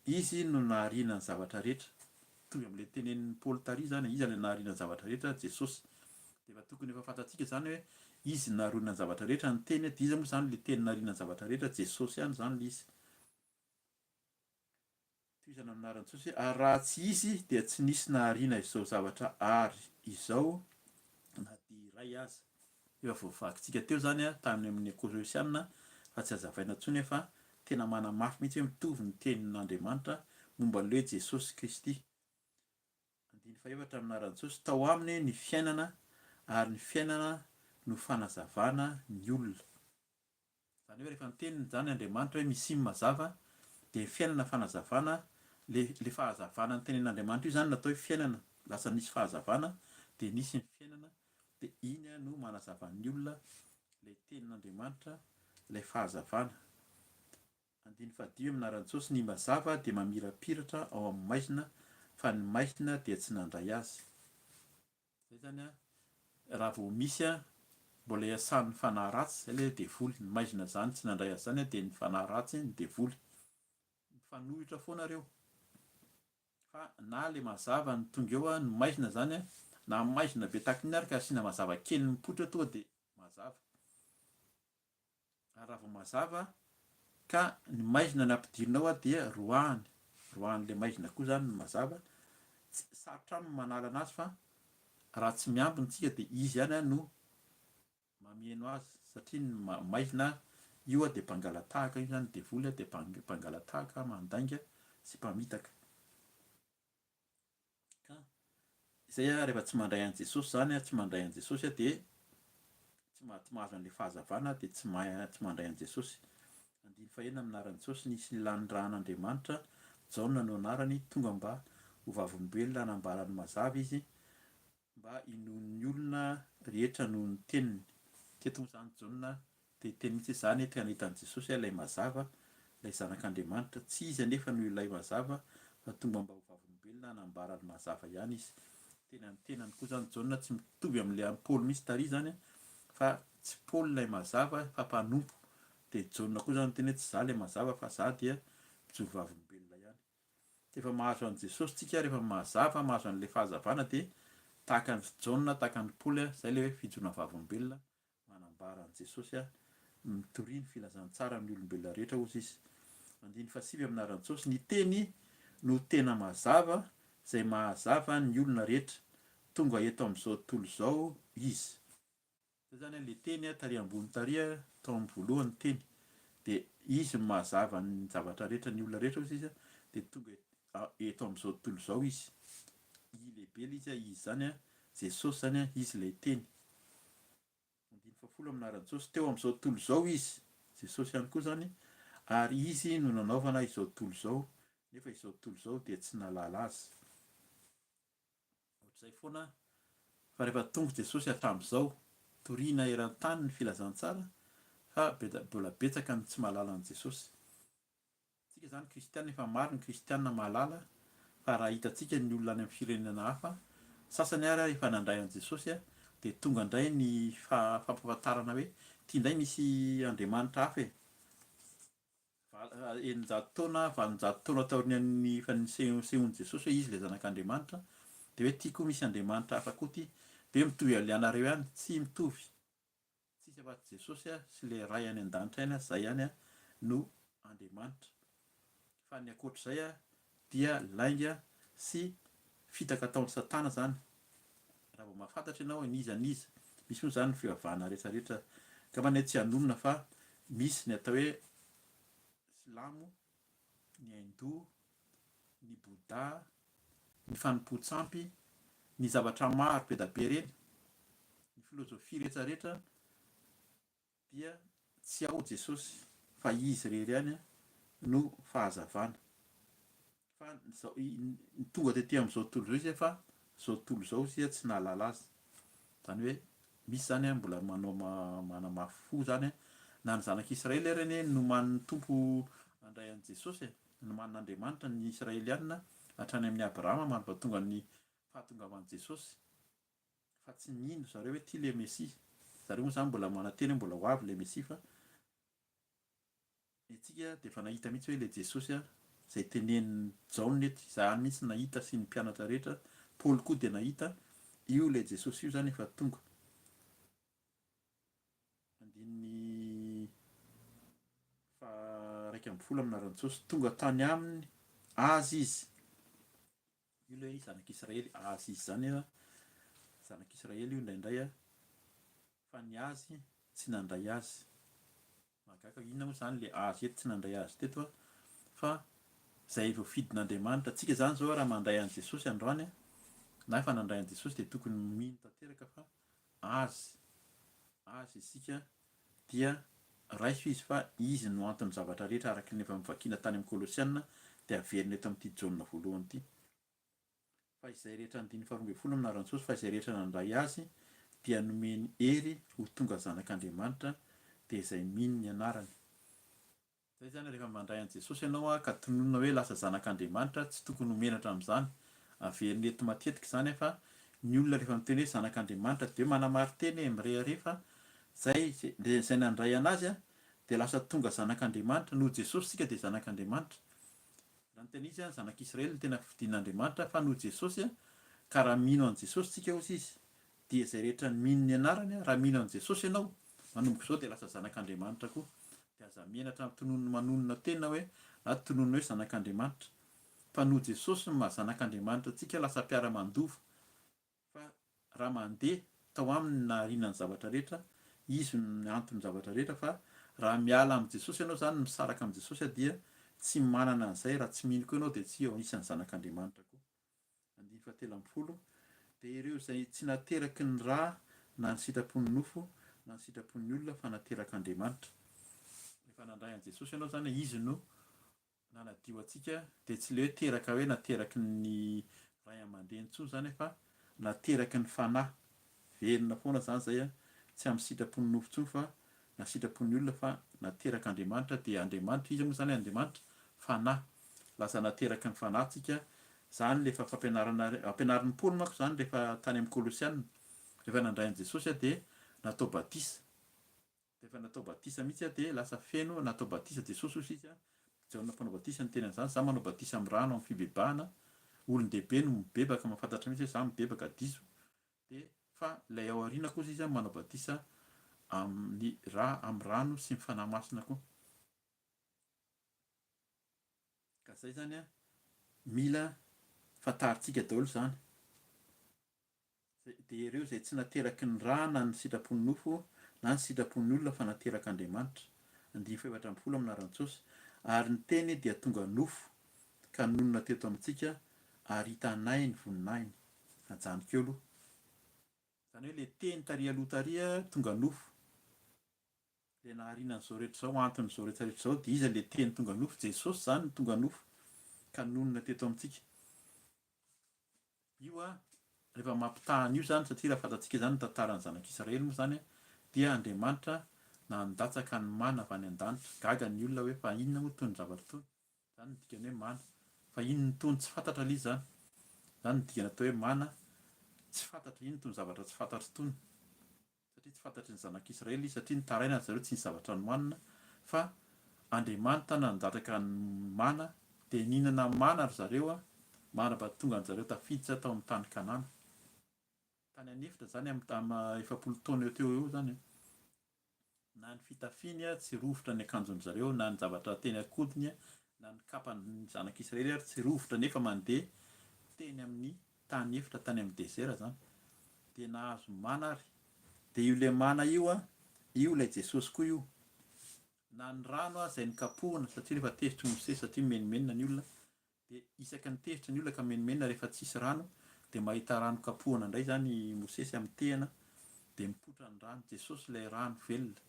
Izy no nahariana ny zavatra rehetra. Mitovy amin'ilay tenenin'i Paoly tary izany, iza ilay nahariana ny zavatra rehetra? Jesosy. Dia efa tokony efa fantatsika izany hoe Izy no nahariana ny zavatra rehetra, ny Teny, dia iza moa izany ilay Teny nahariana ny zavatra rehetra? Jesosy ihany izany ilay izy. Tohizana amin'ny anaran'i Jesosy hoe, ary raha tsy Izy dia tsy nisy nahariana izao zavatra ary izao na dia iray. iray aza. Efa voavakintsika teo izany tany amin'ny Kolosiana fa tsy hazavaina intsony fa tena manamafy mihitsy hoe mitovy ny tenin'Andriamanitra momba an'ilay hoe Jesosy Kristy. Andininy fahefatra amin'ny anaran'i Jesosy, tao aminy ny fiainana ary ny fiainana no fanazavana ny olona. Izany hoe rehefa niteny izany Andriamanitra hoe misia ny mazava dia ny fiainana fanazavana, le le fahazavana notenenin'Andriamanitra io izany natao hoe fiainana, lasa nisy fahazavana dia nisy ny fiainana dia iny no manazava ny olona ilay tenin'Andriamanitra, ilay fahazavana. Andininy fahadimy amin'ny anaran'i Jesosy, ny mazava dia mamirapiratra ao amin'ny maizina fa ny maizina dia tsy nandray azy. Zay zany an, raha vao misy an, mbola iasan'ny fanahy ratsy, zay le devoly, ny maizina zany tsy nandray azy zany an dia ny fanahy ratsy, ny devoly. Mifanohitra foana reo. Fa na le mazava no tonga eo an, ny maizina zany an, na maizina be tahaka inona ary ka asiana mazava kely mipoitra tonga dia mazava. Ary raha vao mazava ka ny maizina no ampidirina ao dia roahany, roahan'ilay maizina koa izany ny mazava, tsy, sarotra aminy ny manala anazy fa raha tsy miambina isika dia izy ihany no mameno azy satria ny maizina io dia mpangala-tahaka, io izany devoly dia mpangala-tahaka, mandainga sy mpamitaka. Ka izay a, rehefa tsy mandray an'i Jesosy izany a, tsy mandray an'i Jesosy a dia tsy tsy mahazo an'ilay fahazavana dia tsy tsy mandray an'i Jesosy. Andininy fahenina amin'ny anaran'i Jesosy, nisy nilanin-drahan'Andriamanitra, Jaona no anarany, tonga mba ho vavolombelona hanambara ny mazava izy, mba hinoan'ny olona rehetra noho ny teniny. Teto moa izany Jaona Te hiteny mihitsy hoe, Izaho anie te hanahita an'i Jesosy aho, ilay mazava, ilay Zanak'Andriamanitra. Tsy izy anefa no ilay mazava, fa tonga mba ho vavolombelona hanambara ny mazava ihany izy. Tena ny tenany koa izany Jaona tsy mitovy amin'ilay an'i Paoly mihitsy tary izany, fa tsy Paoly ilay mazava fa mpanompo. Dia Jaona koa izany miteny hoe, Tsy izaho ilay mazava fa izaho dia mpijoro vavolombelona ihany. Rehefa mahazo an'i Jesosy tsika, rehefa mazava, mahazo an'ilay fahazavana dia tahaka an'i Jaona, tahaka an'i Paoly, izay ilay hoe fijoroana vavolombelona. Manambara an'i Jesosy aho, mitoria ny filazantsara amin'ny olombelona rehetra, hozy izy. Andininy fahasivy amin'ny anaran'i Jesosy, ny teny no tena mazava, izay mahazava ny olona rehetra, tonga eto amin'izao tontolo izao izy. Zay zany an, le teny tary ambony tary tao amin'ny voalohany ny teny, dia izy no mahazava ny zavatra rehetra, ny olona rehetra hozy izy, dia tonga eto amin'izao tontolo izao izy. I lehibe ilay izy, izy izany an, Jesosy izany an, izy ilay teny. Andininy fahafolo amin'ny anaran'i Jesosy, teo amin'izao tontolo izao izy, Jesosy ihany koa izany, ary izy no nanaovana izao tontolo izao, nefa izao tontolo izao dia tsy nahalala azy. Ohatr'izay foana fa rehefa tonga Jesosy hatramin'izao, torina eran-tany ny filazantsara fa mbola betsaka ny tsy mahalala an'i Jesosy. Tsika zany kristiana efa maro ny kristiana mahalala fa raha hitantsika ny olona any amin'ny firenena hafa, sasany ary efa nandray an'i Jesosy dia tonga indray ny fampahafantarana hoe ity indray misy Andriamanitra hafa e! 600 taona, 800 taona taorian'ny efa nisehoan'i Jesosy hoe izy ilay zanak'Andriamanitra dia hoe ity koa misy Andriamanitra hafa koa ity, dia hoe mitovy amin'ilay anareo ihany, tsy mitovy. Tsisy afa-tsy Jesosy sy ilay Ray any an-danitra ihany, izay ihany no Andriamanitra. Fa ny ankoatr'izay dia lainga sy fitaka ataon'i Satana izany. Raha vao mahafantatra ianao hoe n'iza n'iza, misy moa izany ny fivavahana rehetra rehetra, angamba anie tsy hanonona fa misy ny atao hoe silamo, ny hindou, ny bouddha, ny fanompoan-tsampy, ny zavatra maro be da be ireny, ny filozofia rehetra rehetra dia tsy ao Jesosy fa Izy irery ihany no fahazavana. Fa izao, tonga tety amin'izao tontolo izao Izy fa izao tontolo izao isika tsy nahalala Azy. Izany hoe misy izany mbola manao manamafy fo izany na ny zanak'Israely ary anie nomanin'ny Tompo handray an'i Jesosy e. Nomanin'Andriamanitra ny Israelianina hatrany amin'i Abrahama mandra-pahatonga ny fahatongavan'i Jesosy fa tsy nino zareo hoe ity ilay Mesia. Zareo moa izany mbola manantena hoe mbola ho avy ilay Mesia fa ny antsika dia efa nahita mihitsy hoe ilay Jesosy izay tenenin'i Jaona eto, izahay mihitsy nahita sy ny mpianatra rehetra, Paoly koa dia nahita, io ilay Jesosy io izany efa tonga. Andininy faha-11 amin'ny anaran'i Jesosy, tonga tany aminy azy izy. Io ilay zanak'Israely, azy izy izany, zanak'Israely io indraindray. Fa ny azy tsy nandray azy. Mahagaga inona moa izany le azy eto tsy nandray azy teto a! Fa izay voafidin'Andriamanitra, tsika izany izao raha mandray an'i Jesosy androany a, na efa nandray an'i Jesosy dia tokony mino tanteraka fa azy, azy isika dia raiso izy fa izy no anton'ny zavatra rehetra araka ny efa novakiana tany amin'ny Kolosiana dia averina eto amin'ity Jaona voalohany ity. Fa izay rehetra andininy faharoa ambin'ny folo amin'ny anaran'i Jesosy, fa izay rehetra nandray Azy dia nomeny hery ho tonga zanak'Andriamanitra, dia izay mino ny anarany. Izay izany rehefa mandray an'i Jesosy ianao ka tononina hoe lasa zanak'Andriamanitra, tsy tokony ho menatra amin'izany. Averina eto matetika izany fa ny olona rehefa miteny hoe zanak'Andriamanitra dia hoe manamarin-tena e, mirehareha fa izay izay nandray an'Azy dia lasa tonga zanak'Andriamanitra, noho Jesosy isika dia zanak'Andriamanitra. Raha ny tena izy, zanak'i Israely no tena fidin'Andriamanitra, fa noho Jesosy, ka raha mino an'i Jesosy tsika hozy izy, dia izay rehetra mino ny anarany, raha mino an'i Jesosy ianao, manomboka izao dia lasa zanak'Andriamanitra koa. Dia aza menatra tononina manonona tena hoe, na tononina hoe zanak'Andriamanitra. Fa noho Jesosy no maha zanak'Andriamanitra antsika, lasa mpiara-mandova. Fa raha mandeha tao aminy ny nahariana ny zavatra rehetra, Izy no anton'ny zavatra rehetra, fa raha miala amin'i Jesosy ianao izany, misaraka amin'i Jesosy dia tsy manana an'izay, raha tsy mino koa ianao dia tsy eo anisan'ny zanak'Andriamanitra koa. Andininy fahatelo ambin'ny folo, Dia ireo izay tsy nateraky ny ra na ny sitrapon'ny nofo na ny sitrapon'ny olona fa naterak'Andriamanitra. Rehefa nandray an'i Jesosy ianao izany, Izy no nanadio antsika dia tsy le hoe teraka hoe nateraky ny ray aman-dreny intsony izany fa nateraky ny fanahy, velona foana izany izay an, tsy amin'ny sitrapon'ny nofo intsony fa na sitrapon'ny olona fa naterak'Andriamanitra dia Andriamanitra, iza moa izany Andriamanitra? Fanahy, lasa nateraky ny fanahy tsika, izany le efa fampianarana ampianarin'i Paoly manko izany rehefa tany amin'ny Kolosiana, rehefa nandray an'i Jesosy dia natao batisa. Dia efa natao batisa mihitsy aho dia lasa feno natao batisa Jesosy hoy izy Jaona mpanao batisa niteny an'izany za manao batisa amin'ny rano amin'ny fibebahana olon-dehibe no mibebaka mahafantatra mihitsy hoe za mibebaka diso dia fa ilay ao aoriana kosa izy manao batisa amin'ny ra amin'ny rano sy ny fanahy masina koa ka zay zany a mila fantarintsika daholo izany. Dia ireo izay tsy nateraky ny ra na ny sitrapon'ny nofo na ny sitrapon'ny olona fa naterak'Andriamanitra. Andininy faha-14 amin'ny anaran'i Jesosy. Ary ny Teny dia tonga nofo ka nonina teto amintsika ary hitanay ny voninahiny. Ajanoko eo aloha. Izany hoe ilay Teny tary aloha tary tonga nofo. Ilay nahariana an'izao rehetra izao, anton'izao rehetra rehetra izao dia iza ilay Teny tonga nofo? Jesosy izany no tonga nofo ka nonina teto amintsika. Io a, rehefa mampitaha an'io izany, satria raha fantatsika izany ny tantaran'ny zanak'Israely moa izany dia Andriamanitra nandatsaka ny mana avy any an-danitra. Gaga ny olona hoe fa inona moa itony zavatra itony? Izany no dikany hoe mana. Fa inona itony tsy fantatra ilay izy izany? Izany no dikany atao hoe mana, tsy fantatra, inona itony zavatra tsy fantatra itony? Satria tsy fantatry ny zanak'Israely izy, satria nitaraina ry zareo tsy nisy zavatra nohanina, fa Andriamanitra nandatraka ny mana, dia nihinana mana ry zareo mandrapahatonga an-dry zareo tafiditra tao amin'ny tany Kanana. Tany an'efitra izany amin'ny 40 taona eo teo eo izany. Na ny fitafiany tsy rovitra ny akanjon-dry zareo, na ny zavatra teny an-kodiny, na ny kapan'ny zanak'Israely ary tsy rovitra nefa mandeha teny amin'ny tany efitra tany amin'ny désert zany dia nahazo mana ary dia io le mana io an io ilay Jesosy koa io na ny rano aza izay nikapohina satria rehefa tezitry Mosesy satria mimenomenona ny olona dia isaky ny tezitra ny olona ka mimenomenona rehefa tsisy rano dia mahita rano kapohina indray zany i Mosesy amin'ny tehina dia mipoitra ny rano Jesosy ilay rano velona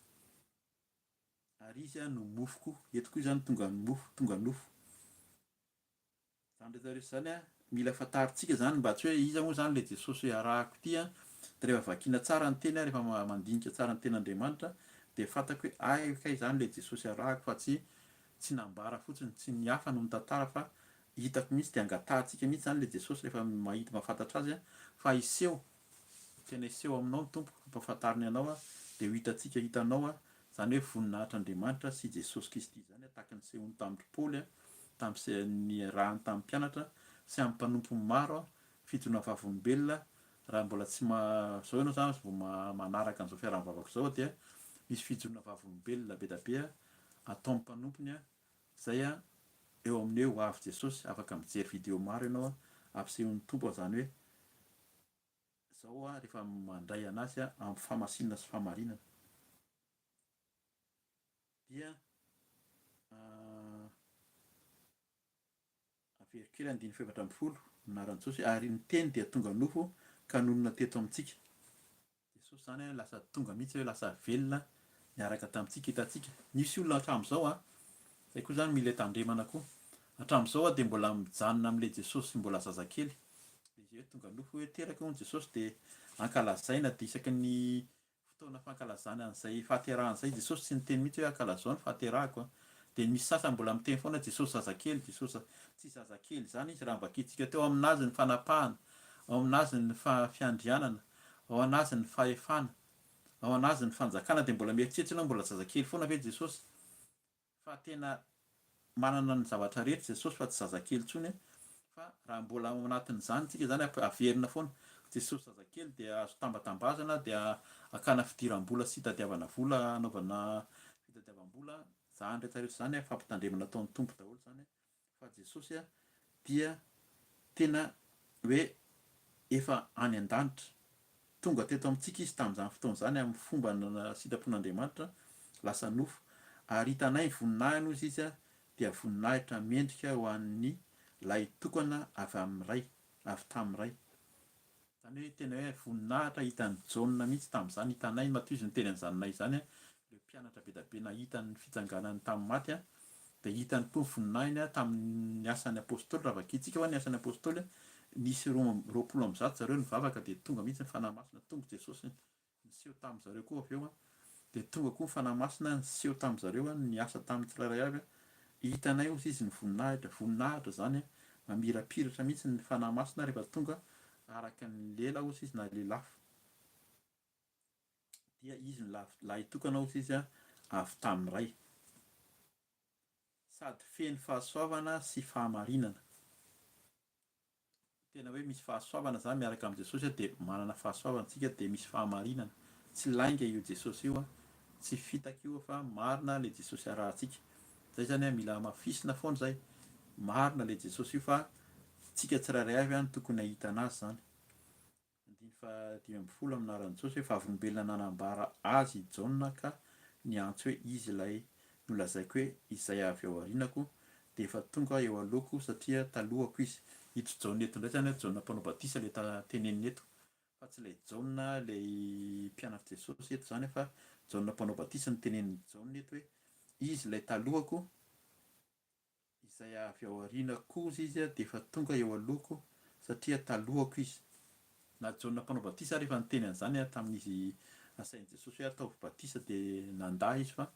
ary izy no mofo koa eto koa izany tonga ny mofo tonga nofo Izany rehetra rehetra izany an, mila fantarintsika izany mba tsy hoe iza moa izany ilay Jesosy arahako ity an, dia rehefa vakiana tsara ny teny an, rehefa mandinika tsara ny tenin'Andriamanitra dia fantako hoe ay kay izany ilay Jesosy arahako fa tsy tsy nambara fotsiny, tsy ny hafa no mitantara fa hitako mihitsy dia angatahantsika mihitsy izany ilay Jesosy rehefa mahita mahafantatra azy an, fa hiseho, tena hiseho aminao ny Tompo, hampahafantariny anao an, dia ho hitantsika, hitanao an, Izany hoe voninahitr'Andriamanitra sy Jesosy Kristy izany tahaka ny nisehony tamin-dry Paoly, tamin'ny niarahany tamin'ny mpianatra sy amin'ny mpanompony maro, fijoroana vavolombelona, raha mbola tsy ma, izao ianao izany vao manaraka an'izao fiaraha-mivavaka izao dia misy fijoroana vavolombelona be dia be ataon'ny mpanompony izay eo amin'ny hoe ho avy Jesosy, afaka mijery video maro ianao ampisehoan'ny Tompo an'izany hoe. Zao rehefa mandray anazy amin'ny fahamasinana sy fahamarinana dia averiko kely andininy faha-14 anaran'i Jesosy ary ny teny dia tonga nofo ka nonina teto amintsika. Jesosy zany lasa tonga mihitsy hoe lasa velona niaraka tamintsika, hitantsika. Nisy olona hatramin'izao an, zay koa zany mila tandremana koa. Hatramin'izao aho dia mbola mijanona amin'ilay Jesosy mbola zazakely. Ilay izy hoe tonga nofo hoe teraka hono Jesosy dia ankalazaina dia isaky ny fotoana fankalazana an'izay fahaterahana izay Jesosy tsy niteny mihitsy hoe ankalazao ny fahaterahako an. Dia misy sasany mbola miteny foana Jesosy zazakely, Jesosy tsy zazakely izany izy raha novakintsika teo aminazy ny fanapahana, ao aminazy ny fiandrianana, ao anazy ny fahefana, ao anazy ny fanjakana dia mbola mieritreritra ianao mbola zazakely foana ve Jesosy? Fa tena manana ny zavatra rehetra Jesosy fa tsy zazakely intsony fa raha mbola ao anatin'izany tsika izany averina foana Jesosy zazakely dia azo tambatambazana dia akana fidiram-bola sy hitadiavana vola hanaovana fitadiavam-bola izany rehetra rehetra izany fampitandremana ataon'ny Tompo daholo izany Fa Jesosy dia tena hoe efa any an-danitra. Tonga teto amintsika Izy tamin'izany fotoana izany amin'ny fomba sitrapon'Andriamanitra, lasa nofo. Ary hitanay ny voninahiny, hozy Izy, dia voninahitra mendrika ho an'ny Lahitokana avy amin'ny Ray, avy tamin'ny Ray. Izany hoe tena hoe voninahitra hitan'i Jaona mihitsy tamin'izany, hitanay, matoa izy niteny an'izany nay izany, ireo mpianatra be dia be nahita ny fitsanganany tamin'ny maty, dia hitany koa ny voninahiny tamin'ny asan'ny apostoly, raha vakintsika hoa ny asan'ny apostoly, nisy 122 zareo nivavaka dia tonga mihitsy ny Fanahy Masina, tonga Jesosy Niseho tamin-dry zareo koa avy eo, dia tonga koa ny Fanahy Masina niseho tamin-dry zareo, niasa tamin'ny tsirairay avy. Hitanay hozy izy ny voninahitra, voninahitra izany, mamirapiratra mihitsy ny Fanahy Masina rehefa tonga araka ny lela hozy izy na lelafo. Dia izy no lahitokana hozy izy avy tamin'ny Ray. Sady feno fahasoavana sy fahamarinana. Tena hoe misy fahasoavana zany miaraka amin'i Jesosy dia manana fahasoavana tsika dia misy fahamarinana, tsy lainga io Jesosy io tsy fitaka io fa marina le Jesosy arahantsika, zay zany mila hamafisina foana zay, marina le Jesosy io fa tsika tsirairay avy no tokony hahita anazy zany. Andininy faha 15 amin'ny anaran'i Jesosy hoe vavolombelona nanambara azy i Jaona ka niantso hoe izy ilay nolazaiko hoe izay avy ao aorianako dia efa tonga eo alohako satria talohako izy. Ito Jaona eto indray izany Jaona mpanao batisa ilay tenenina eto fa tsy ilay Jaona ilay mpianatr'i Jesosy eto izany fa Jaona mpanao batisa no tenenin'i Jaona eto hoe izy ilay talohako Izay avy ao aoriana kosa izy dia efa tonga eo alohako satria talohako izy. Na Jaona mpanao batisa ary efa niteny an'izany tamin'izy nasain'i Jesosy hoe ataovy batisa dia nandà izy fa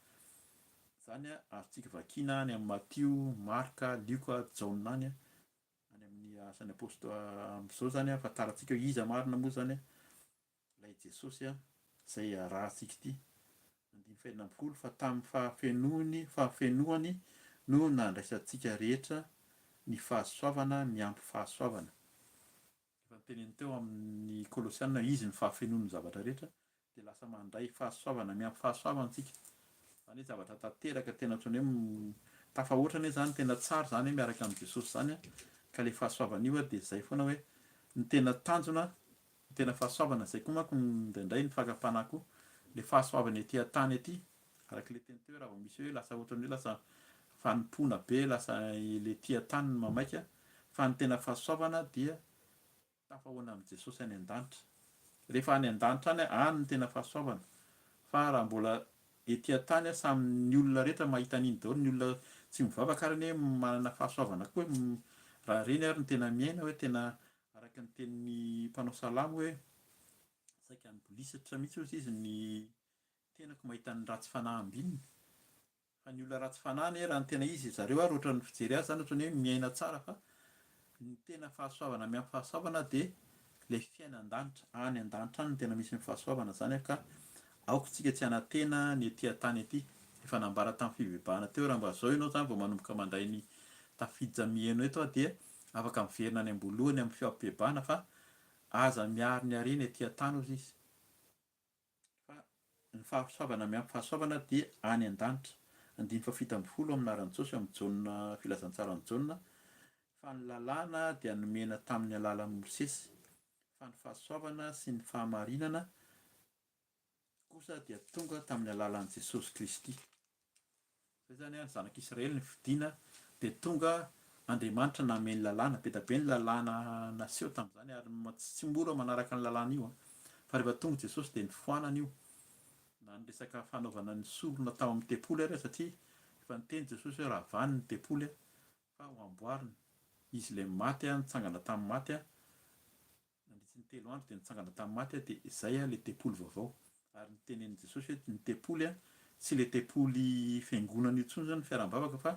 izany azontsika vakiana any amin'ny Matio, Marka, Lioka, Jaona any, any amin'ny asan'ny Apostoly amin'izao izany ahafantarantsika hoe iza marina moa izany Ilay Jesosy izay arahantsika ity. Andininy faha-16, Fa tamin'ny fahafenoany, fahafenoany no nandraisantsika rehetra ny fahasoavana miampy fahasoavana. Efa noteneniny teo amin'ny Kolosiana hoe Izy no fahafenoan'ny zavatra rehetra, dia lasa mandray fahasoavana miampy fahasoavana isika. Izany hoe zavatra tanteraka tena ohatran'ny hoe tafahoatra anie izany, tena tsara izany hoe miaraka amin'i Jesosy izany, ka ilay fahasoavana io dia izay foana hoe ny tena tanjona Ny tena fahasoavana, izay koa manko indraindray ny fakam-panahy koa, ilay fahasoavana ety an-tany ety, araka ilay teny teo hoe raha vao misy hoe lasa ohatran'ny hoe lasa fanompoana be, lasa ilay ety an-tany no mamaika, fa ny tena fahasoavana dia tafahoana amin'i Jesosy any an-danitra. Rehefa any an-danitra any, any no tena fahasoavana, fa raha mbola ety an-tany samy ny olona rehetra mahita an'iny daholo, ny olona tsy mivavaka ary anie manana fahasoavana koa e, raha ireny ary no tena miaina hoe tena Araka ny tenin'ny mpanao salamo hoe, saika nibolisatra mihitsy hozy izy ny tenako mahita ny ratsy fanahy ambininy. Fa ny olona ratsy fanahy anie raha ny tena izy, zareo ary ohatran'ny fijery azy izany ohatran'ny hoe miaina tsara fa ny tena fahasoavana miampy fahasoavana dia ilay fiainan-danitra, any an-danitra any no tena misy ny fahasoavana izany ka aoka isika tsy hanantena ny ety an-tany ety. Efa nambara tamin'ny fibebahana teo raha mba izao ianao izany vao manomboka mandray ny tafiditra miheno eto aho dia Afaka miverina any am-boalohany amin'ny fifampibebahana fa aza miaro ny harena ety an-tany hozy izy fa ny fahasoavana miampy fahasoavana dia any an-danitra. Andininy faha-17 amin'ny anaran'i Jesosy ao amin'ny Jaona Filazantsaran'i Jaona fa ny lalàna dia nomena tamin'ny alalan'i Mosesy. Fa ny fahasoavana sy ny fahamarinana kosa dia tonga tamin'ny alalan'i Jesosy Kristy. Izay izany ny zanak'Israely nifidina dia tonga Andriamanitra nanome ny lalàna, be dia be ny lalàna naseho tamin'izany ary tsy mora manaraka ny lalàna io fa rehefa tonga Jesosy dia nifoanana io na ny resaka fanaovana ny sorona tao amin'ny tempoly ary satria efa niteny Jesosy hoe ravany ny tempoly fa ho amboarina, Izy ilay maty nitsangana tamin'ny maty Nandritry ny telo andro dia nitsangana tamin'ny maty aho, dia izay ilay tempoly vaovao. Ary notenenin'i Jesosy hoe ny tempoly tsy ilay tempoly fiangonana io intsony izany ny fiaraha-mivavaka fa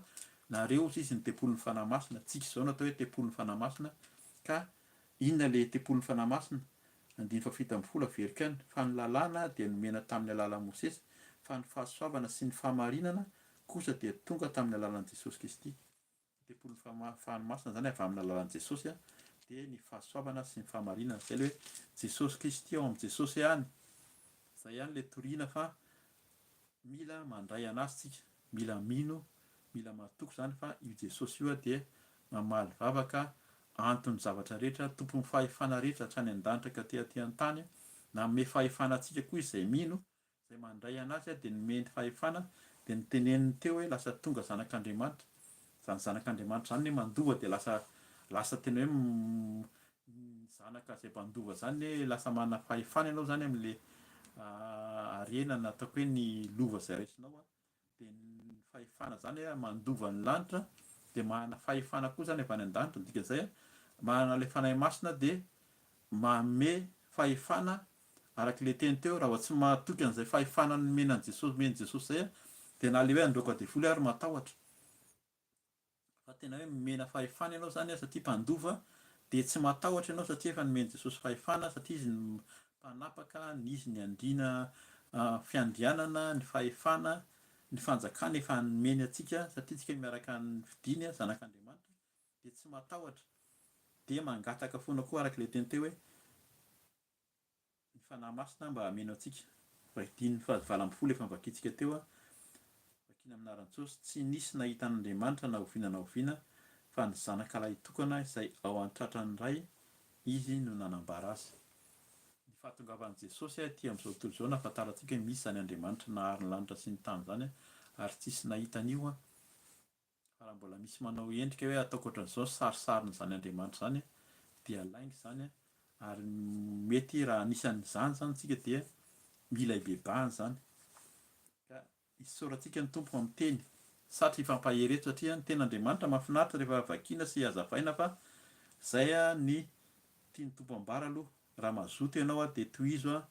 nareo hozy izy ny tempolin'ny Fanahy Masina, tsika izao no atao hoe tempolin'ny Fanahy Masina, ka inona ilay tempolin'ny Fanahy Masina? Andininy faha-17 averiko ihany, fa ny lalàna dia nomena tamin'ny alalan'i Mosesy, fa ny fahasoavana sy ny fahamarinana kosa dia tonga tamin'ny alalan'i Jesosy Kristy. Ny tempolin'ny Fanahy Masina izany avy amin'ny alalan'i Jesosy dia ny fahasoavana sy ny fahamarinana. Izay ilay hoe Jesosy Kristy ao amin'i Jesosy ihany. Izay ihany ilay toriana fa mila mandray an'Azy tsika, mila mino, mila matoky izany fa io Jesosy io dia mamaly vavaka, anton'ny zavatra rehetra, tompon'ny fahefana rehetra hatrany an-danitra ka aty aty an-tany. Nanome fahefana antsika koa izy izay mino. Izay mandray an'Azy dia nomeny fahefana, dia noteneniny teo hoe lasa tonga zanak'Andriamanitra. Izany zanak'Andriamanitra izany anie mandova dia lasa lasa tena hoe ny zanaka izay mpandova izany anie lasa manana fahefana ianao izany amin'ilay harena na ataoko hoe ny lova izay raisinao. Dia ny fahefana izany hoe mandova ny lanitra dia manana fahefana koa izany avy any an-danitra, ny dikan'izay manana ilay Fanahy Masina dia manome fahefana araka ilay teny teo, raha vao tsy mahatoky an'izay fahefana nomena an'i Jesosy, omen'i Jesosy izay dia na ilay hoe handroaka devoly ary matahotra. Fa tena hoe nomena fahefana ianao izany satria mpandova dia tsy matahotra ianao satria efa nomen'i Jesosy fahefana satria izy no mpanapaka, ny izy ny andriana fiandrianana, ny fahefana, ny fanjakana efa nomeny antsika satria tsika miaraka nifidiny zanak'Andriamanitra dia tsy matahotra dia mangataka foana koa araka ilay teny teo hoe Ny Fanahy Masina mba hameno antsika. Andininy faha 18 efa novakintsika teo, vakina amin'ny anaran'i Jesosy, Tsy nisy nahita an'Andriamanitra na oviana na oviana, fa ny Zanaka Lahitokana izay ao an-tratran'ny Ray, Izy no nanambara Azy. Ny fahatongavan'i Jesosy aty amin'izao tontolo izao nahafantarantsika hoe misy izany Andriamanitra nahary ny lanitra sy ny tany izany, ary tsisy nahita an'io. Fa raha mbola misy manao endrika hoe ataoko ohatran'izao ny sarisarin'izany Andriamanitra izany dia lainga izany ary mety raha anisan'izany izany isika dia mila hibebahana izany. Ka isaorantsika ny Tompo amin'ny teny satry hifampahery eto satria ny tenin'Andriamanitra mahafinaritra rehefa vakiana sy hazavaina fa izay ny tian'ny Tompo ambara aloha. Raha mazoto ianao dia tohizo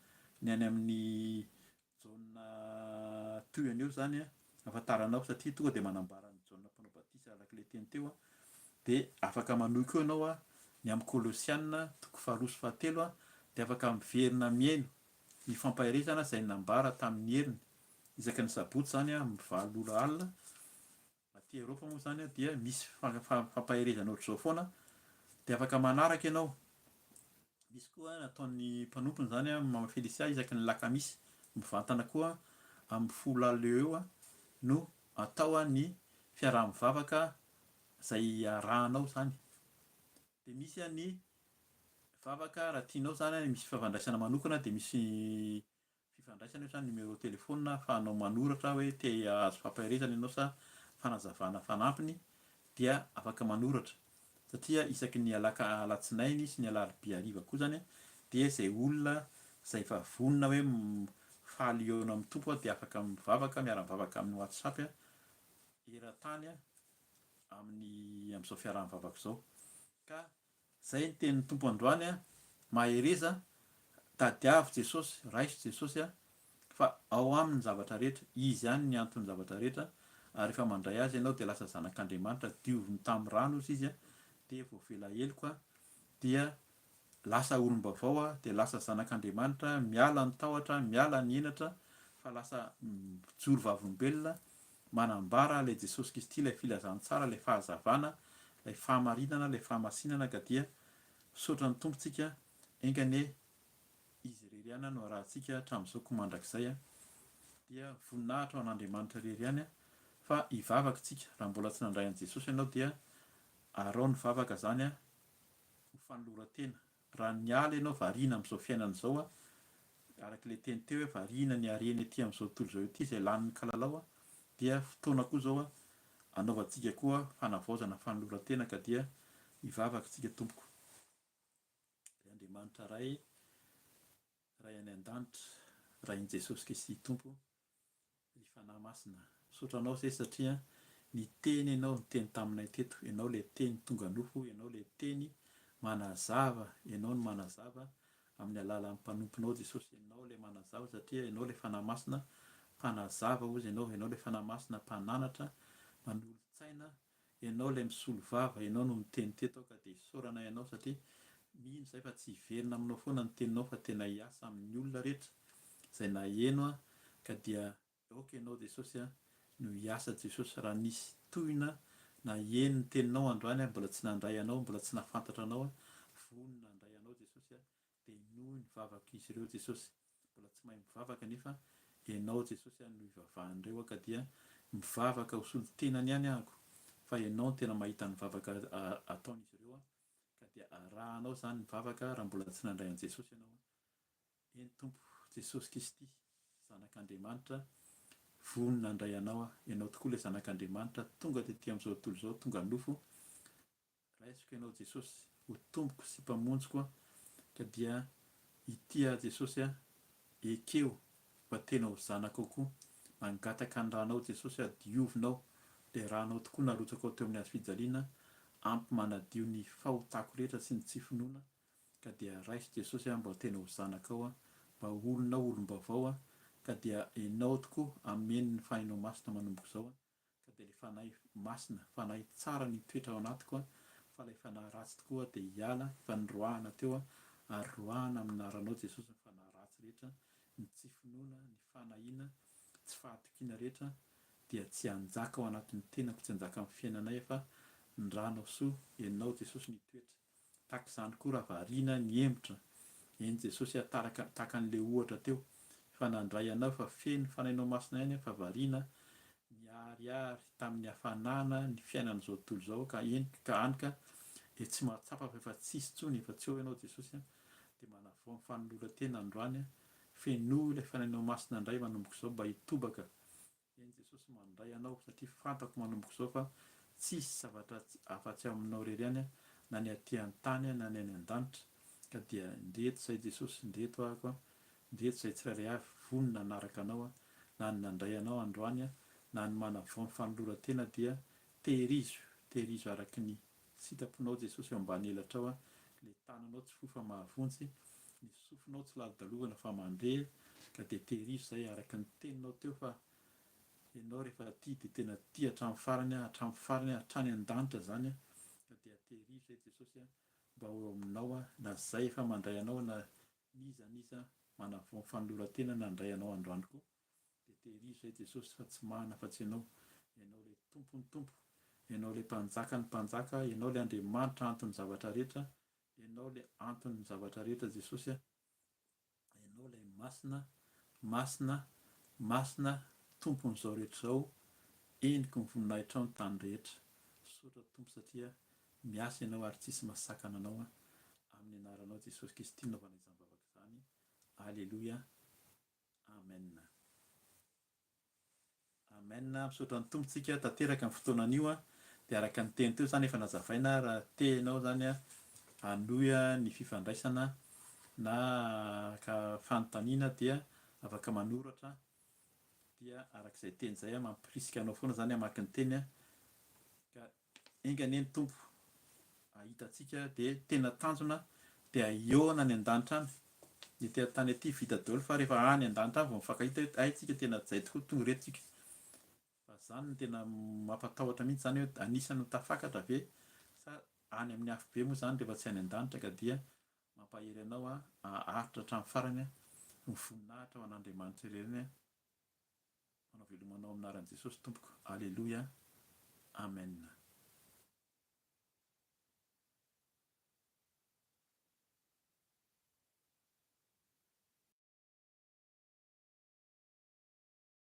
ny any amin'ny Jaona toy an'io izany ahafantaranao satria tonga dia manambara an'i Jaona mpanao batisa araka ilay teny teo dia afaka manohy koa ianao ny amin'ny Kolosiana toko faharoa sy fahatelo dia afaka miverina mihaino ny fampaherezana izay nambara tamin'ny heriny isaky ny sabotsy izany amin'ny 8 ora alina Aty Eropa moa izany dia misy fampaherezana ohatr'izao foana dia afaka manaraka ianao. Misy koa nataon'ny mpanompony izany Mama Felicia isaky ny lakamisy mivantana koa amin'ny 10 alina eo eo no atao ny fiaraha-mivavaka izay iarahanao izany. Dia misy ny vavaka raha tianao izany misy fifandraisana manokana dia misy Fifandraisana io sa numéro téléphone ahafahanao manoratra hoe te hahazo fampaherezana ianao sa fanazavana fanampiny dia afaka manoratra satria isaky ny alaka alatsinainy sy ny alarobia hariva koa zany dia izay olona izay efa vonona hoe faly hihaona amin'ny Tompo dia afaka mivavaka miara mivavaka amin'ny whatsapp eran-tany amin'ny amin'izao fiaraha-mivavaka izao ka Zay ny tenin'ny Tompo androany a, mahereza, tadiavo Jesosy, raiso Jesosy a, fa ao aminy ny zavatra rehetra, Izy ihany ny anton'ny zavatra rehetra, ary rehefa mandray Azy ianao dia lasa zanak'Andriamanitra, dioviny tamin'ny rano ozy Izy a, dia voavela heloka, dia lasa olom-baovao a, dia lasa zanak'Andriamanitra, miala ny tahotra, miala ny henatra, fa lasa mijoro vavolombelona, manambara ilay Jesosy Kristy, ilay filazantsara, ilay fahazavana, ilay fahamarinana, ilay fahamasinana ka dia misaotra ny Tompo tsika, enga anie Izy irery ihany no arahantsika hatramin'izao ko mandrakizay a! Dia voninahitra ho an'Andriamanitra irery ihany fa hivavaka tsika, raha mbola tsy nandray an'i Jesosy ianao dia araho ny vavaka zany a, ho fanoloran-tena. Raha niala ianao variana amin'izao fiainana izao a, araka ilay teny teo hoe variana ny harena ety amin'izao tontolo izao ety izay lanin'ny kalalao a, dia fotoana koa izao a, anaovantsika koa fanavaozana fanoloran-tena ka dia hivavaka isika tompoko. Ry Andriamanitra Ray, Ray any an-danitra, Rain'i Jesosy Kristy Tompo, Ry Fanahy Masina, misaotra Anao izay satria niteny Ianao, niteny taminay teto, Ianao ilay Teny tonga nofo, Ianao ilay Teny manazava, Ianao no manazava amin'ny alalan'ny mpanomponao Jesosy, Ianao ilay manazava satria Ianao ilay Fanahy Masina mpanazava hozy Ianao, Ianao ilay Fanahy Masina mpananatra, manolo-tsaina, Ianao ilay misolo vava, Ianao no niteny teto aho ka dia isaoranay Anao satria mino izahay fa tsy hiverina aminao foana ny teninao fa tena hiasa amin'ny olona rehetra izay naheno aho ka dia aoka Ianao Jesosy a no hiasa Jesosy raha nisy tohina naheno ny teninao androany aho mbola tsy nandray Anao mbola tsy nahafantatra Anao aho vonona handray Anao Jesosy a dia hinoy ny vavak'izy ireo Jesosy mbola tsy mahay mivavaka nefa Ianao Jesosy no ivavahan'ireo aho ka dia mivavaka ho solontenany ihany ahako fa Ianao no tena mahita ny vavaka ataon'izy ireo ka dia arahanao izany ny vavaka raha mbola tsy nandray an'i Jesosy ianao. Eny Tompo Jesosy Kristy Zanak'Andriamanitra vonona handray Anao aho. Ianao tokoa ilay Zanak'Andriamanitra tonga tety amin'izao tontolo izao tonga nofo. Raisiko Ianao Jesosy ho Tompoko sy Mpamonjiko aho ka dia ity aho Jesosy a, ekeo mba tena ho zanakao koa, mangataka ny ranao Jesosy a, diovinao le ranao tokoa narotsakao teo amin'ny hazo fijaliana, ampy manadio ny fahotako rehetra sy ny tsy finoana ka dia raiso Jesosy a mba ho tena ho zanakao aho, mba ho olonao olom-baovao aho ka dia Ianao tokoa ameno ny Fanahinao Masina manomboka izao a. Ka dia ilay fanahy masina, fanahy tsara ny hitoetra ao anatiko an, fa ilay fanahy ratsy tokoa dia hiala, efa noroahana teo an, ary roahana amin'ny anaranao Jesosy ny fanahy ratsy rehetra, ny tsy finoana, ny fanahiana, tsy fahatokiana rehetra dia tsy hanjaka ao anatin'ny tenako, tsy hanjaka amin'ny fiainanay fa ny ranao soa, Ianao Jesosy no hitoetra. Tahaka izany koa raha variana nihemotra. Eny Jesosy ah taraka tahaka an'le ohatra teo. Efa nandray anao efa feno Fanahinao Masina ihany fa variana niharihary tamin'ny hafanana ny fiainan'izao tontolo izao ka eny ka any ka dia tsy mahatsapa fa efa tsisy intsony efa tsy eo ianao Jesosy ah dia manavao ny fanoloran-tena androany ah fenoy ilay Fanahinao Masina indray manomboka izao mba hitobaka Eny Jesosy mandray anao satria fantako manomboka izao fa tsisy zavatra afa-tsy aminao irery ihany na ny aty an-tany na ny any an-danitra ka dia ndreto izay Jesosy ndreto ahako ndreto izay tsirairay avy vonona hanaraka anao na ny nandray anao androany na ny manavao ny fanoloran-tena dia tehirizo tehirizo araka ny Sitraponao Jesosy eo ambany elatrao le tananao tsy fohy fa mahavonjy, ny sofinao tsy lalodalovana fa mandre ka dia tehirizo zay araka ny teninao teo fa ianao rehefa tia dia tena tia hatramin'ny farany hatramin'ny farany hatrany an-danitra zany ka dia tehirizo zay Jesosy mba ho eo aminao na zay efa mandray anao na n'iza n'iza manavao ny fanoloran-tena nandray anao androany koa Dia tehirizo izay Jesosy fa tsy mahana afa-tsy Ianao. Ianao ilay Tompon'ny Tompo, Ianao ilay Mpanjakan'ny Mpanjaka, Ianao ilay Andriamanitra anton'ny zavatra rehetra, Ianao ilay anton'ny zavatra rehetra Jesosy a, Ianao ilay Masina, Masina, Masina, Tompon'izao rehetra izao, Heniky ny voninahitrao ny tany rehetra. Misaotra Tompo satria miasa Ianao ary tsisy mahasakana Anao. Amin'ny anaranao Jesosy Kristy naovana izany vavaka izany. Aleloia. Amen. Amen misaotra ny Tompo tsika tanteraka ny fotoana anio a dia araka ny teny teo zany efa nazavaina raha te ianao zany a hanohy ny fifandraisana na ka fanontaniana dia afaka manoratra dia araka izay teny izay a mampirisika anao foana zany hamaky ny teny a ka Enga anie ny Tompo hahita antsika dia tena tanjona dia hihaona any an-danitra any. Ny ety an-tany ety vita daholo fa rehefa any an-danitra any vao mifankahita hoe hay tsika tena jay tokoa tonga ireto tsika. Fa zany no tena mampatahotra mihitsy zany hoe anisan'ny ho tafakatra ve sa any amin'ny afobe moa zany rehefa tsy any an-danitra ka dia mampahery anao aho haharitra hatramin'ny farany ny voninahitra ho an'Andriamanitra irery ihany. Manao veloma anao amin'ny anaran'i Jesosy tompoko. Aleloia. Amen.